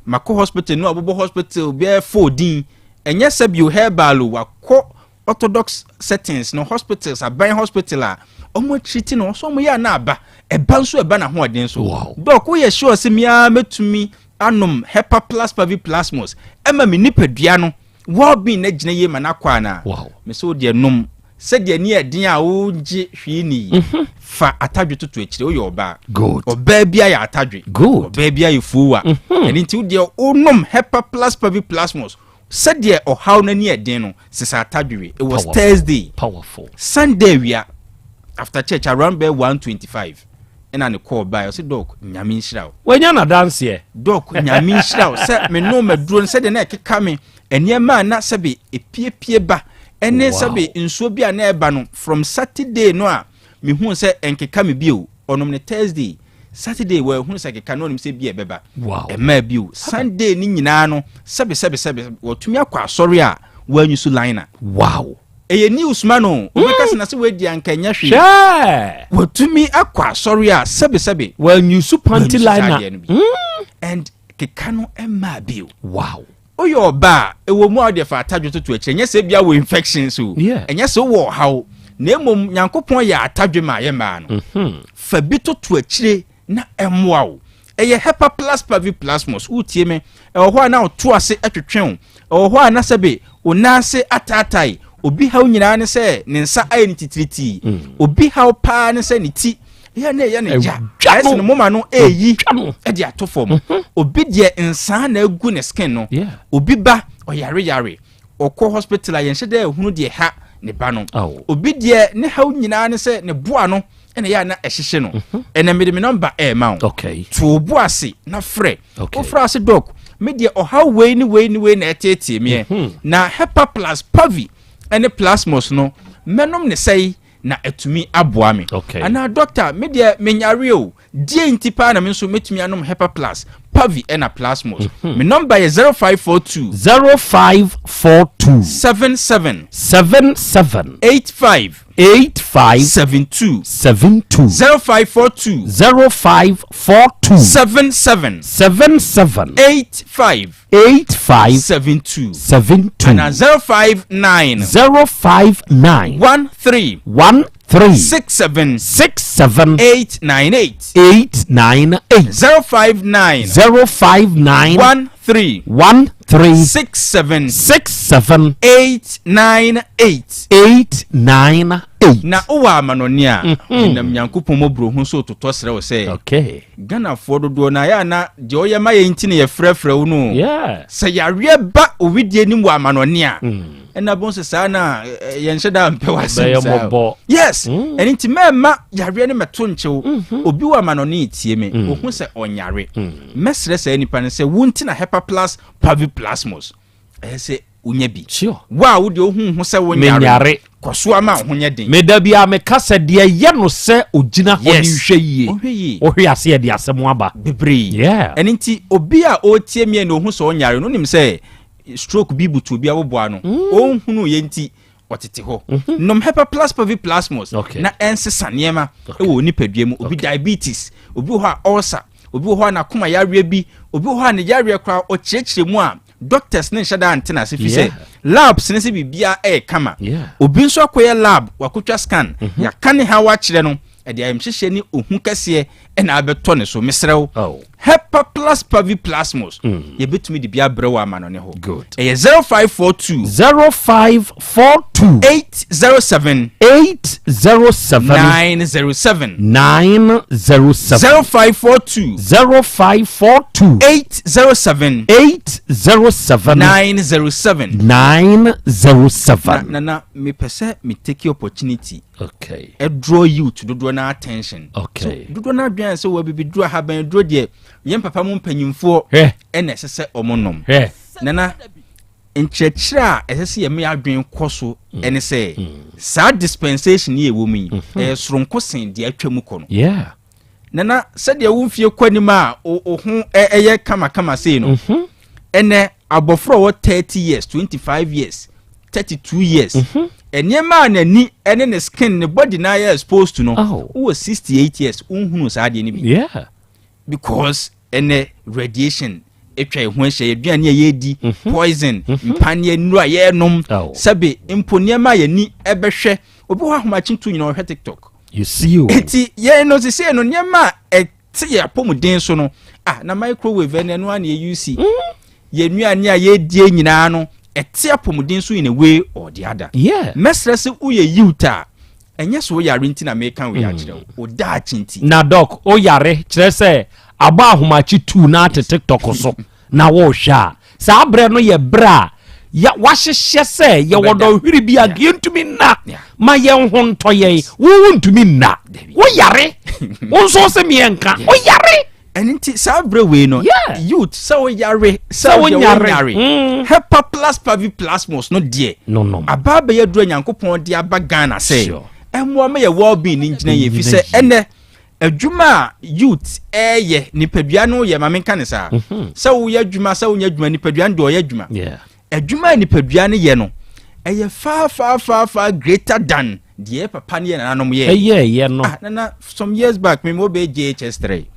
Makɔ hospital no abobɔ hospital bɛɛ fo din. Ɛnyɛ sɛ bio herbal o wakɔ orthodox settings no hospitals aban hospital a ɔmo akyiriti no ɔsɛ ɔmo yɛ a na aba ɛba nso ɛba n'ahoɔden so. Wow. Doc woyɛ sure sɛ mea mɛtumi anom Hepa plus Pavi plasmos ɛma me nipadua no well being na gyina yie ma no akɔ anaa? Wow. Me sɛ wo deɛ nom sɛdeɛ ne yɛ den a wogye hwee ni yi fa atadwe toto akyire woyɛ ɔbaa. Good. Ɔbaa bi ayɛ atadwe. Good. Ɔbaa bi ayɛ fuwa. Ɛno nti wo deɛ wonom Hepa plus Pavi plasmos sɛdeɛ ɔhaw no ani yɛ den no sesa atadwe we. It was Powerful. Thursday. Powerful. Sunday awia after church around bɛyɛ 1:25 ɛna ne call bae ɔsɛ doc nyame nhyira wo. Wanya n'adanseɛ. Doc nyame nhyira wo sɛ me nom aduro no sɛdeɛ na ɛkeka me nneɛma a na sɛbe epiepie ba ɛne Wow. sɛbe nsuo bi a na ɛba no from Saturday no a mehuu sɛ ɛnkeka me bio ɔnom ne Thursday Saturday wɔahunu sɛ keka no ɔnim sɛ bi a ɛbɛba Wow. ɛmaa bio Sunday ne nyinaa no sɛbe sɛbe sɛbe wɔtumi akɔ asɔre a wɔanyi so liner. Wow. Ɛyɛ news ma no wobɛka sɛ na sɛ wɔadi anka ɛnyɛ hwee. Hwɛ. Wɔtumi akɔ asɔre a sɛbe sɛbe Wɔanyi so panty wɔanyi so saa liner. adeɛ no bi. And keka no ɛmaa bio. Wow. Woyɛ ɔbaa a, ɛwɔ mu a wode fa atadwe toto akyire, ɛnyɛ sɛ ebia wɔ infections o, Yeah. ɛnyɛ sɛ wowɔ ɔhaw, na mmom Nyankopɔn yɛ atadwe ma yɛ mmaa no. Fa bi toto akyire na ɛmmoa wo. Ɛyɛ Hepa Plus Pavi Plasmos, wotie me, ɛwɔ hɔ a na woto ase twetwe wo, ɛwɔ hɔ a na sɛbe wo nan ase ataatae, obi haw nyinaa ne sɛ ne nsa ayɛ no titiritii, obi haw paa ne sɛ ne ti yɛ na ɛyɛ ne gya, Ɛdwa ayɛ sɛ no. ne moma no ɛreyi Ɛdwa no. ɛde ato fam. Obi deɛ nsaa na agu ne skin no. Yeah. Obi ba ɔyareyare, ɔkɔ hospital a yɛnhyɛ dɛ ehunu deɛ ha ne ba no. Oh. Obi deɛ ne haw nyinaa ne sɛ ne boa no ɛna ɛyɛ a na ɛhyehye no. Ɛnɛ mede me nɔmba ɛɛma wo. Okay. To wo bo ase na frɛ. Okay. Wofrɛ ase doc, me deɛ ɔhaw wei ne wei ne wei na ɛteetee meɛ. Na Hepa plus Pavi ɛne Plasmos no mɛnom ne sɛe na atumi aboa me. Okay. Anaa doctor, me deɛ menyare o. Deɛ nti paa na me nso mɛtumi anom Hepa plus, Pavi ɛna Plasmos. Me nɔmba yɛ 0542 0542 77 77 85 85 72 72 0542 0542 77 77 85 85 72 72 ana 059 059 13 13 67 67 898 898 059 059 13 13 67 67 898 898. Na wowɔ amanɔne a menam Nyankopɔn mmɔborɔhu so totɔ srɛ wo sɛ Okay. Ghanafoɔ dodoɔ no ayɛ a na deɛ ɔyɛ ma yɛn nti na yɛfrɛfrɛ wo no. Yeah. Sɛ yareɛ ba owidie nim wɔ amanɔne a ɛna bɔn sɛ saa na yɛnhyɛ da mpɛ w'asɛm Bɛyɛ saa. mmɔbɔ. Yes. Ɛno nti mɛmma yareɛ no mɛto nkyew. Obi wɔ amanɔne tie me, ohu sɛ ɔnyare. Mɛsrɛ saa nipa no sɛ wo nti na Hepa Plus Paviplasmos ɛyɛ sɛ wonya bi. Sure. Wo a wo deɛ wohu ho sɛ wonyare, Menyare. kɔ so ama wo ho nyɛ den. Meda bi a meka sɛ deɛ ɛyɛ no sɛ ogyina hɔ ne Yes. nhwɛ yie. Ɔnhwɛ yie. Wohwe ase yɛde asɛm aba. Bebree. Yeah. Ɛno nti obi a ɔretie me a na ohu sɛ ɔnyare no, wonim sɛ stroke bi butu obi aboboa no. Ɔnhunu yɛ nti Ɔtete hɔ. Nom Hepa Plus Pavi Plasmos na ɛnsesa nneɛma wɔ nipadua mu. Obi diabetes, obi wɔ hɔ a ulcer, obi wɔ hɔ a n'akoma yareɛ bi, obi wɔ hɔ a ne yareɛ koraa ɔkyerɛkyerɛ mu a doctors ne nhyɛ da nte n'ase fi sɛ labs ne sɛ biribiara ɛyɛ kama. Obi nso akɔyɛ lab, wakɔtwa scan, mhm. yɛaka ne haw akyerɛ no, ɛde ayamhyehyɛ ne ohu kɛseɛ ɛna abɛtɔ ne so. Mesrɛ wo, oh. Hepa Plus Pavi Plasmos mm. yɛbɛtumi de bi abrɛ wɔ amanɔne hɔ. Ɛyɛ 0542 0542 807 807 907 907 0542 0542 807 807 907 907. Na na mepɛ sɛ me take opportunity okay draw youth dodoɔ no attention. Okay. So dodoɔ no adwene sɛ wɔ abibiduro ahaban duro deɛ yɛn papa mu mpanyinfoɔ ɛna ɛsɛ sɛ wɔn nom. Nana nkyerɛkyerɛ a ɛsɛ sɛ yɛn adwene kɔ so mm. ɛne sɛ mm. saa dispensation yi ɛwɔ mu yi mm-hmm. ɛyɛ soronko sen deɛ atwa mu kɔ no. Yeah. Nana sɛdeɛ wo mfie kɔ anim a wo ho ɛyɛ kamakama sei no mm-hmm. ɛnɛ abɔfra ɔwɔ 30 years 25 years 32 years mm-hmm. nneɛma a n'ani ɛne ne skin ne body na ayɛ exposed to no oh. wowɔ 68 years wonhunu saa adeɛ no bi yeah. because ɛnɛ radiation atwa yɛn ho ahyia yɛaduane a yɛredi mhm. poison mhm. mpaneɛ nnuro a yɛrenom oh. sɛbe mpo nneɛma a yɛni ɛbɛhwɛ obi hɔ ahomakye tu nyina ɔhwɛ tiktok you see o eti yɛn no sisi no nneɛma a ɛte yɛ apɔmuden so no ah na microwave ɛna ɛno ana yɛ use mm. yɛn nnuane a yɛredie nyinaa no ɛte apɔmuden so in a way or the other yeah mɛsrɛ sɛ woyɛ youth a ɛnyɛ sɛ woyare nti na meka wei akyerɛ wo wo daakye nti na dɔk woyare kyerɛ sɛ abɔ ahomakye tu na ate tiktok so na wohwɛ a saa berɛ no yɛ berɛ a ya wahyehyɛ sɛ yɛwɔ dɔnhwere bi a yɛntumi nna ma yɛn ho ntɔ yɛn wo wontumi nna woyare wo nso wo se meɛ nka woyare ɛno nti saa berɛ wei no youth sɛ woyare sɛ wonyare mm. hepa plus pavi plasmos no deɛ aba bɛyɛ duro nyankopɔn de aba ghana sɛ ɛmmoa ma yɛ well-being no ngyina yɛ fi sɛ ɛnɛ adwuma a youth ɛyɛ nipadua no yɛ ma menka ne saa mhm. sɛ woyɛ adwuma sɛ wonyɛ adwuma nipadua no deɛ ɔyɛ adwuma Adwuma a nipadua no yɛ no, ɛyɛ far far far far greater than deɛ papa ne yɛ nananom yɛ. Ɛyɛ ɛyɛ no. Ah, nana, some years back, me mo bɛ JHS 3.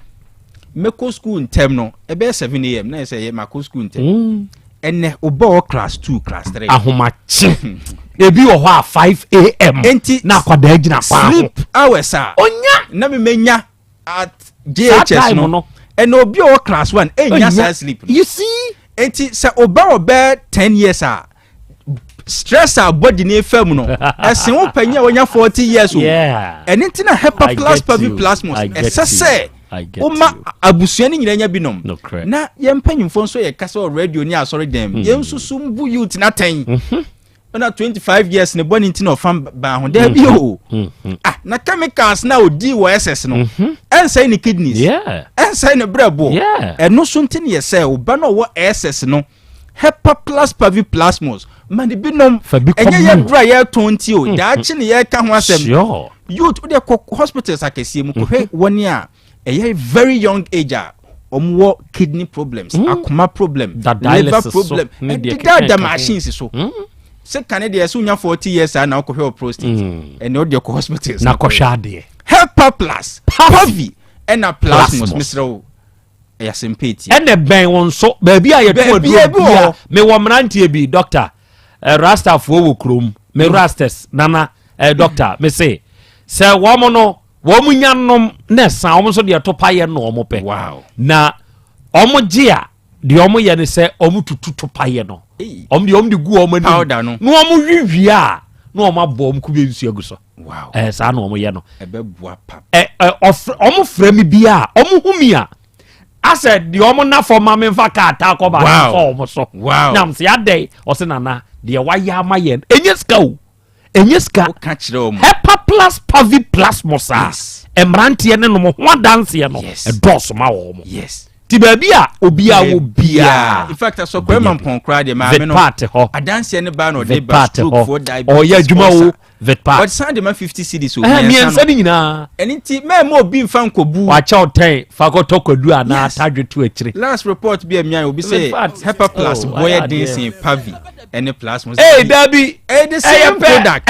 Mɛkɔ school ntɛm no, ɛbɛyɛ 7 am, na yɛ sɛ ɛyɛ makɔ school ntɛm. Mm. Ɛnɛ, wobɔ wɔ class 2, class 3. Ahomakye. Ebi wɔ hɔ a 5 am. Enti, na akwadaa gyina kwan ho. Sleep hours a. Onya. Na me menya at JHS no. Ɛnna obi a ɔwɔ class 1, ɛnya saa sleep no. You see? Enti sɛ ɔba wɔ bɛɛ ten years a stress a body ne fa mu no ɛsen wo panyin a wanya 40 years o ɛne nti na hepa plus pavi plasmos ɛsɛ sɛ woma abusua no nyinaa nya binom na yɛn mpanyinfoɔ nso yɛ kasa wɔ radio ne asɔre dɛm hmm. yɛn nso so mbu youth n'atɛn mhm. ɛna 25 years ne bɔne nti na ɔfa baa ho daabi mhm. o mhm. ah na chemicals na ɔdii wɔ ss no mhm. ɛnsɛe ne kidneys ɛnsɛe ne brɛboɔ ɛno so nti ne yɛ sɛ ɔba no ɔwɔ ss no hepa plus pavi plasmos ma ne binom ɛnyɛ yɛ duro a yɛtɔn nti o daakye ne yɛka ho asɛm youth wode kɔ hospitals akɛseɛ mu kɔhwɛ wɔne a ɛyɛ very young age a wɔn wɔ kidney problems mm. akoma problem liver problem ɛdeda da machines so mm. sɛ kane deɛ ɛsɛ wonya 40 years a na wokɔhwɛ wɔ prostate mm. ɛne wode kɔ hospitals na kɔhwɛ adeɛ helper plus pavi ɛna plasmos mesrɛ wo ɛyɛ asɛmpa ɛtie ɛna bɛn wo nso baabi a yɛto aduro bia mewɔ mmeranteɛ bi doctor eh, rastafoɔ wɔ kurom me mm. rastas nana eh, doctor me se sɛ wɔn no Wɔn nya nom na ɛsa wɔn nso deɛ topa yɛ no wɔn pɛ. Wow. Na wɔn gye a deɛ wɔn yɛ ne sɛ wɔn tutu topa yɛ no. Wɔn deɛ wɔn de gu wɔn anim. Powder no. Na wɔn wi wie a na wɔn abɔ wɔn kube nsuo agu so. Wow. Ɛɛ saa na wɔn yɛ no. Ɛbɛboa pap. Ɛ ɛ ɔfrɛ wɔn frɛ mi bi a wɔn hu mi a asɛ deɛ wɔn na fam ma mi nfa kaa taa kɔ ba Wow. fa wɔn so. Wow. Nam se adɛn ɔse nana deɛ wayɛ ama yɛn enye sika o. ɛnyɛ sika woka kyerɛ wɔn hepa plus pavi plus mosa mmeranteɛ ne nom ho adanseɛ no ɛdɔɔso ma wɔn mo yes ti baabi a obiara wɔ biara in fact asɔkɔrɛ ma mpɔn koraa deɛ maame no part hɔ adanseɛ ne ba na ɔde ba stroke for diabetes ɔyɛ adwuma o Vitpa. Ɔsan de ma 50 cedis o. Mmiɛnsa no nyinaa. Ɛno nti mɛmma obi mfa nkɔbu. Wakyɛw tɛn fa kɔtɔ kwadu anaa atadwe to akyire. Last report bi a mia obi sɛ Hepa Plus oh, bɔ yɛ den sen Pavi ɛne Plasmos. Ee dabi. Ɛyɛ the same product.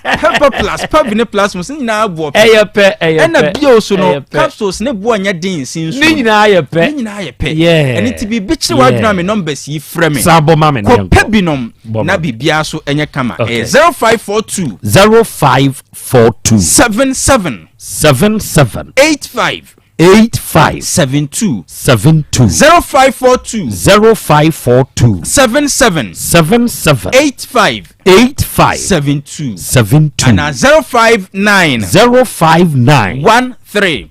Hepa Plus Pavi ne Plasmos ne nyinaa boɔ pɛ. Ɛyɛ pɛ ɛyɛ pɛ. Ɛna bio so no capsules ne boɔ nyɛ den sen nsuo. Ne nyinaa yɛ pɛ. Ne nyinaa yɛ pɛ. Ɛne ti biribi kyerɛ w'adwene a me numbers yi frɛ me. San bɔ ma me ne yɛn kɔ. Kɔpɛ binom na biribiara so ɛnyɛ kama. Ɛyɛ 0542. 0542. 77. 77. 85. 85. 72. 72. 0542. 0542. 77. 77. 85. 85. 72. 72. Ana 059. 059. 13.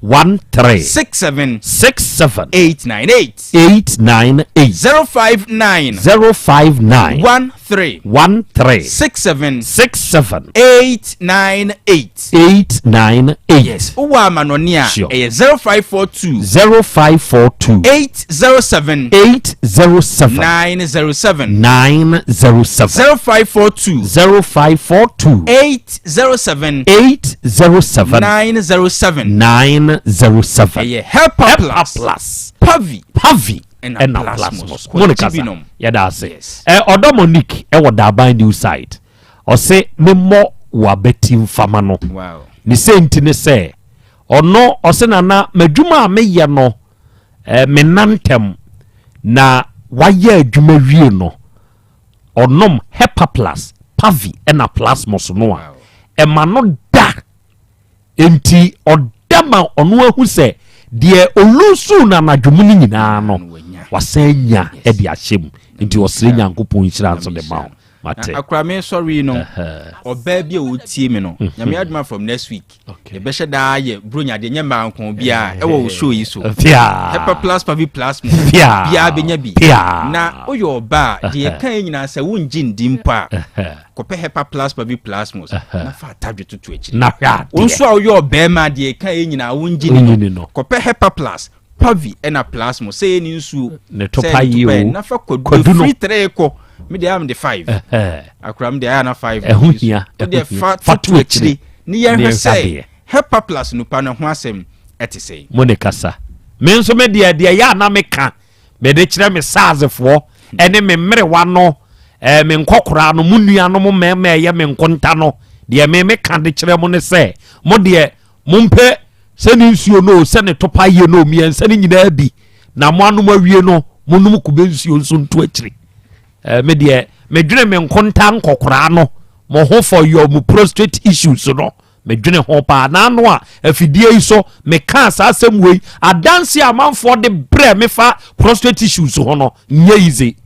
13. 67. 67. 898. 898. 059. 059. 13. 13. 67. 67. 898. 898. Yes. Wowɔ amanɔne a, Sure. ɛyɛ 0542. 0542. 807. 807. 907. 907. 0542. 0542. 807. 807. 907. 907. Ɛyɛ Helper Plus. Plus. Pavi. Pavi. Ɛna Ɛna Plasmos. Plasmos. Mo ne Kɔgye kasa. binom. Yɛda ase. Ɛ ɔdɔ Monique ɛwɔ Daban New Site. Ɔse memmɔ w'abati mfama no. Wow. Ne sɛ nti ne sɛ ɔno ɔse nana m'adwuma a meyɛ no eh, menna ntɛm na wayɛ adwuma wie no ɔnom Hepaplus, Pavi ɛna Plasmos no a ɛma no da Enti ɔda ma ɔno ahu sɛ deɛ ɔluusuu no anadwo mu no nyinaa no, wasan anya de ahyɛ mu. Enti ɔsrɛ Nyankopɔn nhyira nso de ma wo. Mate. Na akora me sɔre yi no, ɔbaa bi a ɔtie me no, Nyame adoma from next week, yɛbɛhyɛ daa yɛ bronya deɛ nyɛ mmaa nko biara ɛwɔ wo show yi so. Hepa plus pavi plus mu biara bɛnya bi. Na woyɛ ɔbaa deɛ yɛka yi nyinaa sɛ wongye ndi mpo a, kɔpɛ hepa plus pavi plasmos na fa atadwe toto akyiri na hwɛ adeɛ wo nso a woyɛ ɔbɛrima deɛ ɛka yɛ nyinaa wongye ni no kɔpɛ hepa plus pavi ɛna plasmos sɛ yɛ ne nsuo ne topa yi o na fa kwadu firi tere kɔ me deɛ am de five akora me deɛ ayɛ na five ɛho hia ɛho hia fa to akyiri ne yɛn hwɛ sɛ hepa plus nupa no ho asɛm ɛte sɛ mo ne kasa me nso me deɛ deɛ yɛ ana meka Mede kyerɛ me saazefoɔ ne me mmerewa no, eh, me nkɔkoraa no, mo nuanom mmarima a ɛyɛ me nkonta no, deɛ me meka de kyerɛ mo ne sɛ, mo deɛ mompɛ sɛ ne nsuo no o, sɛ ne topa yie no o, mmiɛnsa no nyinaa bi, na mo anom awie no, monom kube nsuo nso nto akyiri. Eh, me deɛ medwene me nkonta nkɔkoraa no, mo ho for your mo prostate issues no, Medwene ho paa. N'ano a afidie yi so mekaa saa asɛm wei, adanse a amanfoɔ de brɛ me fa prostate issues ho no, nyɛ easy.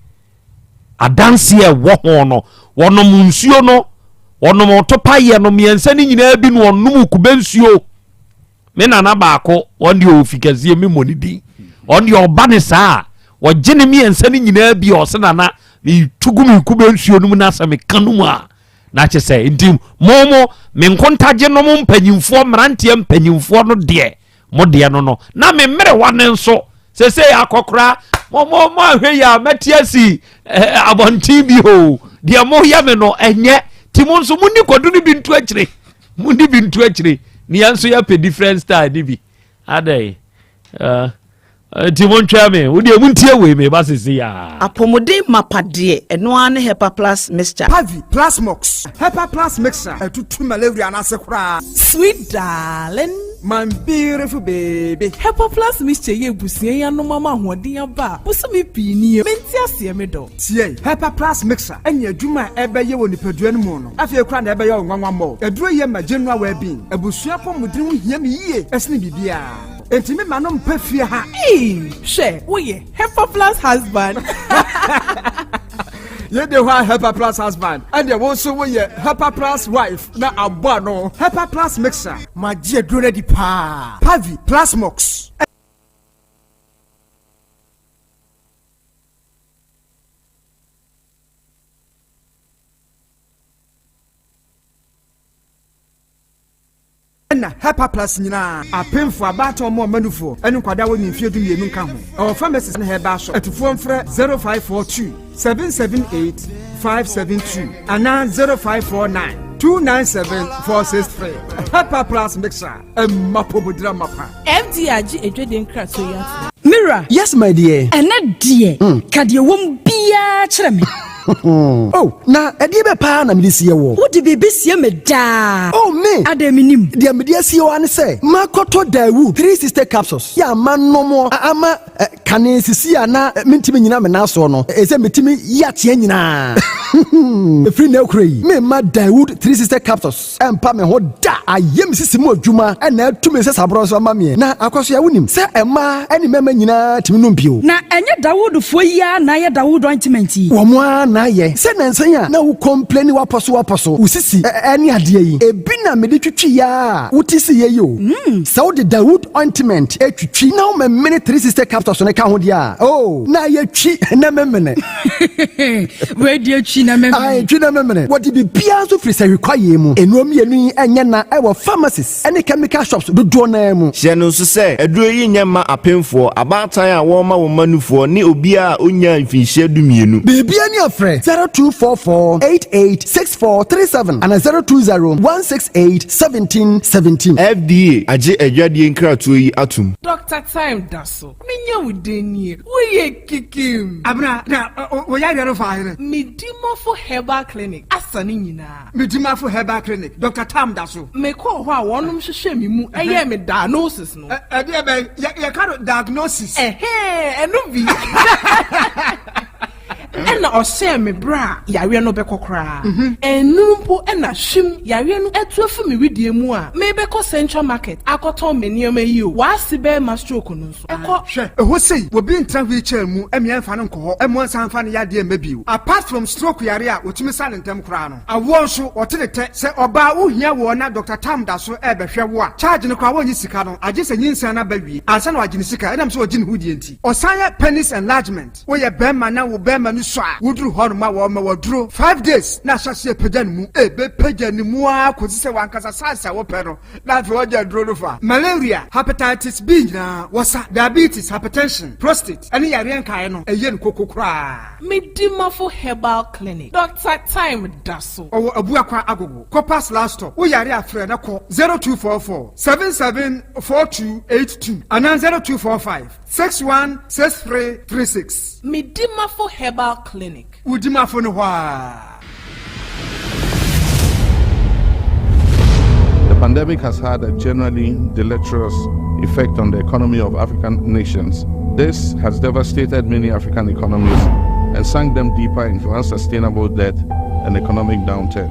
Adanse a ɛwɔ ho no, wɔnom nsuo no, wɔnom ɔtopaeɛ no mmiɛnsa no nyinaa bi na wɔnom kube nsuo. Me nana baako, wɔn deɛ ɔwɔ fi kɛseɛ me mmɔ ne din. Wɔn deɛ ɔba ne saa a, wɔgye ne mmiɛnsa no nyinaa bi a ɔse nana, metu gu me kube nsuo no mu na sɛ meka no mu a, Na kyɛ sɛ nti mo mo me nkontagye nom mpanyimfoɔ mmeranteɛ mpanyimfoɔ no deɛ mo deɛ no no na me mmerewa no nso sese akɔkora mo mo mo ahwɛ yi a mɛte asi eh, abɔnten bi o deɛ mo yɛ me no ɛnyɛ ti mo nso mo ni kwadu no bi nto akyire mo ni bi nto akyire ne yɛn nso yɛpɛ different style ni bi adɛn uh, Nti montwɛn me, wo deɛ montie wei meba sese yaa. Apɔmuden mapa deɛ ɛno ara ne Hepa Plus mixture. Pavi, Plasmox, Hepa Plus mixture ɛtutu malaria no ase koraa. Sweet darling. My beautiful baby. Hepa Plus mixture yi abusua yi anom ama ahoɔden aba a bosome pii nie mente aseɛ me dɔ. Tie, Hepa Plus mixture ɛne adwuma a ɛbɛyɛ wɔ nipadua no mu no afei koraa na ɛbɛyɛ wo nwanwa mmɔ. Aduro yi yɛ ma general well being. Abusua apɔmuden ho hia me yie ɛsene biribiara. Enti me ma no mpɛ fie ha. Eii hwɛ woyɛ Hepa plus husband. Yɛ de hɔ a Hepa plus husband ɛdeɛ wo nso woyɛ Hepa plus wife na abɔ ano. Hepa plus mixer. Magye aduro no adi paa. Pavi, Plasmox. Ɛna Hepa Plus nyinaa, apemfo, abaatan, wɔn a wɔma nufoɔ, ne nkwadaa a wɔnni mfeɛ 12 nka ho. Ɛwɔ pharmacies ne herbal shop. Atufoɔ mfrɛ 0542 778 572 anaa 0549. 297 463. Hepa Plus Mixture, ɛma pomodira mapa. FDA agye adwadie nkratoɔ yi atom. Me wura. Yes my dear. Ɛnɛ deɛ, ka deɛ ɛwɔ mu biara kyerɛ me. Oh, na ɛdeɛ bɛ paa na mede sie wɔ? Wode biribi sie me daa. Oh, me! Adɛn mennim? Deɛ mede asie hɔ ara ne sɛ, makɔtɔ Daewoo 360 capsules yɛ a manom ama kane sisi a na mentumi nnyina me nan soɔ no, ɛsɛ metumi yi ateɛ nyinaa. Ɛfiri nnɛ rekora yi, meremma Daewoo 360 capsules Ɛmpa me ho da! Ayɛ me sisi mu adwuma na atu me nsasaborɔ nso ama me. Na Akwasoa, wonim sɛ mmaa ne mmarima nyinaa tumi nom bio? Na ɛnyɛ Dawoodfoɔ yi ara na ayɛ Dawood ointment yi? Wɔn ara na ayɛ. Sɛ nnansa yi a na wo complaini w'apɔ so w'apɔ so, wo sisi ne adeɛ yi, ebi na mede twitwiiɛ ara a wote siiɛ yi o. Sɛ wode Dawood ointment twitwi na womemene 360 capsules no ka ho deɛ a, oh, na ayɛ twi na memene. Wei deɛ twi na memene. Ae, twi na memene. Wɔde biribiara nso firi sahwi kwaeɛ mu. Nnuro mmienu yi nyɛ na wɔ pharmacies ne chemical shops dodoɔ no ara mu. Hyɛ no nso sɛ, aduro yi nyɛ mma apemfoɔ, abaatan a wɔrema wɔn mma nufoɔ, ne obiara a ɔnnyaa mfinhyia dumienu. Biribiara ni a frɛ 0244 88 6437 anaa 020 168 17 17. FDA agye adwadie nkratoɔ yi atom. Doctor Time da so. Menya wo den nie, woyɛ kikim. Abena, na wo yareɛ no faa hene? Medimafo Herbal Clinic asa ne nyinaa. Medimafo Herbal Clinic, Doctor Tam da so. Mekɔɔ hɔ a wɔnom hwehwɛɛ me mu yɛɛ me diagnosis no. Ɛdeɛ bɛn? Yɛka no diagnosis. Ɛhɛɛ, ɛno bi. Ɛna ɔhyɛɛ me berɛ a yareɛ no bɛkɔ koraa. Ɛnnuru mpo na hwim, yareɛ no atu afi me wedeɛ mu a merebɛkɔ Central Market akɔtɔn me nneɛma yi o, w'ase bɛrima stroke no nso ɛkɔ. Hwɛ, ɛhɔ sei, obi ntena wheelchair mu mmea mfa no nkɔ hɔ mmoa nsan mfa ne yadeɛ mma bio. Apart from stroke yare a wɔtumi sa no ntɛm koraa no, awoɔ nso, wɔte ne tɛ. Sɛ ɔbaa wohia woɔ na Doctor Tam da so rebɛhwɛ wo a, charge no koraa wɔnnye sika no, agye sɛ nyinsɛn no aba wie ansa na wɔagye ne sika ɛnam sɛ ɔgye ne ho die nti. Ɔsan yɛ penis enlargement. Woyɛ bɛɛma na wo bɛɛma no sua a, woduru hɔ nom a wɔma wo aduro 5 days na ahyɛ aseɛ pagya ne mu. Ɛbɛpagya ne mu ara kɔsi sɛ w'ankasa size a wopɛ no na afei wagya aduro no fa. Malaria, Hepatitis B nyinaa wɔsa, diabetes, hypertension, prostate ɛne yareɛ nkaeɛ no ɛyɛ no koko koraa. Medimafo Herbal Clinic, Doctor Time da so. Ɔwɔ Abuakwa Agogo, Copas last stop. Wo yare a frɛ na kɔ 0244 77 4282 anaa 0245. 616336. Medimafo Herbal Clinic. Wo dimafo no hɔ aa. The pandemic has had a generally deleterious effect on the economy of African nations. This has devastated many African economies and sunk them deeper into unsustainable debt and economic downturn.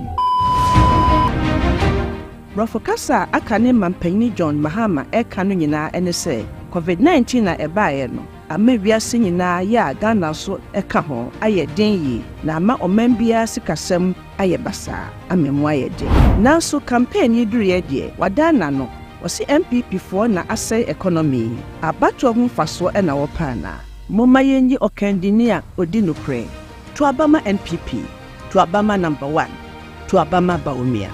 Borɔfo kasa a aka ne Mampanyini John Mahama reka no nyinaa ne sɛ Covid 19 a ɛbaeɛ no ama wiase nyinaa yɛ a Ghana nso ka ho ayɛ den yie na ama ɔman biara sikasɛm ayɛ basaa ama emu ayɛ den. Nanso campaign yi duruiɛ deɛ wadan n'ano, ɔse NPP foɔ na asɛe economy yi, abatoɔ ho mfasoɔ na wɔpɛ anaa? Momma yɛnyi ɔkandini a ɔdi nokorɛ. To aba ma NPP, to aba ma number one. To aba ma Bawumia.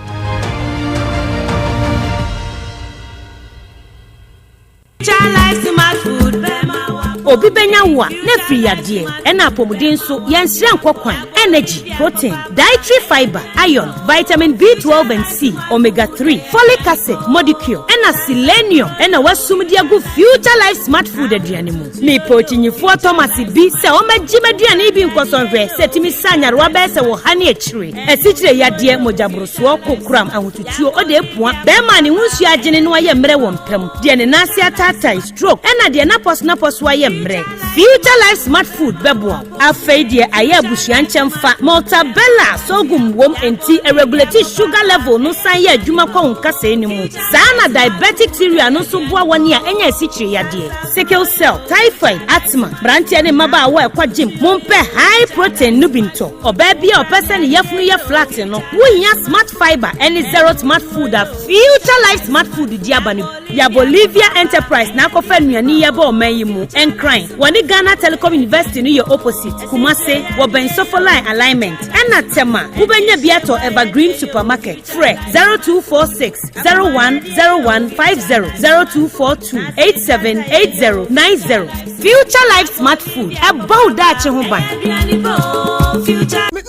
Obi bɛnya wo a, na afiri yadeɛ, ɛna apɔmuden nso, yɛnsrɛ nkɔ kwan. Energy, protein, dietary fiber, iron, vitamin B12 and C, omega 3, folic acid, modicure, ɛna selenium ɛna wasum de agu Future Life Smart Food aduane mu. Mepɛ okyinyifoɔ Thomas bi sɛ ɔmmɛgye m'aduane yi bi nkɔsɔ nhwɛ sɛ ɛtumi sa nyarewa bɛyɛ sɛ wɔ ha ne akyire. Asikyire yadeɛ, mogyaborosoɔ, kokoram, ahotutuo, ɔde apua, bɛrima a ne ho nsuo agyene na wayɛ mmerɛ wɔ mpa mu, deɛ ne nan ase ataatae, stroke, ɛna deɛ n'apɔso-n'apɔso ayɛ mmerɛ. Future Life Smart Food bɛboa wo. Afei deɛ ayɛ abusua nkyɛmfa, Maltabella sorghum wom enti ɛregulate sugar level no san yɛ adwuma kɔ wo nkasɛɛ no mu. Saa na diabetic cereal no nso boa wɔn a anya asikyire yadeɛ, sickle cell, typhoid, asthma, mmeranteɛ ne mmabaawa a ɛkɔ gym. Mompɛ high protein no bi ntɔ. Ɔbaa bi a ɔpɛ sɛ ne yafunu yɛ flat no, wohia smart fiber ne zero smart food a Future Life Smart Food di aba no bi. Ya Bolivia Enterprise na akɔfa nnuane yi aba ɔman yi mu. Nkran, wɔne Ghana Telecom University no yɛ opposite. Kumase, wɔbɛn Sofoline Alignment. Ɛna Tema, wobɛnya bi atɔ Evergreen Supermarket. Frɛ 0246 010150, 0242 878090. Future Life Smart Food, ɛbɔ wo daakye ho ban.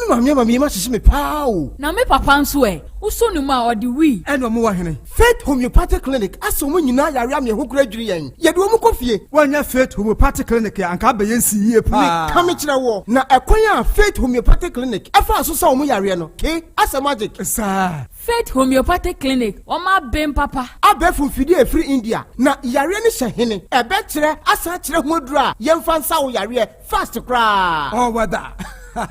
Me maame ama me yam ahyehye me paa o. Na me papa nso ɛ? Wosɔ ne mu a, ɔde wii. Ɛna ɔmo wɔ hene? Faith Homeopathic Clinic asɛ ɔmo nyinaa yare ama ɛho koraa dwiri yɛn. Yɛde ɔmo kɔ fie. Woannya Faith Homeopathic Clinic a, anka abɛyɛ nsi yie paa. Meka mekyerɛ woɔ, na ɛkwan a Faith Homeopathic Clinic ɛfaa so sa ɔmo yareɛ no, ke, asɛ magic. Saa. Faith Homeopathic Clinic, wɔn aben papa. Abɛɛfo mfidie a ɛfiri India, na yareɛ no hyɛ hene? Ɛbɛkyerɛ asan akyerɛ ho aduro a yɛmfa nsa wo yareɛ fast koraa. Ɔwɔ da.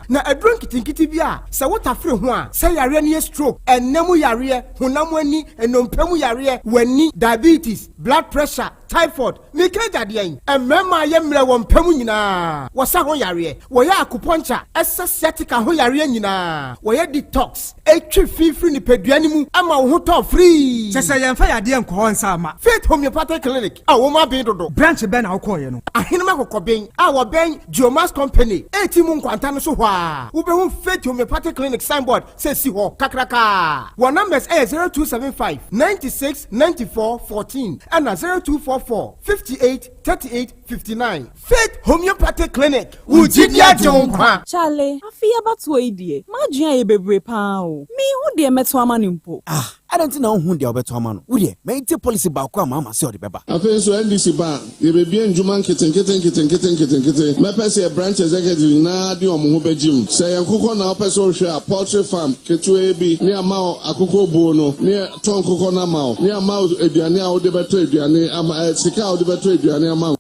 Na aduro nketenkete bi a sɛ wotafere ho a, sɛ yareɛ no yɛ stroke, ɛnna mu yareɛ, honam ani, nnompe mu yareɛ, w'ani, diabetes, blood pressure, typhoid, meka agya deɛn? Mmarima a yɛ mmerɛ wɔ mpa mu nyinaa, wɔsa ho yareɛ, wɔyɛ acupuncture, ɛsa sciatica ho yareɛ nyinaa, wɔyɛ detox, ɛtwe fi firi nipadua no mu ma wo ho tɔ firii. Kyɛ sɛ yɛmfa yadeɛ nkɔ hɔ nsa mma. Faith Homeopathic Clinic a wɔn aben dodo. Branch bɛn na wokɔeɛ no? Ahenem Akokɔben a wɔbɛn Geomax Company ɛreti mu nkwanta no so hɔ ara, wobɛhu Faith Homeopathic Clinic signboard sɛ ɛsi hɔ kakrakaa. Wɔn numbers yɛ 0275 96 94 14 ɛna 0244 58 38 59. Faith Homeopathic Clinic, wo gyidi agye wo nkwa. Charlie, afe yi abatoɔ yi deɛ, m'adwene ayɛ bebree paa o. Menhu deɛ mɛto ama no mpo. Ah, adɛn nti na wonhu deɛ wobɛto ama no? Wo deɛ, ma yɛntie policy baako a Mahama sɛ ɔde bɛba. Afei nso NDC ba a, yɛbɛbue ndwuma nketenkete nketenkete nketenkete. Mɛpɛ sɛ yɛ branch executives nyinaa de wɔn ho bɛgye mu. Sɛ ɛyɛ nkokɔ na wopɛ sɛ wohwɛ a, poultry farm ketewaa bi ne ama wo akokɔ buo no ne yɛtɔ nkokɔ no ama wo ne ama wo aduane a wode bɛtɔ aduane ama ɛ, sika a wode bɛtɔ aduane ama.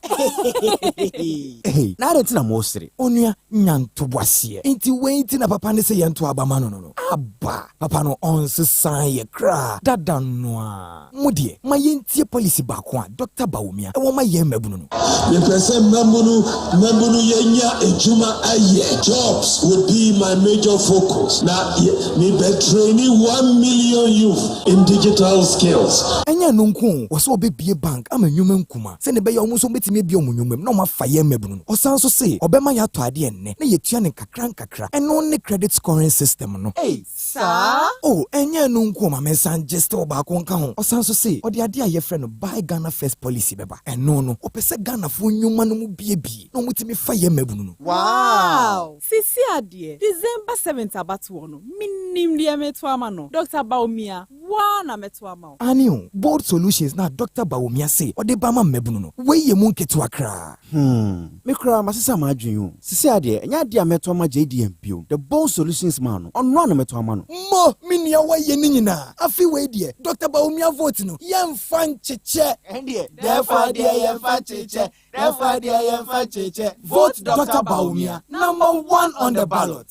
Hey, na adɛn nti na moresere? Onua, nya ntoboaseɛ. Enti wei nti na papa no se yɛnto aba ma no no no? Aba! Papa no ɔnsesaa yɛ koraa, dada no ara. Mo deɛ, ma yɛntie policy baako a Dɔkta Bawumia wɔ ma yɛn mmabunu no. Mepɛ sɛ mmabunu mmabunu yɛnya adwuma ayɛ, jobs would be my major focus, na me bɛ traini 1 million youth in digital skills. Ɛnyɛ ɛno nko o, ɔsɛ ɔbɛbue bank ama nnwuma nkuma sɛdeɛ ɛbɛyɛ a wɔn nso wɔbɛtumi abue wɔn nnwuma mu na wɔafa yɛn mmabunu no. Ɔsan nso se ɔbɛma yɛatɔ adeɛ nnɛ na yɛatua no nkakra nkakra. Ɛno ne credit scoring system no. Ei, saa? Oh, ɛnyɛ ɛno nko o, ma mensan gye still baako nka ho. Ɔsan nso se ɔde adeɛ a yɛfrɛ no Buy Ghana First policy bɛba. Ɛno no, ɔpɛ sɛ Ghanafoɔ nnwuma no mu buebue na wɔtumi fa yɛn mmabunu no. Wow! Sisi adeɛ, December 7th abatoɔ no, menim deɛ meto ama no. Dr. Bawumia, wo ara na mɛto ama wo. Aane o, Bold Solutions na Dr. Bawumia se ɔde ba ma mmabunu no, wei yɛ mu nketewa koraa. Hmm, me koraa masesa m'adwene o. Sisi adeɛ, ɛnyɛ adeɛ a mɛtɔ ama JDM bio. The Bold Solutions man no, ɔno a na mɛtɔ ama no. Mo, me nua woayɛ ne nyinaa. Afe wei deɛ, Dr. Bawumia vote no, yɛmfa nkyekyɛ. Ɛndeɛ, dɛɛfa deɛ yɛmfa nkyekyɛ, dɛɛfa deɛ yɛmfa nkyekyɛ. Vote Dr. Bawumia, number one on the ballot.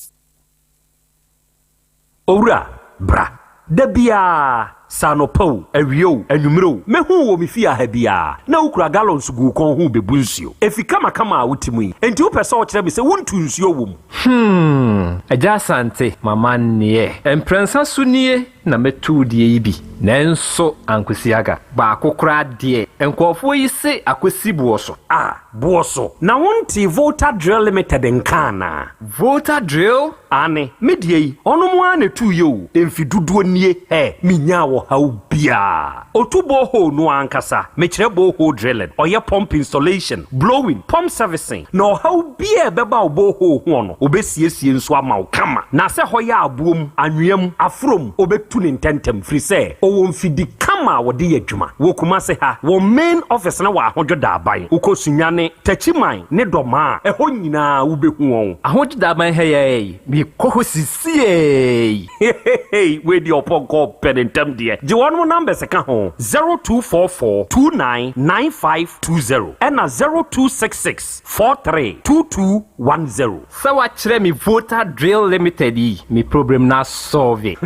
Owura, bra. Da biara, sɛ anɔpa o, awia o, anwummere o, mehu wo wɔ me fie ha biara, na wokura gallons gu wo kɔn ho rebebu nsuo. Efi kamakama a wote mu yi, enti wopɛ sɛ wokyerɛ me sɛ wontu nsuo wɔ mu? Hmm, Agya Asante, m'amanneɛ. Mprɛnsa so nie na mɛtu wo deɛ yi bi, nanso ankosi aga. Baako koraa deɛ, nkurɔfoɔ yi se akɔsi boɔ so. Ah, boɔ so. Na wontee Volta Drill Limited nka anaa? Volta Drill? Aane, me deɛ yi, ɔnom ara na ɛtuiɛ o, mfe dodoɔ nie, hɛ, menyaa ɔhaw biara. Ɔtu borehole no ankasa, mekyerɛ borehole drilling, ɔyɛ pump installation, blowing, pump servicing, na ɔhaw biara a ɛbɛba wo borehole hoɔ no, ɔbɛsiesie nso ama wo kama. Na sɛ hɔ yɛ aboɔ mu, anwea mu, aforɔ mu, ɔbɛtu no ntɛntɛm, firi sɛ ɔwɔ mfidi kama a wɔde yɛ adwuma. Wɔ Kumase ha, wɔn main office no wɔ Ahodwo Daaban. Wokɔ Sunyani, Techiman ne Dɔmaa a, ɛhɔ nyinaa wobɛhu wɔn. Ahodwo Daaban ha yi ara yi, mekɔ hɔ sisiei. Hehehe wei deɛ ɔpɔnkɔ pɛ ne ntɛm deɛ. Gye wɔnom numbers ka ho, 0244 29 9520 ɛna 0266 43 2210. Sɛ wakyerɛ me Volta Drill Limited yi, me problem no asɔlve.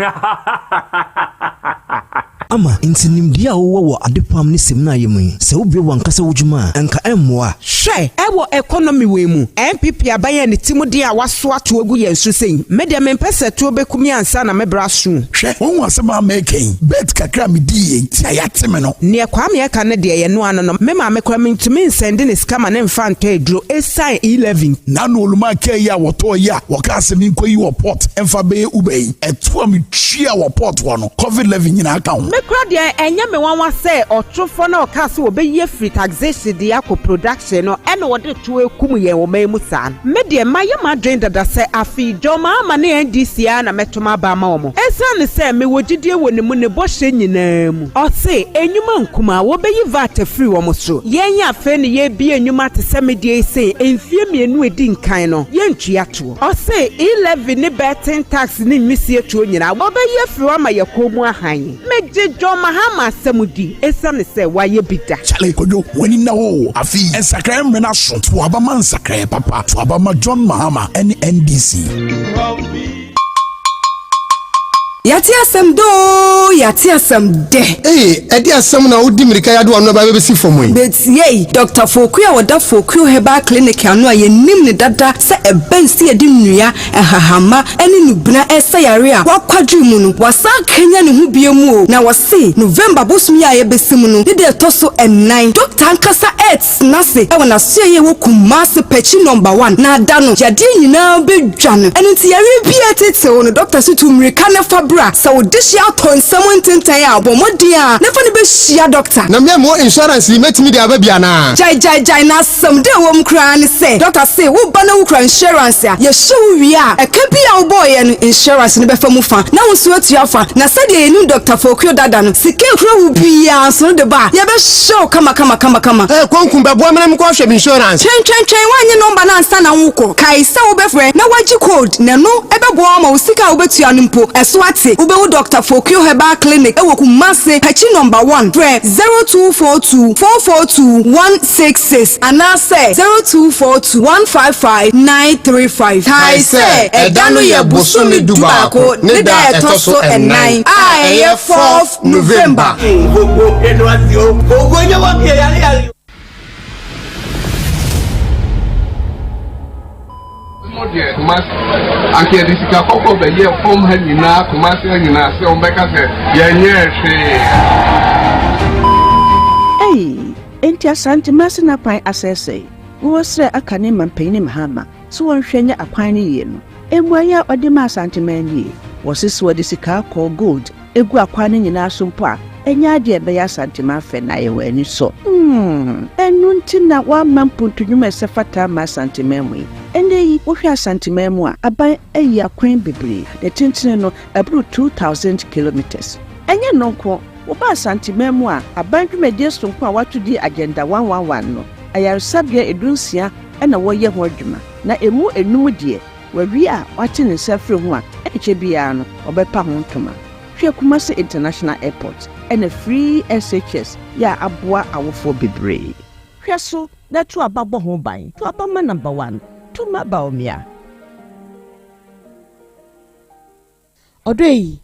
Ama, nti nimdeɛ a wowɔ wɔ adepam ne samina-yɛ mu yi, sɛ wobue w'ankasa wo dwuma a, anka ɛmmoa? Hwɛ! Ɛwɔ economy wei mu, NPP aban a ne ti mu den a wasoa toɔ agu yɛn so sei, me deɛ mempɛ sɛ toɔ bɛku me ansa na me bra aso o. Hwɛ, woahu asɛm a mereka yi? Bet kakra a midii yɛ nti a yɛate me no. Neɛ Kwame ɛka no deɛ ɛyɛ noa no no, me maame koraa mentumi nsɛnde ne sika ma no mfa ntɔ aduro ɛsiane E-levy. N'ano olumaa kaa yi a wɔtɔɔ yi a wɔkaa sɛ menkɔyi wɔ port mfa bɛyɛ Uber yi, ɛto a metua wɔ port hɔ no, covid levy nyinaa ka ho. Me koraa deɛ ɛnyɛ me nwanwa sɛ ɔtorofoɔ no a ɔkaa sɛ wɔbɛyi afiri taxation de akɔ production no ɛna wɔde toɔ rekum yɛn wɔ man mu saa no. Me deɛ mayɛ m'adwene dada sɛ afei John Mahama ne NDC ara na mɛto m'aba ama wɔn. Ɛsiane sɛ mewɔ gyidie wɔ ne mu ne bɔhyɛ nyinaa mu. Ɔse nnwuma nkumaa wɔbɛyi VAT afiri wɔn so. Yɛn afei na yɛrebue nnwuma te sɛ me deɛ yi sei mfeɛ mmienu a ɛdi nkan no yɛntua toɔ. Ɔse E-levy ne betting tax ne nwisie toɔ nyinaa wɔbɛyi afiri hɔ ama yɛn kɔn mu ahan. Megye John Mahama asɛm di esiane sɛ wayɛ bi da. Charlie Kwadwo, w'ani nna hɔ o. Afe yi, nsakraeɛ mmerɛ no aso. To aba ma nsakraeɛ papa. To aba ma John Mahama ne NDC. Yɛate asɛm dɛ oo, yɛate asɛm dɛ. Ee, ɛde asɛm na wodi mmirika yi adowa no ba bɛbɛsi fam yi. Betiei, Dɔkta Fokuo a ɔda Fokuo Herbal Clinic ano a yɛnim no dada sɛ ɛbɛn sɛ yɛde nnua, nhahamma ne nnubena resa yare a wakwadwiri mu no, wasan akanyan ne ho bio mu o, na wɔse November bosom yi a yɛbɛsi mu no ne da ɛtɔ so nnan, dɔkta ankasa retena ase wɔ n'asoɛeɛ a ɛwɔ Kumasi, Pakyi Nɔmba One, na da no, yadeɛ nyinaa bɛdwa no. Ɛno nti yareɛ biara a ɛtete wo no, dɔkta se tu mmirika na fa bra. Sɛ wo dehyeɛ atɔ nsam ntentan a, bɔ mmɔden ara na fa no bɛhyia dɔkta. Na me a mewɔ insurance yi, mɛtumi de aba bi anaa? Gyae gyae gyae na Asɛm dɛ ɛwɔ mu koraa ne sɛ, dɔkta se wo ba na wokura insurance a, yɛhyɛ wo wie a, ɛka bi a wobɔeɛ no, insurance no bɛfa mu fa, na wo nso atua fa. Na sɛdeɛ yɛnim Dɔkta Fokuo dada no, sika a ɛkura wo biara nso no de ba a, yɛbɛhyɛ wo kama kama kama kama. Ɛɛ Konku, bɛboa me na menkɔ hwɛ me insurance. Twɛn twɛn twɛn, woannye nɔmba no ansa na worekɔ. Kae sɛ wobɛfrɛ na woagye code, na ɛno bɛboa wo ama wo sika a wobɛtua no mpo, ɛso ate. Wobɛhu Dɔkta Fokuo Herbal Clinic wɔ Kumasi, Pakyi Nɔmba One. Frɛ 0242 442 166 anaasɛ 0242 155 935. Kae sɛ, ɛda no yɛ bosome dubaako ne da a ɛtɔ so nnan a ɛyɛ fourth November. Mo deɛ Kumasi anka yɛde sika kɔkɔɔ bɛyɛɛ fam ha nyinaa Kumasi ha nyinaa sɛ wɔn bɛka sɛ yɛnyɛɛ hwee. Ei! Enti Asante Masina kwan asɛesɛe? Wɔsrɛ aka ne manpanyin Mahama sɛ wɔnhwɛ nyɛ akwan no yie no. Mmuaeɛ a ɔde maa Asanteman nie, Wɔse sɛ wɔde sika kɔɔ, gold, gu akwan no nyinaa so mpo a, ɛnyɛ adeɛ a ɛbɛyɛ Asanteman fɛ na ayɛ wɔn anisɔ. Hmm! Ɛno nti na wɔamma mpuntu nnwuma a ɛsɛ fata amma Asanteman mu yi. Ɛnnɛ yi, wohwɛ Asanteman mu a, aban ayi akwan bebree, ne tentene no, ɛboro 2,000 kilometres. Ɛnyɛ ɛno nko, woba Asanteman mu a, aban dwumadie sononko a wɔato din Agenda 111 no, ayaresabea dunsia na wɔreyɛ ho adwuma, na ɛmu nnum deɛ, Wawie a wate ne nsa afiri ho a, ɛnkyɛ biara no ɔbɛpa ho ntoma. Hwɛ Kumasi International Airport ɛna free SHS yɛ a aboa awofoɔ bebree. Hwɛ so na to aba bɔ ho ban. To aba ma number one, to ma Bawumia. Ɔdɔ yi,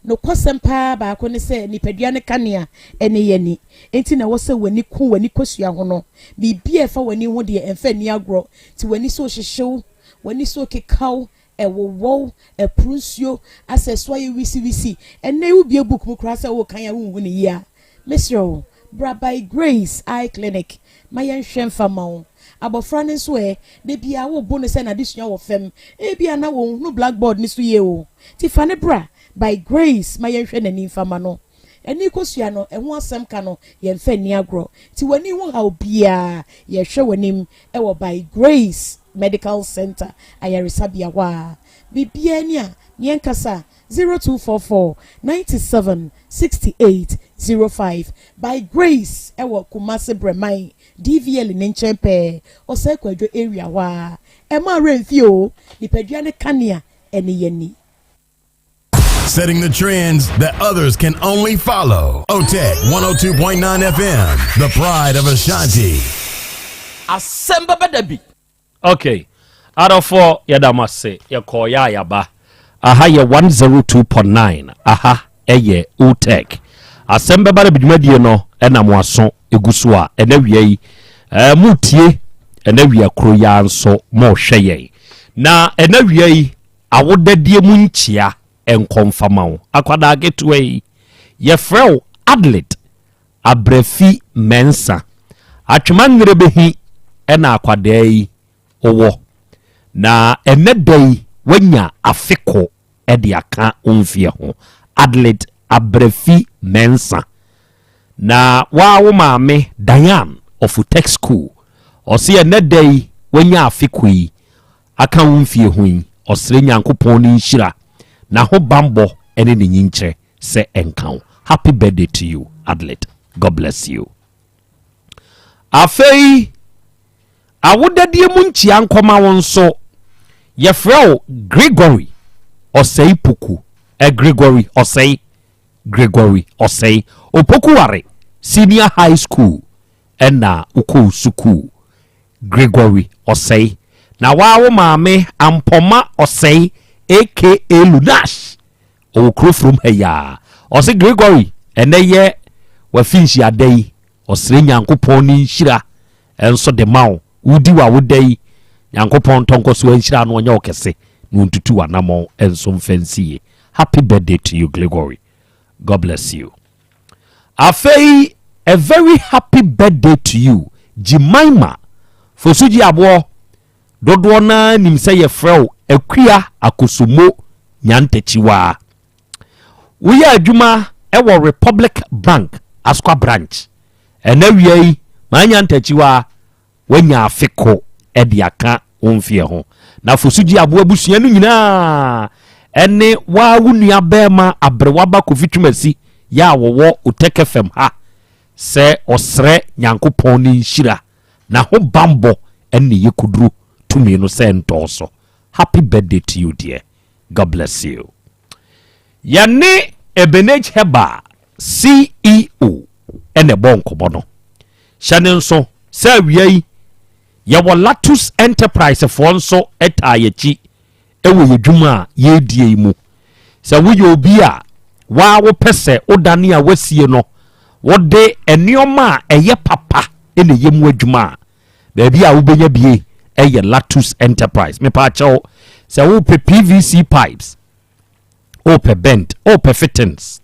nokwasɛm paa baako ne sɛ nipadua no kanea ne yɛn ani. Enti na ɛwɔ sɛ w'ani ku w'ani kosua ho no. Biribi a ɛfa w'ani ho deɛ, ɛmfa nni agorɔ. Nti w'ani so rehyehye wo, w'ani so rekeka wo, ɛwowɔ wo, ɛporo nsuo, asɛ ɛso ayɛ wisiwisi. Ɛnnɛ yi wobue book mu koraa sɛ worekan a wonhu no yie a, mesrɛ wo, bra By Grace Eye Clinic ma yɛnhwɛ mfa mma wo. Abɔfra no nso ɛ? Da biara wobo no sɛ n'adesua wɔ fam. Ebia na onhunu blackboard no so yie o. Nti fa no bra by grace ma yɛnhwɛ n'ani mfa mma no. Ani kosua no, ɛho asɛm ka no, yɛmfa nni agorɔ. Nti w'ani ho haw biara, yɛhwɛ w'anim wɔ By Grace Medical Centre ayaresabea hɔ a. Biribiara ni a, yɛnkasa 0244 97 68 05. By Grace wɔ Kumasi Brɛman DVL ne nkyɛn pɛɛ, Osei Kwadwo area hɔ ara. Ɛmma wo werɛ mfi oo, nipadua no kanea ne yɛn ani. Setting the trends that others can only follow. OTEC 102.9 FM, the pride of Ashanti. Asɛm bɛba da bi. Ok adɔfoɔ yɛda mo ase yɛkɔɔ yɛ a yɛaba aha yɛ 102.9 aha ɛyɛ otec asɛm bɛba no dwumadie no ɛna mo aso ɛgu so a ɛna wia yi ɛɛ mo tie ɛna wia koro yi ara nso mo hwɛ yɛn na ɛna wia yi awodadie mu nkyia nkɔmfama wo akwadaa ketewa yi yɛfrɛ wo Adelaide Abrafi Mensah. Atwema Ngerebehi na akwadaa yi wɔ. Na ɛnnɛ da yi wanya afe ko de aka wo mfeɛ ho. Adelaide Abrafi Mensah. Na waa wo maame Diane of Tech School, ɔse ɛnɛ da yi wanya afe ko yi aka wo mfie ho yi, ɔsrɛ Nyankopɔn ne nhyira, n'ahobanbɔ ne ne nyinkyerɛ sɛ ɛnka wo. Happy birthday to you Adlet, God bless you. Afei awodadie mu nkyia nkɔma wo nso, yɛfrɛ wo Gregory Ɔsɛe Poku, eh, Gregory Ɔsɛe, Gregory Ɔsɛe Opokuware Senior High School ɛna wokɔɔ sukuu. Gregory Ɔsɛe. Na waa wo maame Ampɔma Ɔsɛe aka Lunash ɔwɔ kuro from ha yi ara. Ɔse Gregory ɛnɛ yɛ w'afinhyia da yi, ɔsrɛ Nyankopɔn ne nhyira nso de ma wo. Wodi w'awoda yi, Nyankopɔn ntɔ nkɔ so nhyira no, ɔnyɛ wo kɛse na ɔntutu w'anammɔn nso mfa nsi yie. Happy birthday to you Gregory. God bless you. Afei a very happy birthday to you Jemima Fosuji Aboɔ. Dodoɔ naa nim sɛ yɛfrɛ wo Akua Akosombo Nyantakyiwaa. Woyɛ adwuma ɛwɔ Republic Bank Asokwa branch. Ɛnɛ wia yi maa Nyantakyiwaa wanya afe ko ɛde aka wo mfeɛ ho. Na Fosuji Aboɔ abusua no nyinaa ɛne waa wo nua bɛrima Aberewaba Kofi Twumasi yɛ a wɔwɔ Otec FM ha sɛ ɔsrɛ Nyankopɔn ne nhyira na ho bambɔ ɛne yɛ kuduro tumi no sɛ ntɔɔ. Happy birthday to you dear, God bless you. Yɛne Ebenage Herbal CEO ɛna ɛbɔ nkɔmmɔ no. Hyɛ ne nso sɛ awia yi yɛwɔ Latus Enterprise foɔ nso ɛtaa yɛkyi ɛwɔ yɛ dwuma a yɛredie yi mu. Sɛ woyɛ obi a waa wopɛ sɛ wodane a wasie no, wode nneɛma a ɛyɛ papa ɛna ɛyɛ mu adwuma a, baabi a wobɛnya bie ɛyɛ Latus Enterprise. Mepaakyɛw, sɛ wopɛ PVC pipes, wopɛ bent, wopɛ fittings,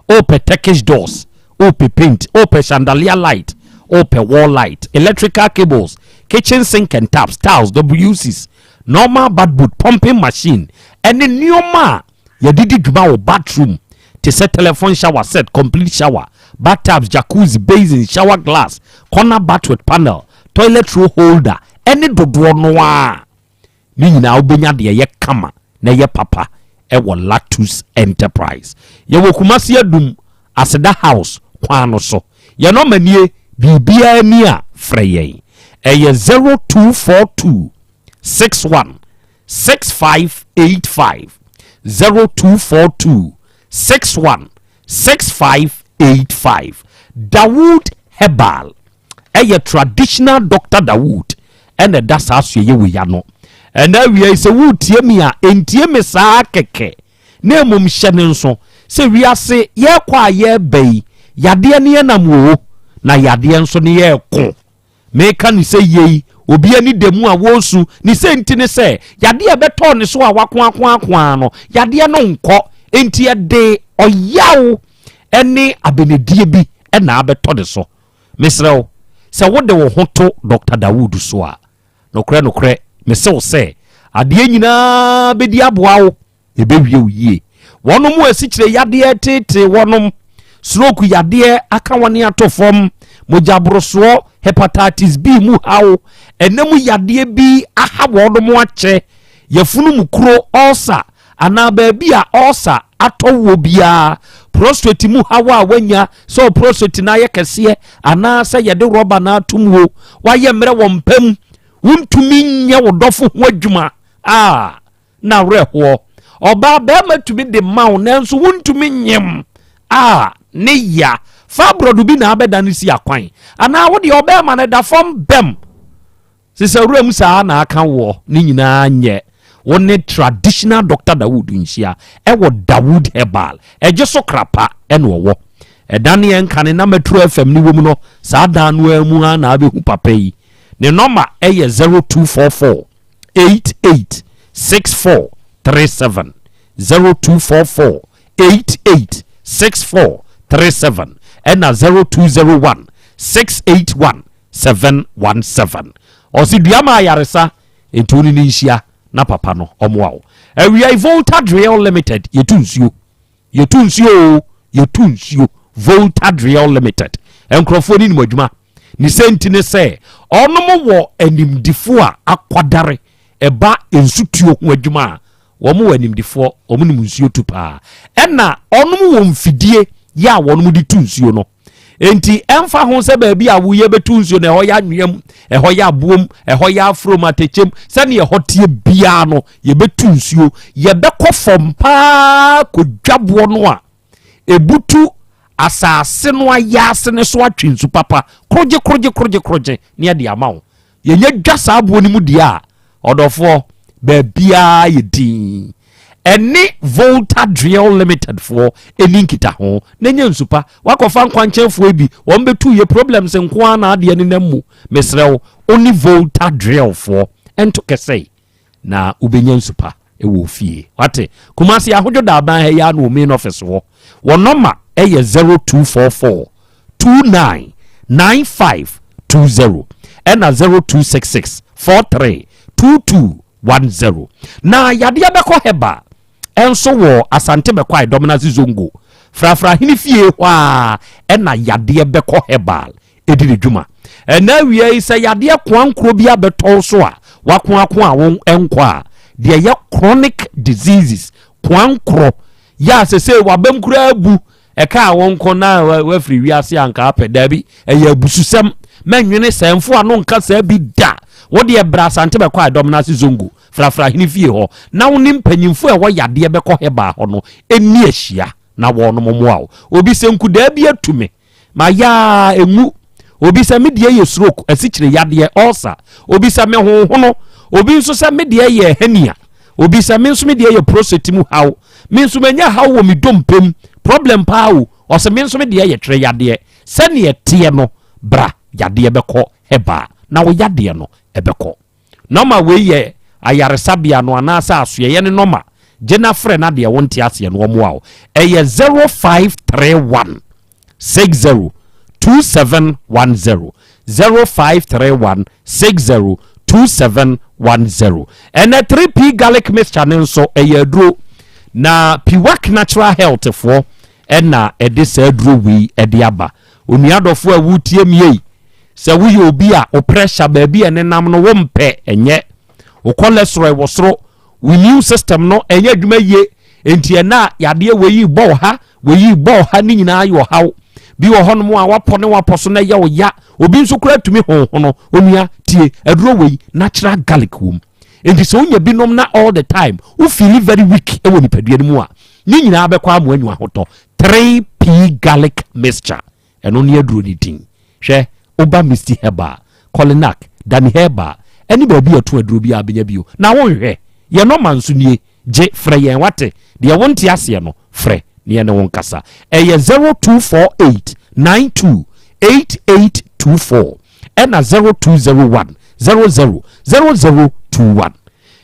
wopɛ Turkish doors, wopɛ paint, wopɛ chandelier light, wopɛ wall light, electrical cables, kitchen sink and taps, tiles, WCs, normal bath boot, pumping machine, ɛne nneɛma a yɛde di dwuma wɔ bathroom te sɛ telephone shower set, complete shower, bathtubs, jacuzzi, basin, shower glass, corner bath with panel, toilet roll holder, ɛne dodoɔ no a ne nyinaa wobɛnya deɛ ɛyɛ kama na ɛyɛ papa ɛwɔ Latus Enterprise. Yɛwɔ Kumasi Adum Aseda House kwan no so. Yɛn nɔma nie, biribiara ni a frɛ yɛn, ɛyɛ 0242 61 6585, 0242 61 6585. Dawood Herbal, ɛyɛ traditional doctor Dawood ɛna ɛda saa so ɛyɛ wei ano. Ɛna awia yi sɛ woretie mi a, ɛntie me saa kɛkɛ, na mmom hyɛ ne nso sɛ wiase yɛrekɔ a yɛreba yi, yadeɛ ne yɛnam wɔ na yadeɛ nso ne yɛreko. Meka ne sɛ yei obi ani da mu a wɔresu ne sɛ nti ne sɛ yadeɛ ɛbɛtɔɔ ne so a wakoakoakoa no, yadeɛ no nkɔ, nti ɛde ɔyaw ɛne abenedie bi ɛna abɛtɔ ne so. Mesrɛ wo sɛ wode wo ho to Dr Dawood so a, nokorɛ nokorɛ mese wo sɛ adeɛ nyinaa bɛdi aboa wo, ɛbɛwie wo yie. Wɔnom mu asikyire yadeɛ tete, wɔnom stroke yadeɛ aka wɔne ato fam, mogyaborosoɔ, hepatitis B mu haw, ɛnɛ mu yadeɛ bi aha wɔnom akyɛ, yɛfunu mu kuro, ulcer anaa baabi a ulcer atɔ wɔ biara, prostate mu haw a wanya sɛ prostate no ayɛ kɛseɛ anaasɛ yɛde rɔba no atom wo, wayɛ mmerɛ wɔ mpam, wontumi nyɛ wo dɔfo ho adwuma a na awerɛhoɔ, ɔbaa bɛrima tumi de ma wo nanso wontumi nyem a ne ya, fibroid bi na abɛda no si akwan, anaa wode ɔbɛrima no da fam bɛm sisɛ wura mu saa na aka woɔ ne nyinaa nyɛ wo ne traditional doctor Dawood nhyia ɛwɔ Dawood Herbal. Ɛgye so krapa ɛna ɔwɔ ɛda ne yɛn kane na Metro FM ne wɔ mu no, saa dan no ara mu a na abɛhu papa yi. Ne nɔma ɛyɛ 0244 88 64 37, 0244 88 64 37, ɛna 0201 681 717. Ɔsi dua ma ayaresa, nti wo ne ne nhyia na papa no ɔmoa wo. Awia Volta Drill Limited, yɛtu nsuo. Yɛtu nsuo o, yɛtu nsuo. Volta Drill Limited. Nkurɔfoɔ no nim adwuma. Ne sɛ nti ne sɛ ɔnom wɔ animdifoɔ a akwadare ɛba nsutuo ho adwuma a wɔn wɔ animdifoɔ, wɔn nim nsuo tu paa. Ɛna ɔnom wɔ mfidie yɛ a wɔnom de tu nsuo no. Enti ɛmfa ho sɛ baabi a woyɛ bɛtu nsuo no ɛhɔ yɛ anwea mu, ɛhɔ yɛ aboɔ mu, ɛhɔ yɛ afro mu, atɛkyɛ mu, sɛdeɛ ɛhɔ teɛ biara no, yɛbɛtu nsuo. Yɛbɛkɔ fam paa kɔdwa boɔ no a ɛbutu asase no ayaase no so atwe nsu papa korogye korogye korogye korogye ne yɛde ama wo. Yɛnya dwa saa aboɔ no mu deɛ a, ɔdɔfoɔ, baabiara yɛ dinn. Ɛne Volta Drill Limited foɔ ɛni nkitaho na nya nsu pa. Wakɔfa nkwankyɛnfoɔ bi, wɔn bɛtu yɛ problems nko ara na adeɛ nenam mu. Mesrɛ wo, wo ne Volta Drill foɔ ɛnto kɛsɛe na wobɛnya nsu pa wɔ fie. Wate? Kumasi Ahodwo Daaban ha yi ara na wɔn main office wɔ. Wɔn nɔma ɛyɛ 0244 29 95 20 ɛna 0266 43 22 10. Na yadeɛ bɛkɔ Heba nso wɔ Asante Bɛkwae Dɔmenase Zongo Frafra Hene fie hɔ a ɛna yadeɛ bɛkɔ Hebal ɛdi ne dwuma. Ɛna awia yi sɛ yadeɛ koankorɔ bi abɛtɔ so a wakoako a wo nkɔ a deɛ yɛ chronic diseases koankorɔ yɛ a sese wabam koraa abu Ɛkaa wo nko na woafiri wiase a anka apɛ. Daabi, ɛyɛ abususɛm. Mɛnwene saa, mfo ano nka saa bi da. Wo deɛ bra Asante bɛkɔ Adɔm no ase Zongo, Frafra Hene fie hɔ, na wo ne mpanyimfo a ɛwɔ yadeɛ bɛkɔ Herbal hɔ no nni ahyia na wɔnom mmoa wo. Obi sɛ nkudaa bi atu me, mayɛ ara ɛnwu. Obi sɛ me deɛ yɛ stroke, asikyire yadeɛ, ulcer. Obi sɛ me honhono. Obi nso sɛ me deɛ yɛ hernia. Obi sɛ me nso me deɛ yɛ prostate mu haw. Me nso manya haw wɔ me dompe mu. Problem paa o. Ɔsɛ me nso me deɛ yɛ twerɛ yadeɛ. Sɛdeɛ ɛteɛ no bra yadeɛ bɛkɔ herbal na wo yadeɛ no ɛbɛkɔ. Nɔma wei yɛ ayaresabea no anaasɛ asoɛeɛ no nɔma. Gye na frɛ na deɛ wonte aseɛ no wɔmmoa wo. Ɛyɛ 0531 60 2710. 0531 60 2710. Ɛnɛ 3P garlic mixture no nso ɛyɛ aduro. Na Piwak Natural Health foɔ ɛna ɛde saa aduro wei ɛde aba. Onua dɔfoɔ a wotie mi ei, Sɛ woyɛ obi a wo pressure baabi a ɛnenam no wompɛ ɛnyɛ, wo cholesterol wɔ soro, wo immune system no ɛnyɛ adwuma yie, enti ɛna a yadeɛ wei yi bɔ wo ha, wei yi bɔ wo ha ne nyinaa yɛ ɔhaw. Bi wɔ hɔnom a wapɔ ne wapɔ so na ɛyɛ wo ya, obi nso koraa tumi honhono. Onua tie, aduro wei natural garlic wom. Enti sɛ wonya binom na all the time wo feel very weak wɔ nipadua no mu a, ne nyinaa bɛkɔ amoa nyu ahotɔ. 3P garlic mixture. Ɛno ne aduro no din. Hwɛ, woba Misty Herbal, Kolinak, Dani Herbal, ɛne baabi a ɛto aduro biara bɛnya bio. Na wonhwɛ, yɛn nɔma nso nie, gye, frɛ yɛn, wate? Deɛ wonte aseɛ no, frɛ na yɛne wo nkasa. Ɛyɛ 0248 92 8824 ɛna 0201 00 0021.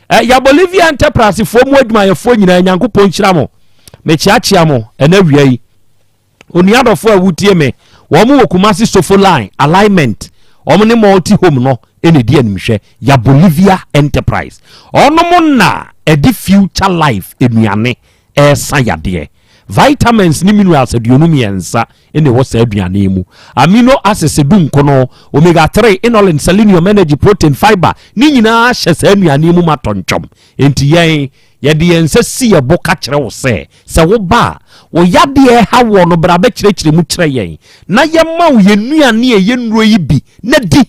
Ɛ, ya Bolivia Enterprise foɔ mu adwumayɛfoɔ nyinaa, Nyankopɔn nhyira mo. Mekyeakyea mo ɛnɛ awia yi. Onua dɔfo a wotie me, wɔn wɔ Kumasi Sofo Line alignment, wɔn ne Multi Home no na edi animhwɛ, ya Bolivia Enterprise. Wɔnom na ɛde Future Life nnuane ɛresa yadeɛ. Vitamins ne minerals 23 na ɛwɔ saa aduane yi mu. Amino acids dunkono, omega 3, inulin, selenium, energy, protein, fiber ne nyinaa hyɛ saa nnuane yi mu ma tɔntwɔm. Enti yɛn Yɛde yɛn nsa si yɛn bo ka kyerɛ wo sɛ, sɛ woba a, wo yadeɛ a ɛha woɔ no, bra bɛkyerɛkyerɛ mu kyerɛ yɛn, na yɛma wo yɛn nnuane a ɛyɛ nnuro yi bi na di.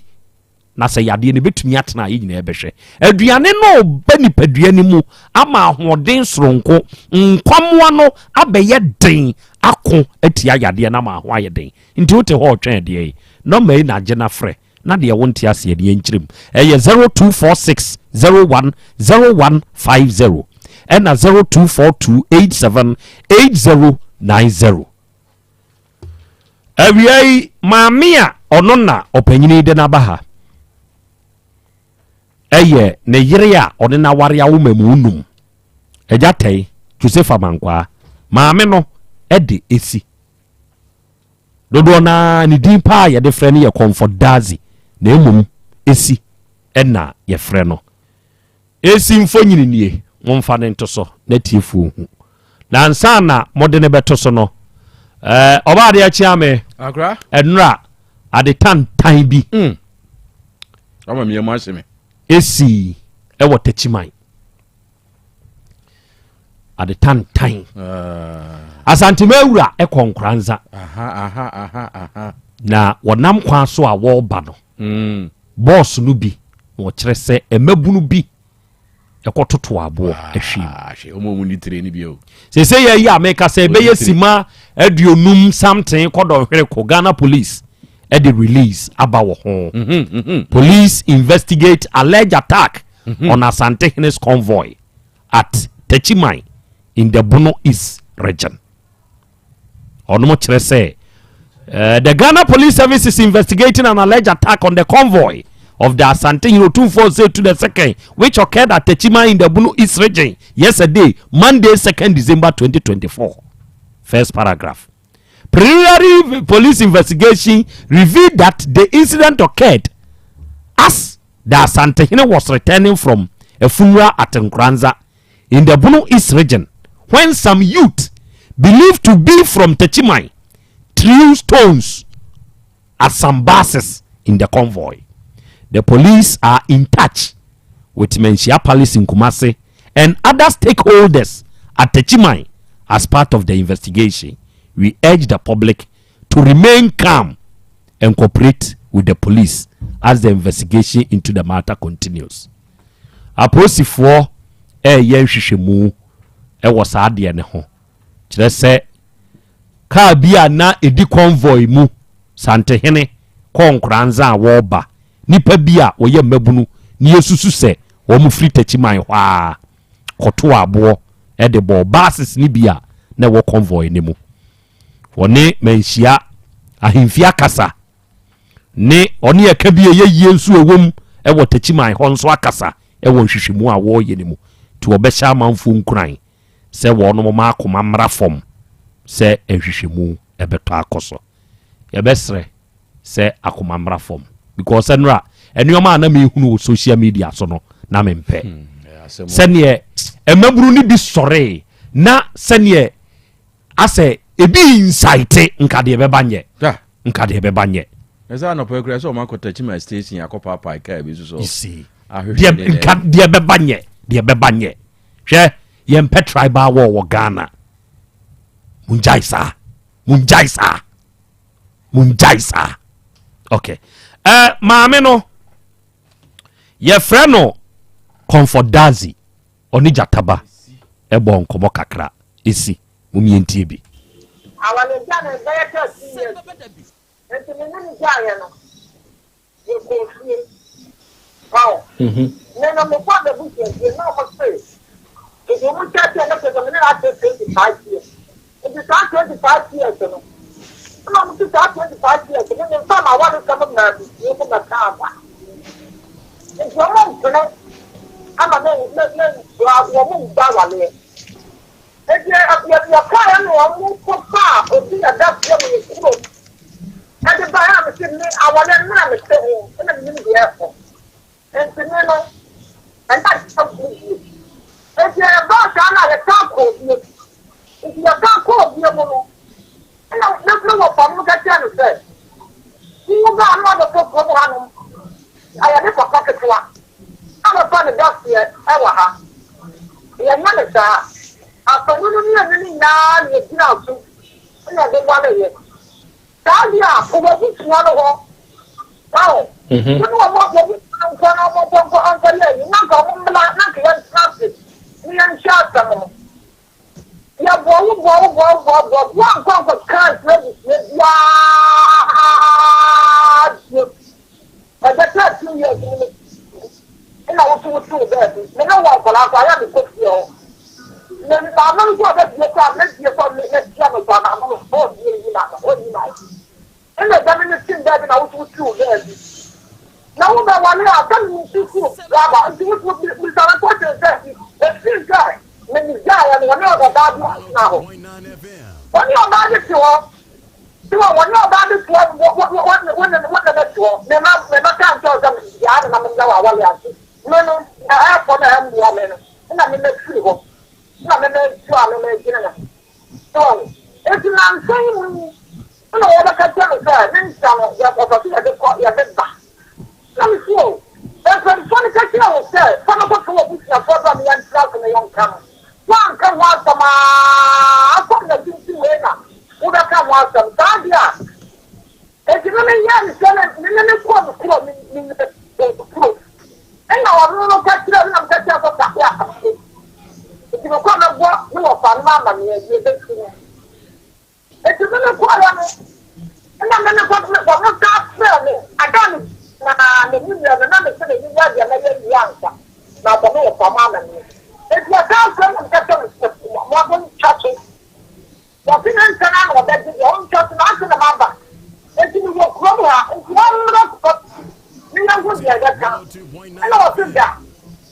Na sɛ yadeɛ no ɛbɛtumi atena a, yɛn nyinaa bɛhwɛ. Aduane no reba nipadua no mu ama ahoɔden soronko, nkwammoa no abɛyɛ den ako atia yadeɛ no ama ho ayɛ den. Nti wote hɔ retwɛn deɛ yi, nɔma yi na agye na frɛ. Na deɛ wonte aseɛ no yɛnkyerɛ mu. Ɛyɛ 0246 01 0150 ɛna 0242 87 8090. Awia yi, maame a ɔno na ɔpanyini de no aba ha ɛyɛ ne yere a ɔne no aware awo mamu num. Agya Tɛi, Joseph Amankwaa, maame no ɛde esi. Dodoɔ no ara ne din paa a yɛde frɛ no yɛ Comfort Dadzie na mmom Esi na yɛfrɛ no. Esi mfonyini nie, momfa no nto so na atiefoɔ nhu. Na ansa na mode no bɛto so no, ɛɛ ɔbaa adeɛ kyea me. Akora. Ɛnora ade tantan bi. Mm. Ama mi ɛmu ahye me. Esi ɛwɔ Takyiman. Ade tantan. Ah. Asantema awura ɛkɔ Nkoranza. Aha aha aha aha. Na wɔnam kwan so a wɔreba no. Mm. Bɔɔso no bi na wɔkyerɛ sɛ mmabunu bi ɛkɔtoto aboɔ ahwie mu. Sese yɛ yi a meka sɛ ɛbɛyɛ sima aduonum something kɔdɔnhwere ko Ghana police ɛde release aba wɔ ho. Mhm, mhm. Police investigate alleged attack mhm. on Asantehene's convoy at Techiman in the Bono East region. Ɔnom kyerɛ sɛ eh, the Ghana Police Service is investigating an alleged attack on the convoy of the Asante Hene Otumfuo Osei Tutu the second, which occurred at Techiman in the Bono East region yesterday, Monday, 2nd December 2024. First paragraph. Preliminary police investigation revealed that the incident occurred as the Asantehene was returning from a funeral at Nkoranza in the Bono East region when some youth believed to be from Techiman threw stones at some buses in the convoy. The police are in touch with Manhyia Palace in Kumasi and other stakeholders at Techiman as part of the investigation. We urge the public to remain calm and cooperate with the police as the investigation into the matter continues. Apolisifoɔ reyɛ nhwehwɛmu wɔ saa adeɛ no ho. Kyerɛ sɛ, kaa bi a na ɛdi convoy mu, Santehene kɔɔ Nkoranza a wɔreba, nnipa bi a wɔyɛ mmabunu na yɛsusu sɛ wɔfiri Takyiman hɔ ara kɔtoo aboɔ de bɔɔ buses no bi a na ɛwɔ convoy no mu. Wɔne Manhyia ahemfie akasa ne ɔne ɛka bi a ɛyɛ yie nso ɛwɔ mu wɔ Takyiman hɔ nso akasa wɔ nhwehwɛmu a wɔreyɛ no mu nti wɔbɛhyɛ amanfoɔ nkuran sɛ wɔnom ma akoma mmra fam sɛ nhwehwɛmu ɛbɛtɔ akɔ so. Yɛbɛsrɛ sɛ akoma mmra fam because ɛnora nneɛma a na mehunu wɔ social media so no na mempɛ hmm, sɛneɛ mmabunu no bi sɔree na sɛneɛ Asɛ ebi insaite nka deɛ ɛbɛba nyɛ. Nka deɛ ɛbɛba nyɛ. Ɛsɛ anɔpa yi koraa sɛ ɔmo akɔ Techiman station akɔ paapae kaa bi nso so. You see. Deɛ nka deɛ ɛbɛba nyɛ deɛ ɛbɛba nyɛ. Hwɛ yɛn pɛ tribal war wɔ Ghana. Mungyae saa. Mungyae saa. Mungyae saa. Okay. Eh, maame no yɛfrɛ no Comfort Dazi. Ɔne Gyataba bɔɔ nkɔmmɔ kakra. Esi, mom yɛntie bi. Awaregya no bɛyɛ 13 years nti me ne no gyaeɛ no yɛkɔɔ fie wahu me no mekɔɔ m'abusua fie na ɔmo se nti ɔmo kyerɛkyerɛ no kyerɛ sɛ me ne no akyɛ 25 years nti saa 25 years no ɛna ɔmo se saa 25 years no memfa m'awaresɛm mmaa abusua mu mɛka aba Nti ɔmo mpene ama me me me ntoa wɔn mba awaleɛ. Nti yɛ yɛkɔeɛ na ɔmo kɔ faa obi na da fie wɔ yɛ kurom ɛde baeɛ a mese me awaleɛ no me na mete ho ɛna menim deɛ ɛkɔ. Nti me no ɛnyɛ adeɛ a me yie. Nti ɛbaa saa na yɛsan kɔɔ bio. Nti yɛsan kɔɔ bio mu no Ɛnna ne kunu wɔfa no ka kyerɛɛ no sɛ, Wo ba a na wabɛtɔ kurom hanom ayɛ me papa ketewa a bɛfa ne dɔteɛ wɔ ha. Yɛnyɛ no saa. Afanu no mmienu no nyinaa na ɛgyinaa so na wɔde wareeɛ. Saa deɛ a, kɔ w'abusua no hɔ. Wahu? Wo ne wɔn w'abusua no nkɔ na wɔnkɔ nkɔ nkɔyɛ ayi, na anka wɔmmra na anka yɛntena ase na yɛnhwɛ asɛm no. Yɛboa wo boa wo boa wo boa boa boa nkɔ nkɔka nkyerɛ abusua biara bio. Ɛbɛ 13 years ni me ɛna wo so wo te wo baabi. Me ne wɔ nkwadaa nso ayɛ a mekɔ fie hɔ. Me maame nso a ɔbɛbie kɔ a mɛbie kɔ mɛtia no so a maame no ɔbie yi ma no ɔnyi ma. Nna egya no ne tsen baabi na wo so wo tsiw baabi. Na wo bɛ wale a sɛ me nsusu raba nti wo so bisa no question sɛ efii sɛ me me gyaeɛ no wɔne ɔbaa bi atena hɔ. Wɔne ɔbaa bi te hɔ. Te hɔ wɔne ɔbaa bi te hɔ wo wo wo wo ne wo ne no te hɔ. Me ma me bɛka nkyɛw sɛ me gyaa no na me nyɛ wɔ awale ase. Me no ɛɛfɔ na ɛmmoa me no na me mɛfiri hɔ na me mɛtu a me mɛgyina. So wahu? Enti nnansa yi mu yi na wɔbɛka kyerɛ me sɛ me nsa no, yɛ, wɔpɛ sɛ yɛde kɔ, yɛde ba. Na mese, O, mpanimfoɔ no ka kyerɛɛ wo sɛ fa no kɔka w'abusuafoɔ bra ma yɛntena ase na yɛnka no. Woanka ho asɛm ara, asɛm na tintim wei na wobɛka ho asɛm. Saa deɛ a, enti me meyɛɛ no sɛ me ne no kɔɔ me kurom, me, me, me kurom. Ɛnna ɔno no ka kyerɛɛ me na meka kyerɛɛ no sɛ, Yɛ ase. Enti mekɔɔ mɛbɔ me wɔfa no amanneɛ deɛ ɛbɛsi no. Enti me mekɔeɛ no, ɛnna me mekɔ ɔno san frɛɛ me. Ada a megyinaa n'anim yɛ no, na mese m'ani wɔ deɛ mɛyɛ wie ansa na abɔ me wɔfa no amanneɛ. Enti ɔsan frɛɛ me na meka kyerɛɛ no sɛ, Montwa so. Wɔse ne nsɛm ara na ɔbɛgye deɛ ɔntwa so na ansa na maba. Enti mewɔ kurom ha, enti ɔmmra kurom ne yɛnhu deɛ ɛbɛka. Ɛna ɔse da,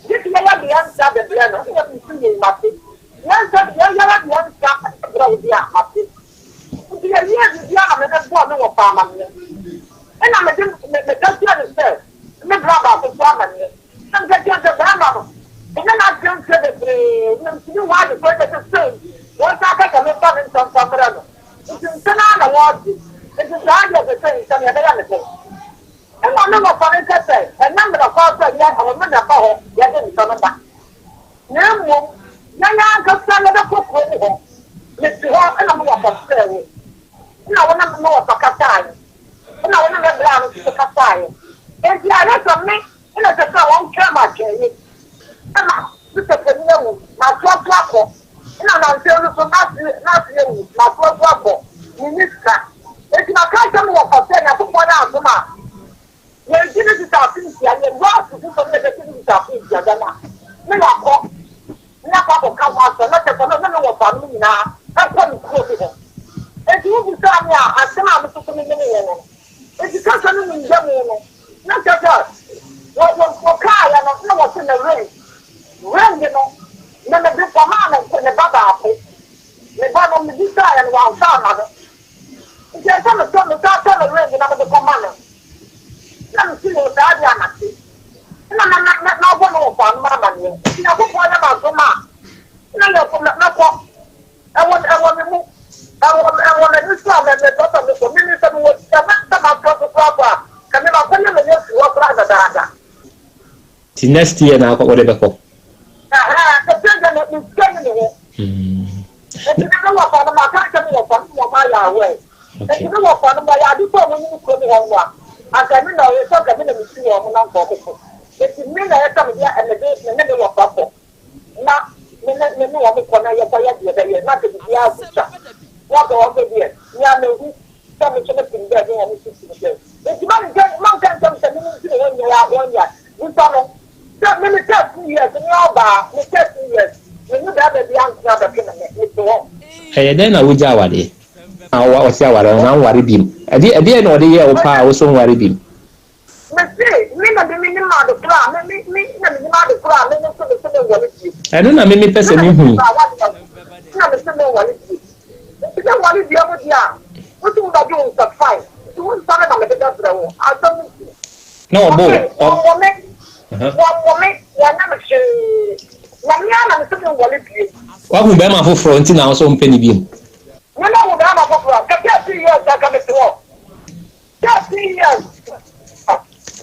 gye sɛ yɛyɛ deɛ nsa bɛbrɛ no. Ɛna mese yei mate, deɛ nsa deɛ yɛyɛ deɛ nsa bɛbrɛ wo deɛ a mate. Nti yɛwiee biribiara na me mebɔɔ me wɔfa amaneɛ. Ɛna mede meka kyerɛɛ no sɛ me bra baako so amaneɛ. Na meka kyerɛɛ no sɛ barima no, me ne no akyerɛ mfeɛ bebree, na mentumi nwaa no kwan bɛsɛ sei, wɔsan ka sɛ memfa me nsa mfa mmrɛ no, nti nsa no ara na wɔregye, nti saa deɛ ɛsɛ sɛ nsa no yɛbɛyɛ no dɛn? Ɛna me wɔfa no ka sɛ, ɛnyɛ mmara kwan so a yɛ ɔno na ɛba hɔ yɛde nsa no ba, na mmom yɛn ankasa yɛbɛkɔ kurom hɔ, mete hɔ ɛna me wɔfa frɛɛ wo, ɛna wo ne me wɔfa kasaeɛ, ɛna wo ne me bra no nso kasaeɛ, enti ayɛ sɛ me Nna ɛsɛ sɛ wɔtwɛn ma atwɛnyi ma me papanyin awu masoa so akɔ. Nna nnansa yi so n'ase awu masoa so akɔ. Minnyi sika. Ntsi maka akyerɛ mo wɔfa sɛ Nyankopɔn n'adom a yɛregye ne sika afe nsia, yɛwura afe fofor na yɛbɛgye ne sika afe nsia dɛm a, na yɛakɔ na yɛakɔ akɔka ho asɛm na kyerɛ sɛ me ne me wɔfanom nyina kɔ no kurom hɔ. Ntsi wobisaa me a, asɛm a me so so memenee no no. Ntsi kasa no mu nda mu no, Na kyerɛ sɛ, wɔ, wɔ, wɔkaaeɛ no, na wɔse ne ring, ring no, me mede kɔmaa ne, ne ba baako. Ne ba no, mebisaaeɛ no, wamfa amma no. Nti ɛsɛ sɛ metɔ, mesan tɔ ne ring na mede kɔma no. Na mese, yoo, saa deɛ a mate. Ɛna na, na, na, na ɔbɔ me wɔfaa no m'amaneɛ. Nti Nyankopɔn yɛ m'adom a, na yɛkɔ, mɛ, mɛkɔ. Ɛwɔ ɛwɔ me mu. Ɛwɔ ɛwɔ m'ani so a mɛ mepɛ sɛ mekɔ. Menim sɛ mewɔ sika na sɛ matoa so koraa mpo a, ka me makɔyɛ m'ani afi hɔ koraa dadaada. Nti next year na wode bɛkɔ? Ɛhɛɛ, sɛsɛi deɛ me me sika nni me ho. Nti me me wɔfa no maka akyerɛ me wɔfa no ma wɔn ayɛ aware. Nti me wɔfa no wɔyɛ ade sɛ wɔn nyini kurom hɔ no a, anka me na ɔyɛ sɛ anka me na mesi wɔn na anka wɔn kɔ. Nti me na ɛyɛ sɛ mede mede me ne me wɔfa kɔ. na me ne me ne wɔn kɔ na yɛkɔyɛ deɛ ɛbɛyɛ na sɛ biribiara so twa na sɛ wɔn deɛ nea mehu sɛ me nso metim dɛ ne wɔn nso tim dɛ nti manka manka nkyɛm sɛ me nti na wɔn nyɛ wɔn nyɛ bisa no sɛ me me 13 years me ɔbaa me 13 years me ne bɛrima bi antena bɛtwe me ne mete hɔ. Ɛyɛ dɛn na wogyaa awadeɛ? Na ɔte aware ho na wonware biom. Ɛdeɛ ɛdeɛn na ɔde yɛɛ wo paa a wo nso wonware biom? Mese, me na me menim ade korɔ a, me, me, me na menim ade korɔ a, me me nso mese menware bio. Ɛno na me mepɛ sɛ mehu yi. Me na mese menware bio. Nti menware bio no deɛ a, wo se wobɛgye wo nsa fine. Nti wo nsa no na mede bɛbrɛ wo. Asɛm no si. Na ɔbɔ wo. Ɔse, wɔmmɔ me, wɔmmɔ me, wɔnyɛ me hwee. Na me ara na mese menware bio. Woahu bɛrima foforɔ nti na wo nso wompɛ no bio. Me mahu bɛrima foforɔ a, nka 13 years anka mete hɔ. 13 years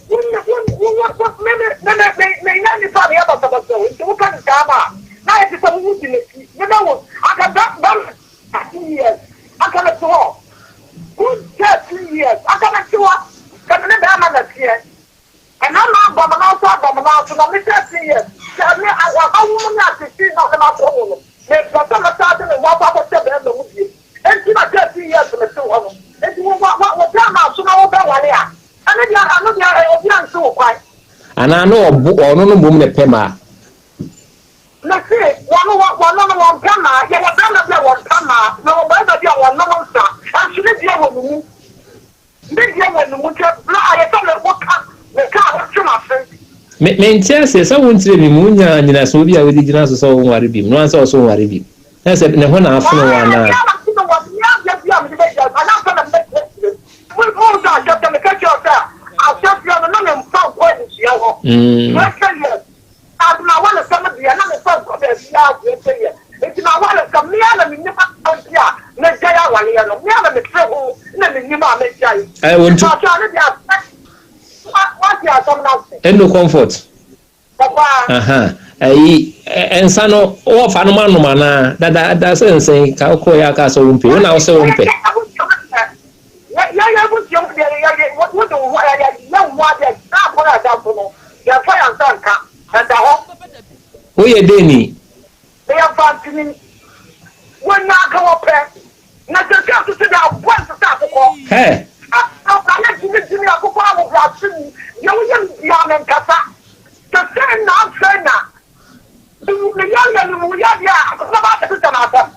wo wo wo wo me me me me me me nya nipa a meyɛ basabasa o nti woka ne saa ma a na ayɛ te sɛ wo wo di m'akyi me bɛ wo anka da da 13 years anka me te hɔ good 13 years anka me te hɔ ka me ne bɛrima na teɛ Ɛna mabɔ me nan so abɔ me nan so na me 13 years sɛ me awo mu ne asesee na ɔde m'akɔ mu no mempɛ sɛ mɛsan de me ho akɔ akɔhyɛ bɛrima mu bio enti na 13 years mete hɔ no enti wo wa wa wo taa m'aso na wo bɛware a ɛno deɛ ɛno deɛ obi ansi wo kwan. Anaa na ɔbo ɔno no mmom na ɛpɛ mmaa? Mese wɔn wɔ wɔn no wɔmpɛ mmaa yɛwɔ bɛrima bi a wɔmpɛ mmaa yɛwɔ barima bi a wɔnnom nsa nso ne deɛ wɔ ne mu. Me deɛ wɔ ne mu sɛ berɛ a ayɛ sɛ me wo ka me ka a wotwe m'ase. Me mente aseɛ sɛ wo nkyerɛ me mu wo nyaa nyinasoɔ bi a wode gyina so sɛ wo nware biom no ansɛ wo so nware biom na sɛ ne ho na afono wo anaa. Mm. mennim a mɛgyae. Ɛɛ wɔn tu. Mpakyɛw ne deɛ asɛ wate asɛm no ase. Eno comfort. Papa. Aha ɛyi nsa no wɔfa no ma nom anaa dada da sɛ nsa yi ka wokɔ yɛ aka sɛ wompɛ wo na wo sɛ wompɛ. Yɛ yɛ abusua mu deɛ yɛ yɛ wode wo ho yɛ yɛ wo ho adeɛ na akɔrɔ ɛda so no yɛmfa yɛn nsa nka ɛda hɔ. Woyɛ dɛn ni? Meyɛ mfantini. Wɔnya anka wɔpɛ. Na sɛsɛ nso sɛdeɛ aboa nso sɛ akokɔ. Hɛ! Akwadaa gyimigyimi akokɔ ahobrɛase mu. Deɛ woyɛ no biara menkasa. Sɛsɛ na afei na me yareɛ no mu yɛ deɛ a akokɔ ba abɛsesa m'asɛm.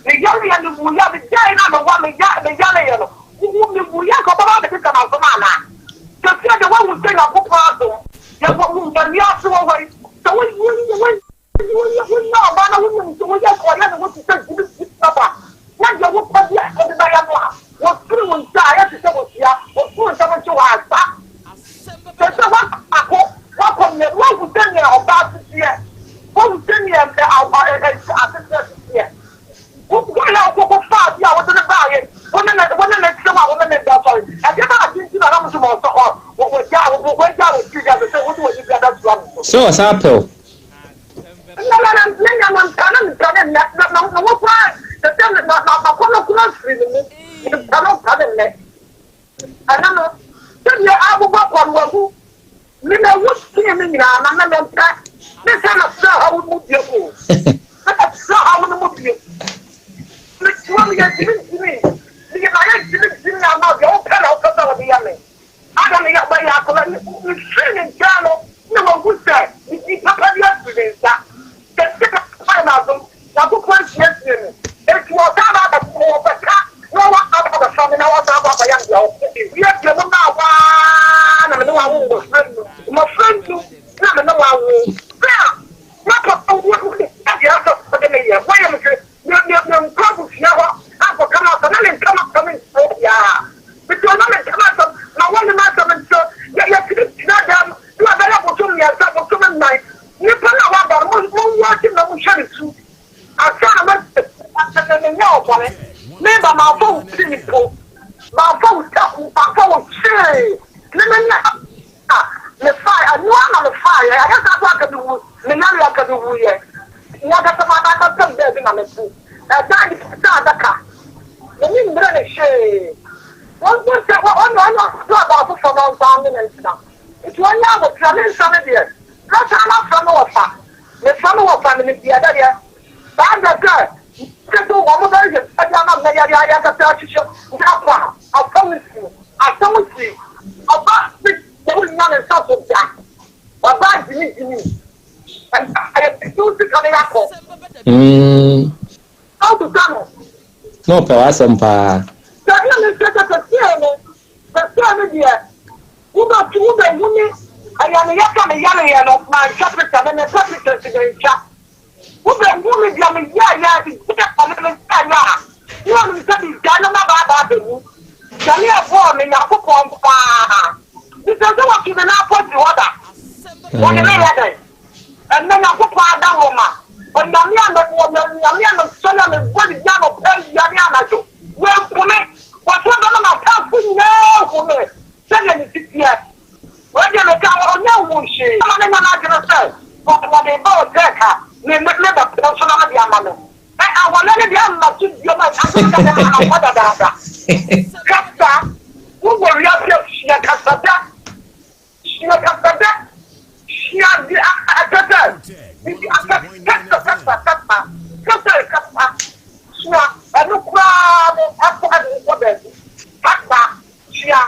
Me yareɛ no mu yɛ megyae na mewa me yareɛ no wo me wu yɛ anka ɔbɛba abɛsesa m'asɛm anaa? Sɛsɛ deɛ woahu sɛ Nyankopɔn adom yɛwɔ wo wiase wɔ hɔ yi sɛ wo wo Woyɛ ɔbaa na wonim sɛ woyɛ ɔyɛ ne ho te sɛ gyimigyimi aba na deɛ wopɛ bi a wode bɛyɛ no a, wɔfiri wo nsa a, ayɛ te sɛ wɔsua, wɔfiri wo nsa no nso wɔasa. Kyerɛ sɛ woakɔ baako, woakɔ mmienu, woahu sɛdeɛ ɔbaa si teɛ, woahu sɛdeɛ aseteɛ si teɛ. Woyɛ wokɔkɔfaa bi a wode no baeɛ, wo ne ne te hɔ a wo ne ne da sɔre. Ɛdeɛ bɛn ade nti na na mo nso ma ɔsɔ wɔgyaa wo firi ase sɛ wode w'ani bia bɛsoa no so? Sɛ ɔsan pɛ wo. Na na na me nya na mpɛ no mpɛ ne nnɛ na na na wo koraa sɛ sɛ na na makɔnɔ koraa firi ne mu mpɛ no mpɛ ne nnɛ ɛno no sɛdeɛ abobɔ kɔ no wahu me na wo sii me nyinaa na me mempɛ me sɛ na sɛ ha wo mu bio o me na sɛ ha wo no mu bio me tiwa me yɛ ntimi ntimi me yɛ ma yɛ ntimi ntimi ama deɛ wopɛ na wopɛ sɛ wode yɛ me Ada me yaba yi akwadaa yi, mefiri ne nkyɛn no na wahu sɛ biribi papa bi afiri ne nsa. Sɛsɛ ayɛ no adom, Nyankopɔn asiesie no, enti ɔsan aba abɛko, ɔbɛka na ɔwa aba abɛfa me na wasan akɔ akɔyɛ me deɛ ɔpɛ. Wiase mu mmaawa na me ne wɔn awo mmɔfra nnum, mmɔfra nnum na me ne wɔn awo. Berɛ a na papa wu no, deɛ ɛsɛ sɛ ɔde me yɛ, wayɛ me hwee. Me me menkɔ abusua hɔ ankɔka m'asɛm, na menka m'asɛm nkyerɛ obiara. Mete hɔ na menka m'asɛm, ma wɔnne m'asɛm nkyerɛ. Yɛ yɛtumi tena dan mu na ɛbɛyɛ bosom mmiɛnsa, bosom nnan. Nipa no a waba no, mo monwɔɔkye na monhwɛ ne su ansa na moatie. Me menyɛ wo bɔne. Meba mamfa wo pii mpo, mamfa wo taku, mamfa wo hwee. Me menyɛ. A mefae, ɛno ara na mefaeɛ, ɛnyɛ saa nso anka mewu, me yareɛ anka mewuiɛ. Me ankasa m'ankasa baabi na mete, ɛdan de sɛ adaka, m'ani mmere no hwee. Wɔnhu sɛ ɔne ɔne ɔto aba foforɔ na ɔnsan ne no ntena. Nti ɔnyɛ aboterɛ, me nsa no deɛ, mɛsan afrɛ no wɔfa, mefrɛ no wɔfa, menim deɛ ɛbɛyɛ. Saa da sɛ, mete so, wɔn bɛhwehwɛ sika de ama me na yɛde ayɛ ankasa ahyehyɛ me akɔ a, asɛm si, asɛm si. Ɔba bi sɛ wonnya ne nsa so da, ɔba gyimigyimi, ɛyɛ bɛgye wo sika no akɔ. Ɔbisa no. Na ɔpɛ w'asɛm paa. Sɛ na me sɛ sɛ sɛsɛɛ no, sɛsɛɛ no deɛ, wobɛtu wobɛhu me, ɛyɛ me yɛ sɛ me yareɛ no, mantwa picture, me mepɛ picture nti mantwa. Wobɛhu me deɛ meyɛeɛ a, biribi a me meyɛeɛ a, na wɔnim sɛ megyae na maba aba abɛwu. Nyame ɛbɔɔ me, Nyankopɔn nko ara. Bisa sɛ wɔtu me nan kɔsi hɔ da, wɔde me yɛ dɛn? Ɛnnɛ Nyankopɔn adaworoma, Onyame a mewɔ, Nyame a mesɔre a mebɔ ne din anɔpa, awia ne anadwo, wampu me. Wɔsoro bɛma m'atamfo nyinaa ahu me sɛdeɛ me si teɛ. Wei deɛ meka ɔnyɛ nhuu hwee ama no nya n'adwene sɛ wɔde reba ɔsɛe ka me me me bɛpene so na mede ama no. Ɛ awɔlɛ no deɛ amma so bio ma adwene dada akɔ dadaada. Kasa, wowɔ wiase a sua kasadɛ, sua kasadɛ, sua de a ɛkyɛ sɛ biribi asɛ kasa kasa kasa kasa kasa sua ɛno koraa no ɛkɔ ɛde wo kɔ baabi kasa sua.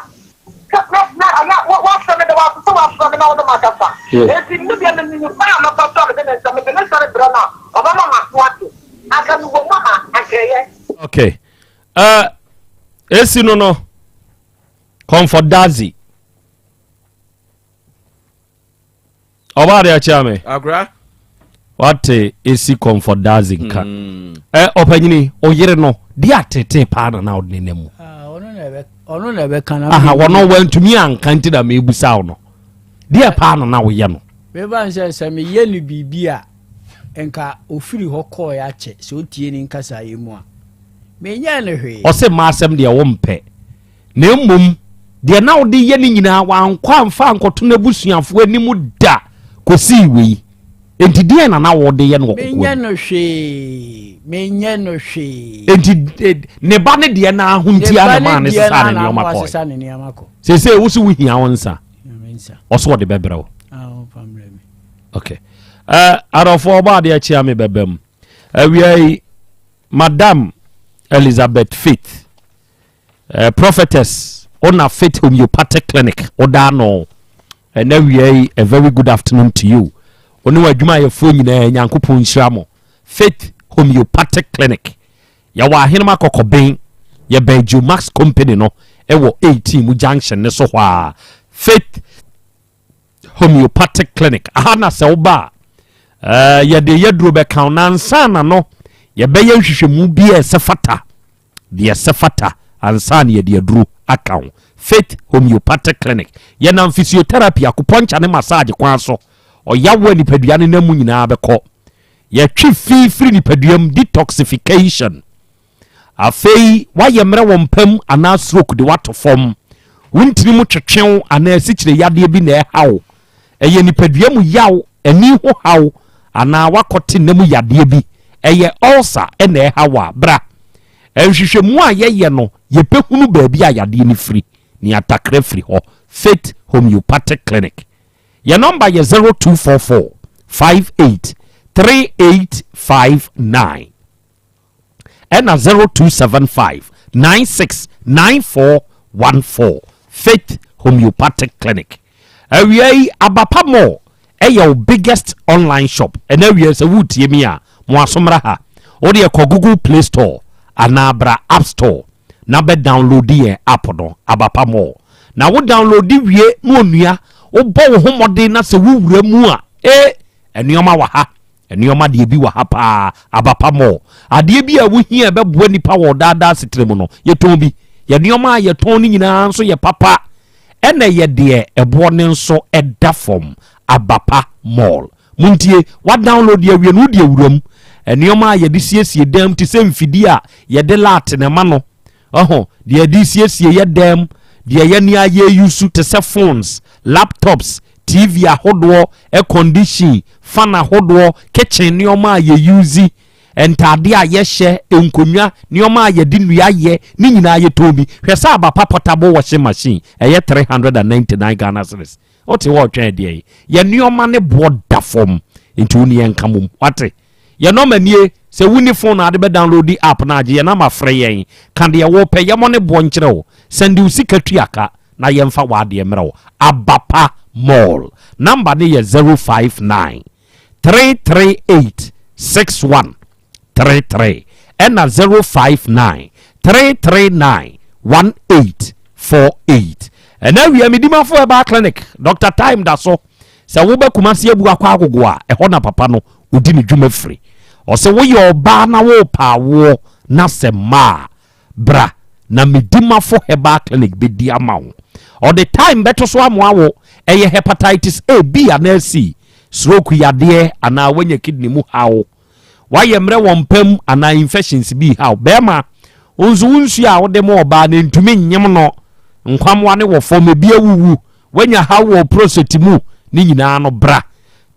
Sɛ na na na woafrɛ me da w'ase sɛ woafrɛ me na wo ne makasa. Enti me deɛ menim kwan a mɛfa so a mede me nsa mede me nsa rebrɛ no a ɔbɛma m'aso ate. Anka mewɔ mu a anka ɛyɛ. Okay. Uh, esi no no Comfort Dadzie. Ɔbaa de akyia me. Agora. Wate esi Comfort Dadzie nka. Mm. Ɛ ɔpanyini ɔyere no de atete paa na na ɔde ne nam mu. Ah, ɔno na ɛbɛka na. Aha wɔn wantumi anka nti na mebusa wo no. Deɛ paa na na woyɛ no. Meba nsɛ sɛ meyɛ no biribi a nka ofiri hɔ kɔɔ akyɛ sɛ otie ne nkasa yɛ mu a menyɛ no hwee. Ɔsɛ mmaa asɛm deɛ wompɛ. Na mmom deɛ na wode yɛ no nyinaa wankɔ amfa ankɔto n'abusuafoɔ anim da kɔsii wei. Enti deɛn na na wode yɛ no wɔ kokoam? Menyɛ no hwee, menyɛ no hwee. Enti eh, ne ba ne deɛ no ara ho nti a na maa ne sesaa ne nneɛma kɔe. Seesei wo se wohia wo nsa, ɔso ɔde bɛbrɛ wo. Ah, okay. Uh, adɔfoɔ ɔbɔ adeɛ kyea me bɛba mu. Awia yi, Madam Elizabeth Faith Eh, prophetess ona Faith Homeopathic Clinic woda ano ɛnɛ wia yi a very good afternoon to you wo ne w'adwumayɛfoɔ nyinaa nyankopɔn nhyira mo Faith Homeopathic Clinic yɛwɔ ahenema kɔkɔben yɛbɛn Geomax company no ɛwɔ 18 mu junction ne so hɔ a Faith Homeopathic Clinic aha na sɛ woba a eh, yɛde yɛduro bɛka wo nansa na no yɛbɛyɛ nhwehwɛmu bi a ɛsɛ fata deɛ ɛsɛ fata ansa na yɛde aduro aka ho. Faith Homeopathic Clinic, Yɛnam physiotherapy, akupɔnkya ne massage kwan so, ɔyaw a nipadua no nam mu nyinaa bɛkɔ. Yɛtwe fi firi nipadua mu, detoxification. Afei, woayɛ mmerɛ wɔ mpa mu anaa stroke de woato fam. Wo ntini mu twetwew anaa asikyire yadeɛ bi na ɛha wo. Ɛyɛ nipadua mu yaw, ani ho haw, anaa woakɔte nna mu yadeɛ bi, ɛyɛ ulcer na ɛha wo a, bra. Nhwehwɛmu a yɛyɛ no, yɛbɛhunu baabi a yadeɛ no firi, na yɛatakra afiri hɔ. Faith Homeopathic Clinic. Yɛn nɔmba yɛ 0244 58 3859. ɛna 0275 96 9414 Faith Homeopathic Clinic. Awia yi Abapa Mall ɛyɛ wo biggest online shop. Ɛna awia sɛ woretie mi a mo aso mmra ha. Wo deɛ kɔ Google Play Store anaa bra App Store na bɛ download yɛn app no Abapa Mall. Na wo download wie na onua wobɔ wo ho mmɔden na sɛ wowura mu a ee nneɛma wɔ ha. Nneɛma deɛ bi wɔ ha paa, aba pa mɔ. Adeɛ bi a wohia a ɛbɛboa nipa wɔ daa daa asetena mu no, yɛtɔn bi. Yɛn nneɛma a yɛtɔn no nyinaa nso yɛ papa, ɛna ɛyɛ deɛ ɛboɔ no nso da fam. Aba pa mall. Montie, woadownload awie no, wode awura mu. Nneɛma a yɛde siesie dan mu te sɛ mfidie a yɛde laate na ɛma no, Ɔho, deɛ yɛde siesie yɛ dan mu, deɛ yɛne a yɛyusu te sɛ phones, laptops, TV ahodoɔ, air condition, fan ahodoɔ, kitchen nneɛma a yɛyusi, ntaadeɛ a yɛhyɛ, nkonnwa, nneɛma a yɛde nnua yɛ, ne nyinaa yɛtɔn bi. Hwɛ sɛ aba pa portable washing machine, ɛyɛ 399 Ghana cedis. Wote hɔ ɔtwɛn deɛ yi. Yɛ nneɛma ne boɔ da fam, nti wo ne yɛnka mom. Wate? Yɛn nɔma nie, sɛ wonni phone a ade bɛ downloadi app no a, gye yɛn nɔma frɛ yɛn, ka deɛ wopɛ, yɛmmɔ ne boɔ nkyerɛ wo, sɛnde wo sika tua ka na yɛmfa w'adeɛ mmerɛ wo. Abapa Mall. Number no yɛ 059 338 6133 ɛna 059 339 1848. Ɛna awia Medimafo Herbal Clinic, Doctor Time da so. Sɛ woba Kumasi abu akɔ agogo a, ɛhɔ na papa no ɔdi ne dwuma firi. Ɔse woyɛ ɔbaa na worepɛ awoɔ na sɛ mma a, bra na Medimafo Herbal Clinic bɛdi ama wo. Ɔde time bɛto so amoa wo, ɛyɛ Hepatitis A, B anaa C, stroke yadeɛ anaa woanya kidney mu haw, woayɛ mmerɛ wɔ mpa mu anaa infections bi reha wo. Bɛrima, wo nso wo nsuo a wode ma ɔbaa no ɛntumi nnyem no, nkwammoa no wɔ fam, ebi awuwu, Wanya haw wɔ wo prostate mu ne nyinaa no bra.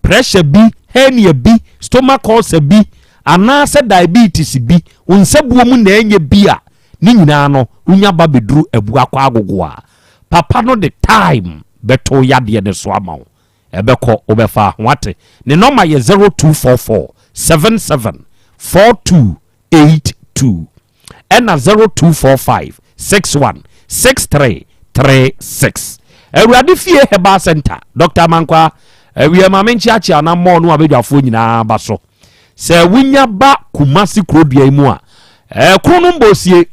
Pressure bi, hernia bi, stomach ulcer bi, anaasɛ diabetes bi, wo nsabuo mu na ɛnyɛ bi a, ne nyinaa no wonya ba bɛduru Abuakwa Agogo a, papa no de time bɛto wo yadeɛ no so ama wo. Ɛbɛkɔ, wobɛfa ho ate. Ne nɔma yɛ 0244 77 42 82 ɛna 0245 61 63 36. Awurade Fie Herbal Center, Dr. Amankwa, awia ma menkyeakyea na mmɔɔ no abadwafoɔ nyinaa ba so. Sɛ wonya ba Kumasi kurodua yi mu a, ɛkoro no mbɔsie,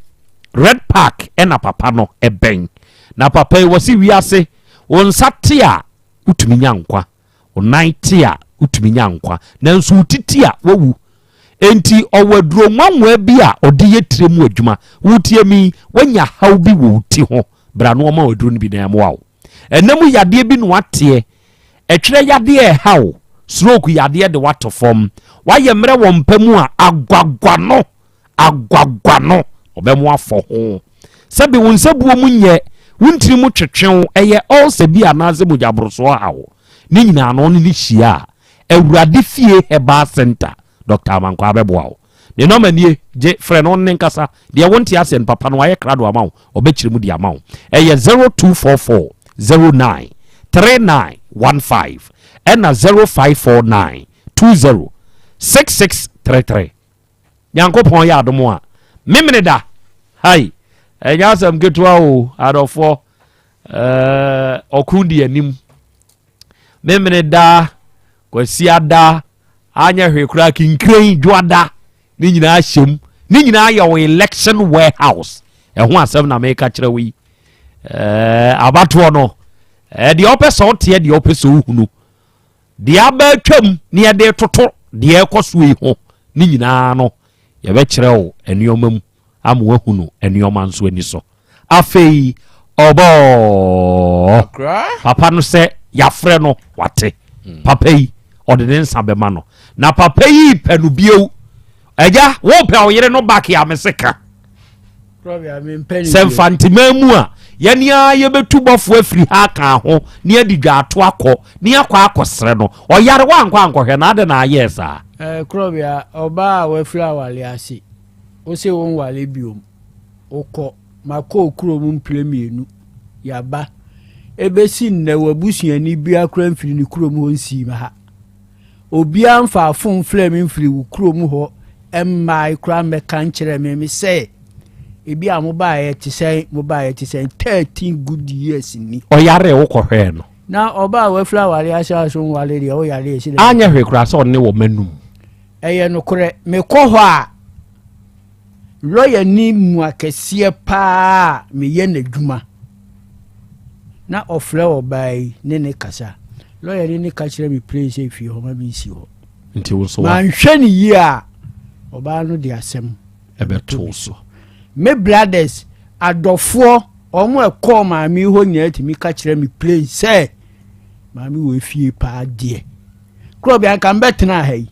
Red Park ɛna papa no ɛbɛn. Na papa yi wɔsi wiase, wo nsa te a wotumi nya nkwa. Wo nan te a, wotumi nya nkwa, nanso wo ti te a, woawu. Enti ɔwɔ aduro nwanwa bi a ɔde yɛ tire mu adwuma. Wotie me yi, woanya haw bi wɔ wo ti ho, bra na ɔma wo aduro no bi na ɛmmoa wo. Ɛnna mu yadeɛ bi na wateɛ, ɛtwerɛ yadeɛ a ɛha wo, stroke yadeɛ de woato fam, woayɛ mmerɛ wɔ mpa mu a, agwagwa no, agwagwa no, ɔbɛmo afɔ ho. Sɛbe wo nsabuo mu nyɛ, wo ntini mu twetwe wo, ɛyɛ ulcer bi anaasɛ mogyaborosoɔ ha wo. Ne nyinaa no, ɔne no hyia a, Awurade Fie Herbal Centre, Dɔkta Amankwaa bɛboa wo. Ne nɔma nie, gye, frɛ no, ɔne no nkasa. Deɛ wonte aseɛ no, papa no wayɛ krado ama wo, ɔbɛkyerɛ mu de ama wo. Ɛyɛ 0244 09 3915 ɛna 0549 20 6633. Nyankopɔn yɛ adom a, Memeneda, hai, ɛnyɛ asɛm ketewa o, adɔfoɔ, ɛɛ, ɔko di anim. Memeneda, Kwasiada, anyɛ hwee koraa, Kinkiren, Dwoada, ne nyinaa hyɛ mu. Ne nyinaa yɛ wɔ election warehouse. Ɛho asɛm na meka kyerɛ wo yi. Ɛɛ, abatoɔ no, ɛɛ, deɛ ɔpɛ sɛ ɔteɛ, deɛ ɔpɛ sɛ ɔhunu. Deɛ aba atwam ne yɛde retoto deɛ ɛrekɔ so yi ho ne nyinaa no, yɛbɛkyerɛ wo nneɛma mu ama woahunu nneɛma nso ani so. Afei ɔbɔɔ papa no sɛ yɛafrɛ no wate. Hmm. Papa yi ɔde ne nsa bɛma no na papa yi pɛ no bio. Agya wopɛ ɔyere no back a mese ka. Sɛ Mfanteman mu a, yɛne ara yɛbɛtu bɔfoɔ afiri ha aka ho ne adi dwaato akɔ ne akɔ akɔsrɛ no. Ɔyare woankɔ ankɔhwɛ no adɛn na ayɛɛ saa? Eh, Korɔbea, ɔbaa a wafiri aware ase, wo se wonware biom, wokɔ, makɔ wo kurom mprɛ mmienu, yɛaba. Ɛbɛsi nnɛ w'abusuani biara koraa mfiri ne kurom hɔ nsii me ha. Obiara mfaa fon mfrɛɛ me mfiri wo kurom hɔ mmae koraa mmɛka nkyerɛɛ me me sɛ ebi a mobaeɛ te sɛn mobaeɛ te sɛn 13 good years ni. Ɔyaree wokɔhwɛɛ no. Na ɔbaa a wafiri aware ase a so nware deɛ woyare esi dɛ. Anyɛ hwee koraa sɛ ɔne wɔ m'anum. Ɛyɛ nokorɛ mekɔ hɔ a Lɔyani mua kɛseɛ paa a meyɛ n'adwuma na ɔfrɛ ɔbaa yi ne ne kasa. Lɔyani no ka kyerɛ me plain sɛ fie hɔ ma mensi hɔ. Nti wo nso wa. Manhwɛ ne yie a ɔbaa no de asɛm ɛbɛto so. Me brothers adɔfoɔ wɔn a ɛkɔɔ maame yi hɔ nyinaa tumi ka kyerɛ me plain sɛ maame wɔ efie paa deɛ. Korɔ bia nka mbɛtena ha yi.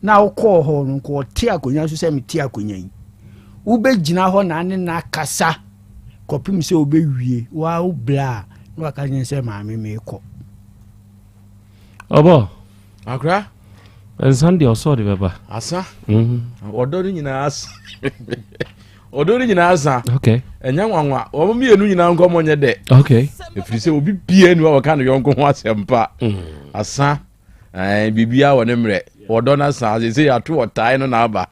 na wokɔɔ hɔ no nka ɔte akonnwa so sɛ mete akonnwa yi wobɛgyina hɔ na ne no akasa kɔpem sɛ wobɛwie waa wo bla a na waka kyerɛ sɛ maame meekɔ ɔbɔ akora nsan deɛ ɔsɔ de bɛba asa mhm. ɔdɔ no nyinaa asa ɔdɔ no nyinaa asa okay ɛnyɛ nwanwa wɔn mmienu nyinaa nkɔmɔ nyɛ dɛ okay ɛfiri sɛ obi bie ni wa wɔka ne yɔnko ho asɛmpa mm. asa Ɛɛ biribiara wɔ ne mmerɛ. Wɔdɔ no asa ase sɛ yɛato ɔtae no na aba.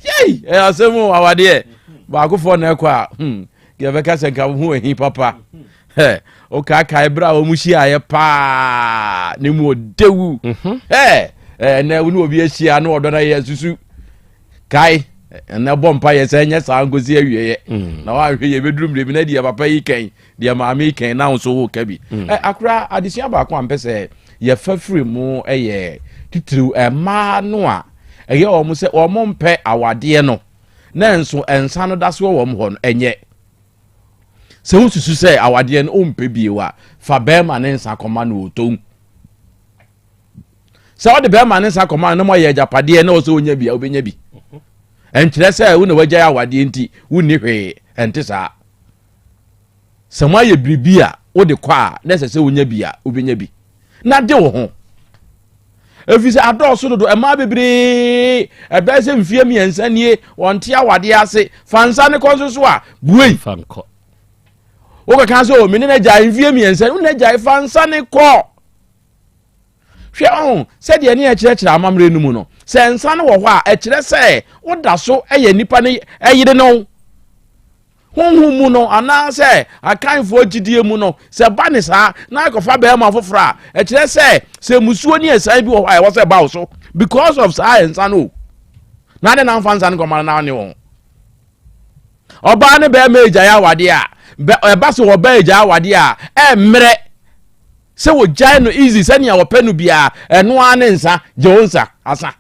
Yei ɛyɛ asɛm o awadeɛ. Baakofoɔ na ɛkɔ a hmm yɛbɛka sɛ nka ho ahi papa. Hɛ wokaakae berɛ a wɔn hyiaeɛ paa ne mu ɔdɛwu. Mhm. Hɛ ɛnɛ wo ne obi ahyia na ɔdɔ no ayɛ susu. Kae ɛnɛ bɔ mpa yɛ sɛ ɛnyɛ saa nkosi awieɛ. Mm. Na woanhwɛ yɛbɛduru mmerɛ bi na deɛ papa yi kɛn deɛ maame yi kɛn na nso woka bi mm. ɛ akora adesua baako a mpɛ sɛ yɛfa firi mu yɛ titiriw mmaa no a ɛyɛ wɔn sɛ wɔn mpɛ awadeɛ no na nso nsa no da so wɔ wɔn hɔ no ɛnyɛ sɛ wosusu sɛ awadeɛ no wompɛ bio a fa bɛrima ne nsa kɔma no ɔtɔn sɛ ɔde bɛrima ne nsa kɔma no na moayɛ agyapadeɛ na ɔsɛ ɔnya bi a wobɛnya bi ɛnkyerɛ sɛ wo na wagyae awadeɛ nti wonni hwee ɛnte saa Sɛ moayɛ biribi a wode kɔ a na ɛsɛ sɛ wonya bi a, wobɛnya bi. Na de wo ho. Ɛfiri sɛ adɔɔso dodo, mmaa bebree, ɛbɛyɛ sɛ mfeɛ mmiɛnsa nie, wɔnte awadeɛ ase. Fa nsa ne kɔ nso so a, buei. Fa nkɔ. Wokɛka sɛ, o, me ne no agyae mfeɛ mmiɛnsa, wo ne agyae, fa nsa ne kɔ. Hwɛ ɔho, sɛdeɛ ne yɛkyerɛkyerɛ amammerɛ no mu no, sɛ nsa no wɔ hɔ a, ɛkyerɛ sɛ woda so yɛ nipa no yere no. Honhom mu no, anaasɛ Akanfoɔ gyidie mu no, sɛ ɛba ne saa na akɔfa barima foforɔ a, ɛkyerɛ sɛ sɛ musuo ne ɛsan bi wɔ hɔ a ɛwɔ sɛ ɛba wo so because of saa nsa no o. Na ade na mfa nsa no kɔma no na ne wɔn. Ɔbaa ne bɛrima agyae awadeɛ a, ɛba sɛ ɔbaa agyae awadeɛ a, ɛmmerɛ sɛ wɔgyae no easy sɛnea wɔpɛ no biara, ɛno ara ne nsa, gye wo nsa, asa.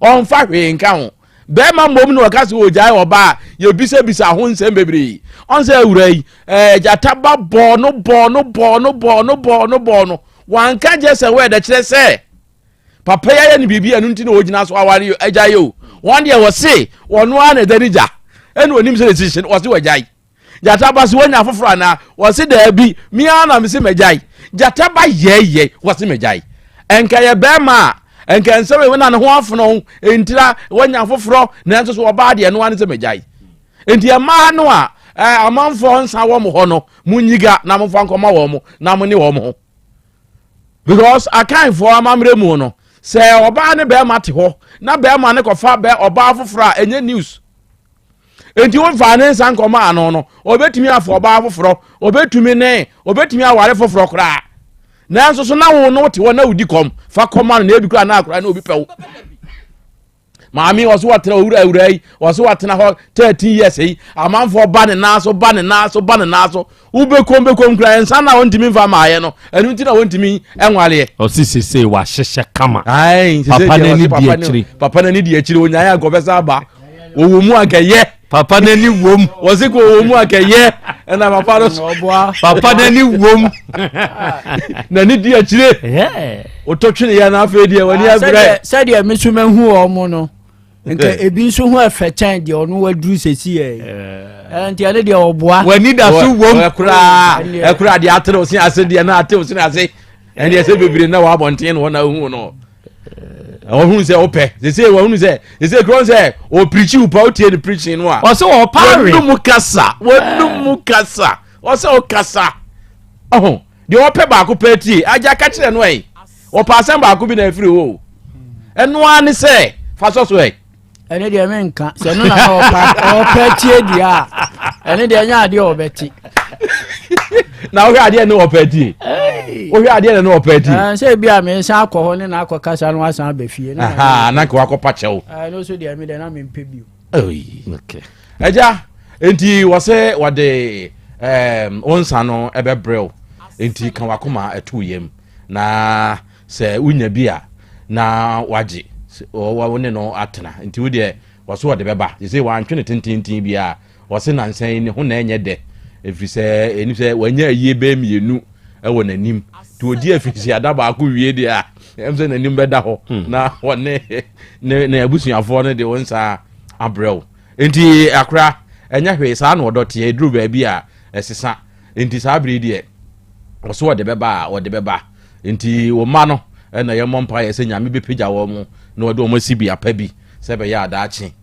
Ɔmfa hwee nka ho. Bɛrima mmom na ɔka sɛ ɔgyae ɔbaa a, yɛbisabisa ho nsɛm bebree. Ɔn sɛ awura yi, ɛɛ gyata ba bɔɔ no bɔɔ no bɔɔ no bɔɔ no bɔɔ no bɔɔ no. Wanka gyɛ sɛ wɛɛdɛ kyerɛ sɛ papa yi ayɛ no biribi ɛno nti na ɔgyina so aware agyae o. Wɔn deɛ wɔse ɔno ara na ɛda ne gya. Ɛna onim sɛ ne si hye no, ɔse wagyae. Gyata ba se wanya foforɔ anaa? Ɔse daabi, me ara na mese magyae. Gyata ba yɛɛyɛ, wɔse magyae. Ɛnka yɛ bɛrima a, ɛnka nsɛm ɛwɔ na ne ho afono ntira wanya foforɔ, nanso so ɔbaa deɛ ɛno ara ne sɛ magyae. Nti ɛmaa no a amanfoɔ nsa wɔ mo hɔ no, monyiga na momfa nkɔma wɔn mo na mo ne wɔn ho. Because Akanfoɔ amammerɛ mu no, sɛ ɔbaa ne bɛrima te hɔ na bɛrima no kɔfa bɛ ɔbaa foforɔ a ɛnyɛ news. Enti womfaa ne nsa nkɔmaa ano no, ɔbɛtumi afa ɔbaa foforɔ, ɔbɛtumi ne, ɔbɛtumi aware foforɔ koraa. Nanso so na wo no wote hɔ na wodi kɔm, fa kɔma no na ebi koraa na akora na obi pɛ wo. Maame ɔso watena owura awura yi, ɔso watena hɔ 13 years yi, amanfoɔ ba ne nan so, ba ne nan so, ba ne nan so. Wobɛkom bɛkom koraa nsa na wɔntumi mfa maayɛ no, ɛno nti na wɔntumi nwareɛ. Ɔsi sese wahyehyɛ kama. Papa n'ani di akyire. Papa n'ani di akyire, onyaeɛ ankɔbɛsa aba. Wɔwɔ mu ankɛyɛ. Papa n'ani wom. Wɔsi ko wɔwɔ mu ankɛyɛ. Ɛna papa no so. Papa n'ani wom. N'ani di akyire. Wotɔ twene yɛ n'afɛ deɛ w'ani ah, abrɛ. Sɛdeɛ me nso mahu wɔn no. Nka ebi nso ho ɛfɛ kyɛn deɛ ɔno waduru sɛsi yɛ. Eh, nti ɛne deɛ ɔboa. W'ani da so wom. Ɛkoraa ɛkoraa deɛ atere wo se ase deɛ na ate wo se ase. Ɛne ɛsɛ bebree na wɔ abɔnten na wɔn na ehu no. Ɔhunu sɛ wopɛ sese wɔhunu sɛ sese kuro sɛ ɔpirikyi wo pa wotie ne pirikyi no a. Ɔsɛ ɔpaare. Wɔnum kasa wɔnum mu kasa ɔsɛ ɔkasa ɔho deɛ ɔpɛ baako pɛ tie agya ka kyerɛ no ɛ ɔpɛ asɛm baako bi na efiri hɔ o ɛno ara ne sɛ fa sɔ so ɛ. Ɛne deɛ menka sɛ ɛno na na ɔpa ɔpɛ tie deɛ a ɛne deɛ ɛnyɛ adeɛ a ɔbɛte. Na wohwɛ adeɛ ne ɔpɛ tie wohwɛ adeɛ ne ɔpɛ tie. Ɛɛ sɛ ebi a mensan akɔ hɔ ne na akɔ kasa no asan aba fie. Na nka wakɔ pa kyɛw. Ɛno nso deɛ me deɛ na mempɛ bio. Ɛgya nti wɔsɛ wɔde ɛɛm wo nsa no ɛbɛbrɛw nti ka wakoma ɛto yam na. Sɛ wonya bi a na wagye wo ne no atena nti wo deɛ wɔso wɔde bɛba te sɛ wantwe no tententen biara wɔse nansa yi ne ho na ɛnyɛ dɛ ɛfiri sɛ ɛnim sɛ wanya ayie bɛɛ mmienu ɛwɔ n'anim nti ɔdi afinhyia baako wie deɛ a ɛm sɛ n'anim bɛda hɔ hmm. na wɔne ne ne abusuafoɔ no de wo nsa abrɛ wo nti akora ɛnyɛ hwee saa na ɔdɔ teɛ ɛduru baabi a ɛsesa nti saa bere deɛ ɔso ɔde bɛba a ɔde bɛba Nti wo mma no na yɛmmɔ mpaeɛ sɛ Nyame bɛpagya wɔn na ɔde wɔn asi bea pa bi sɛ ɛbɛyɛ a daakye.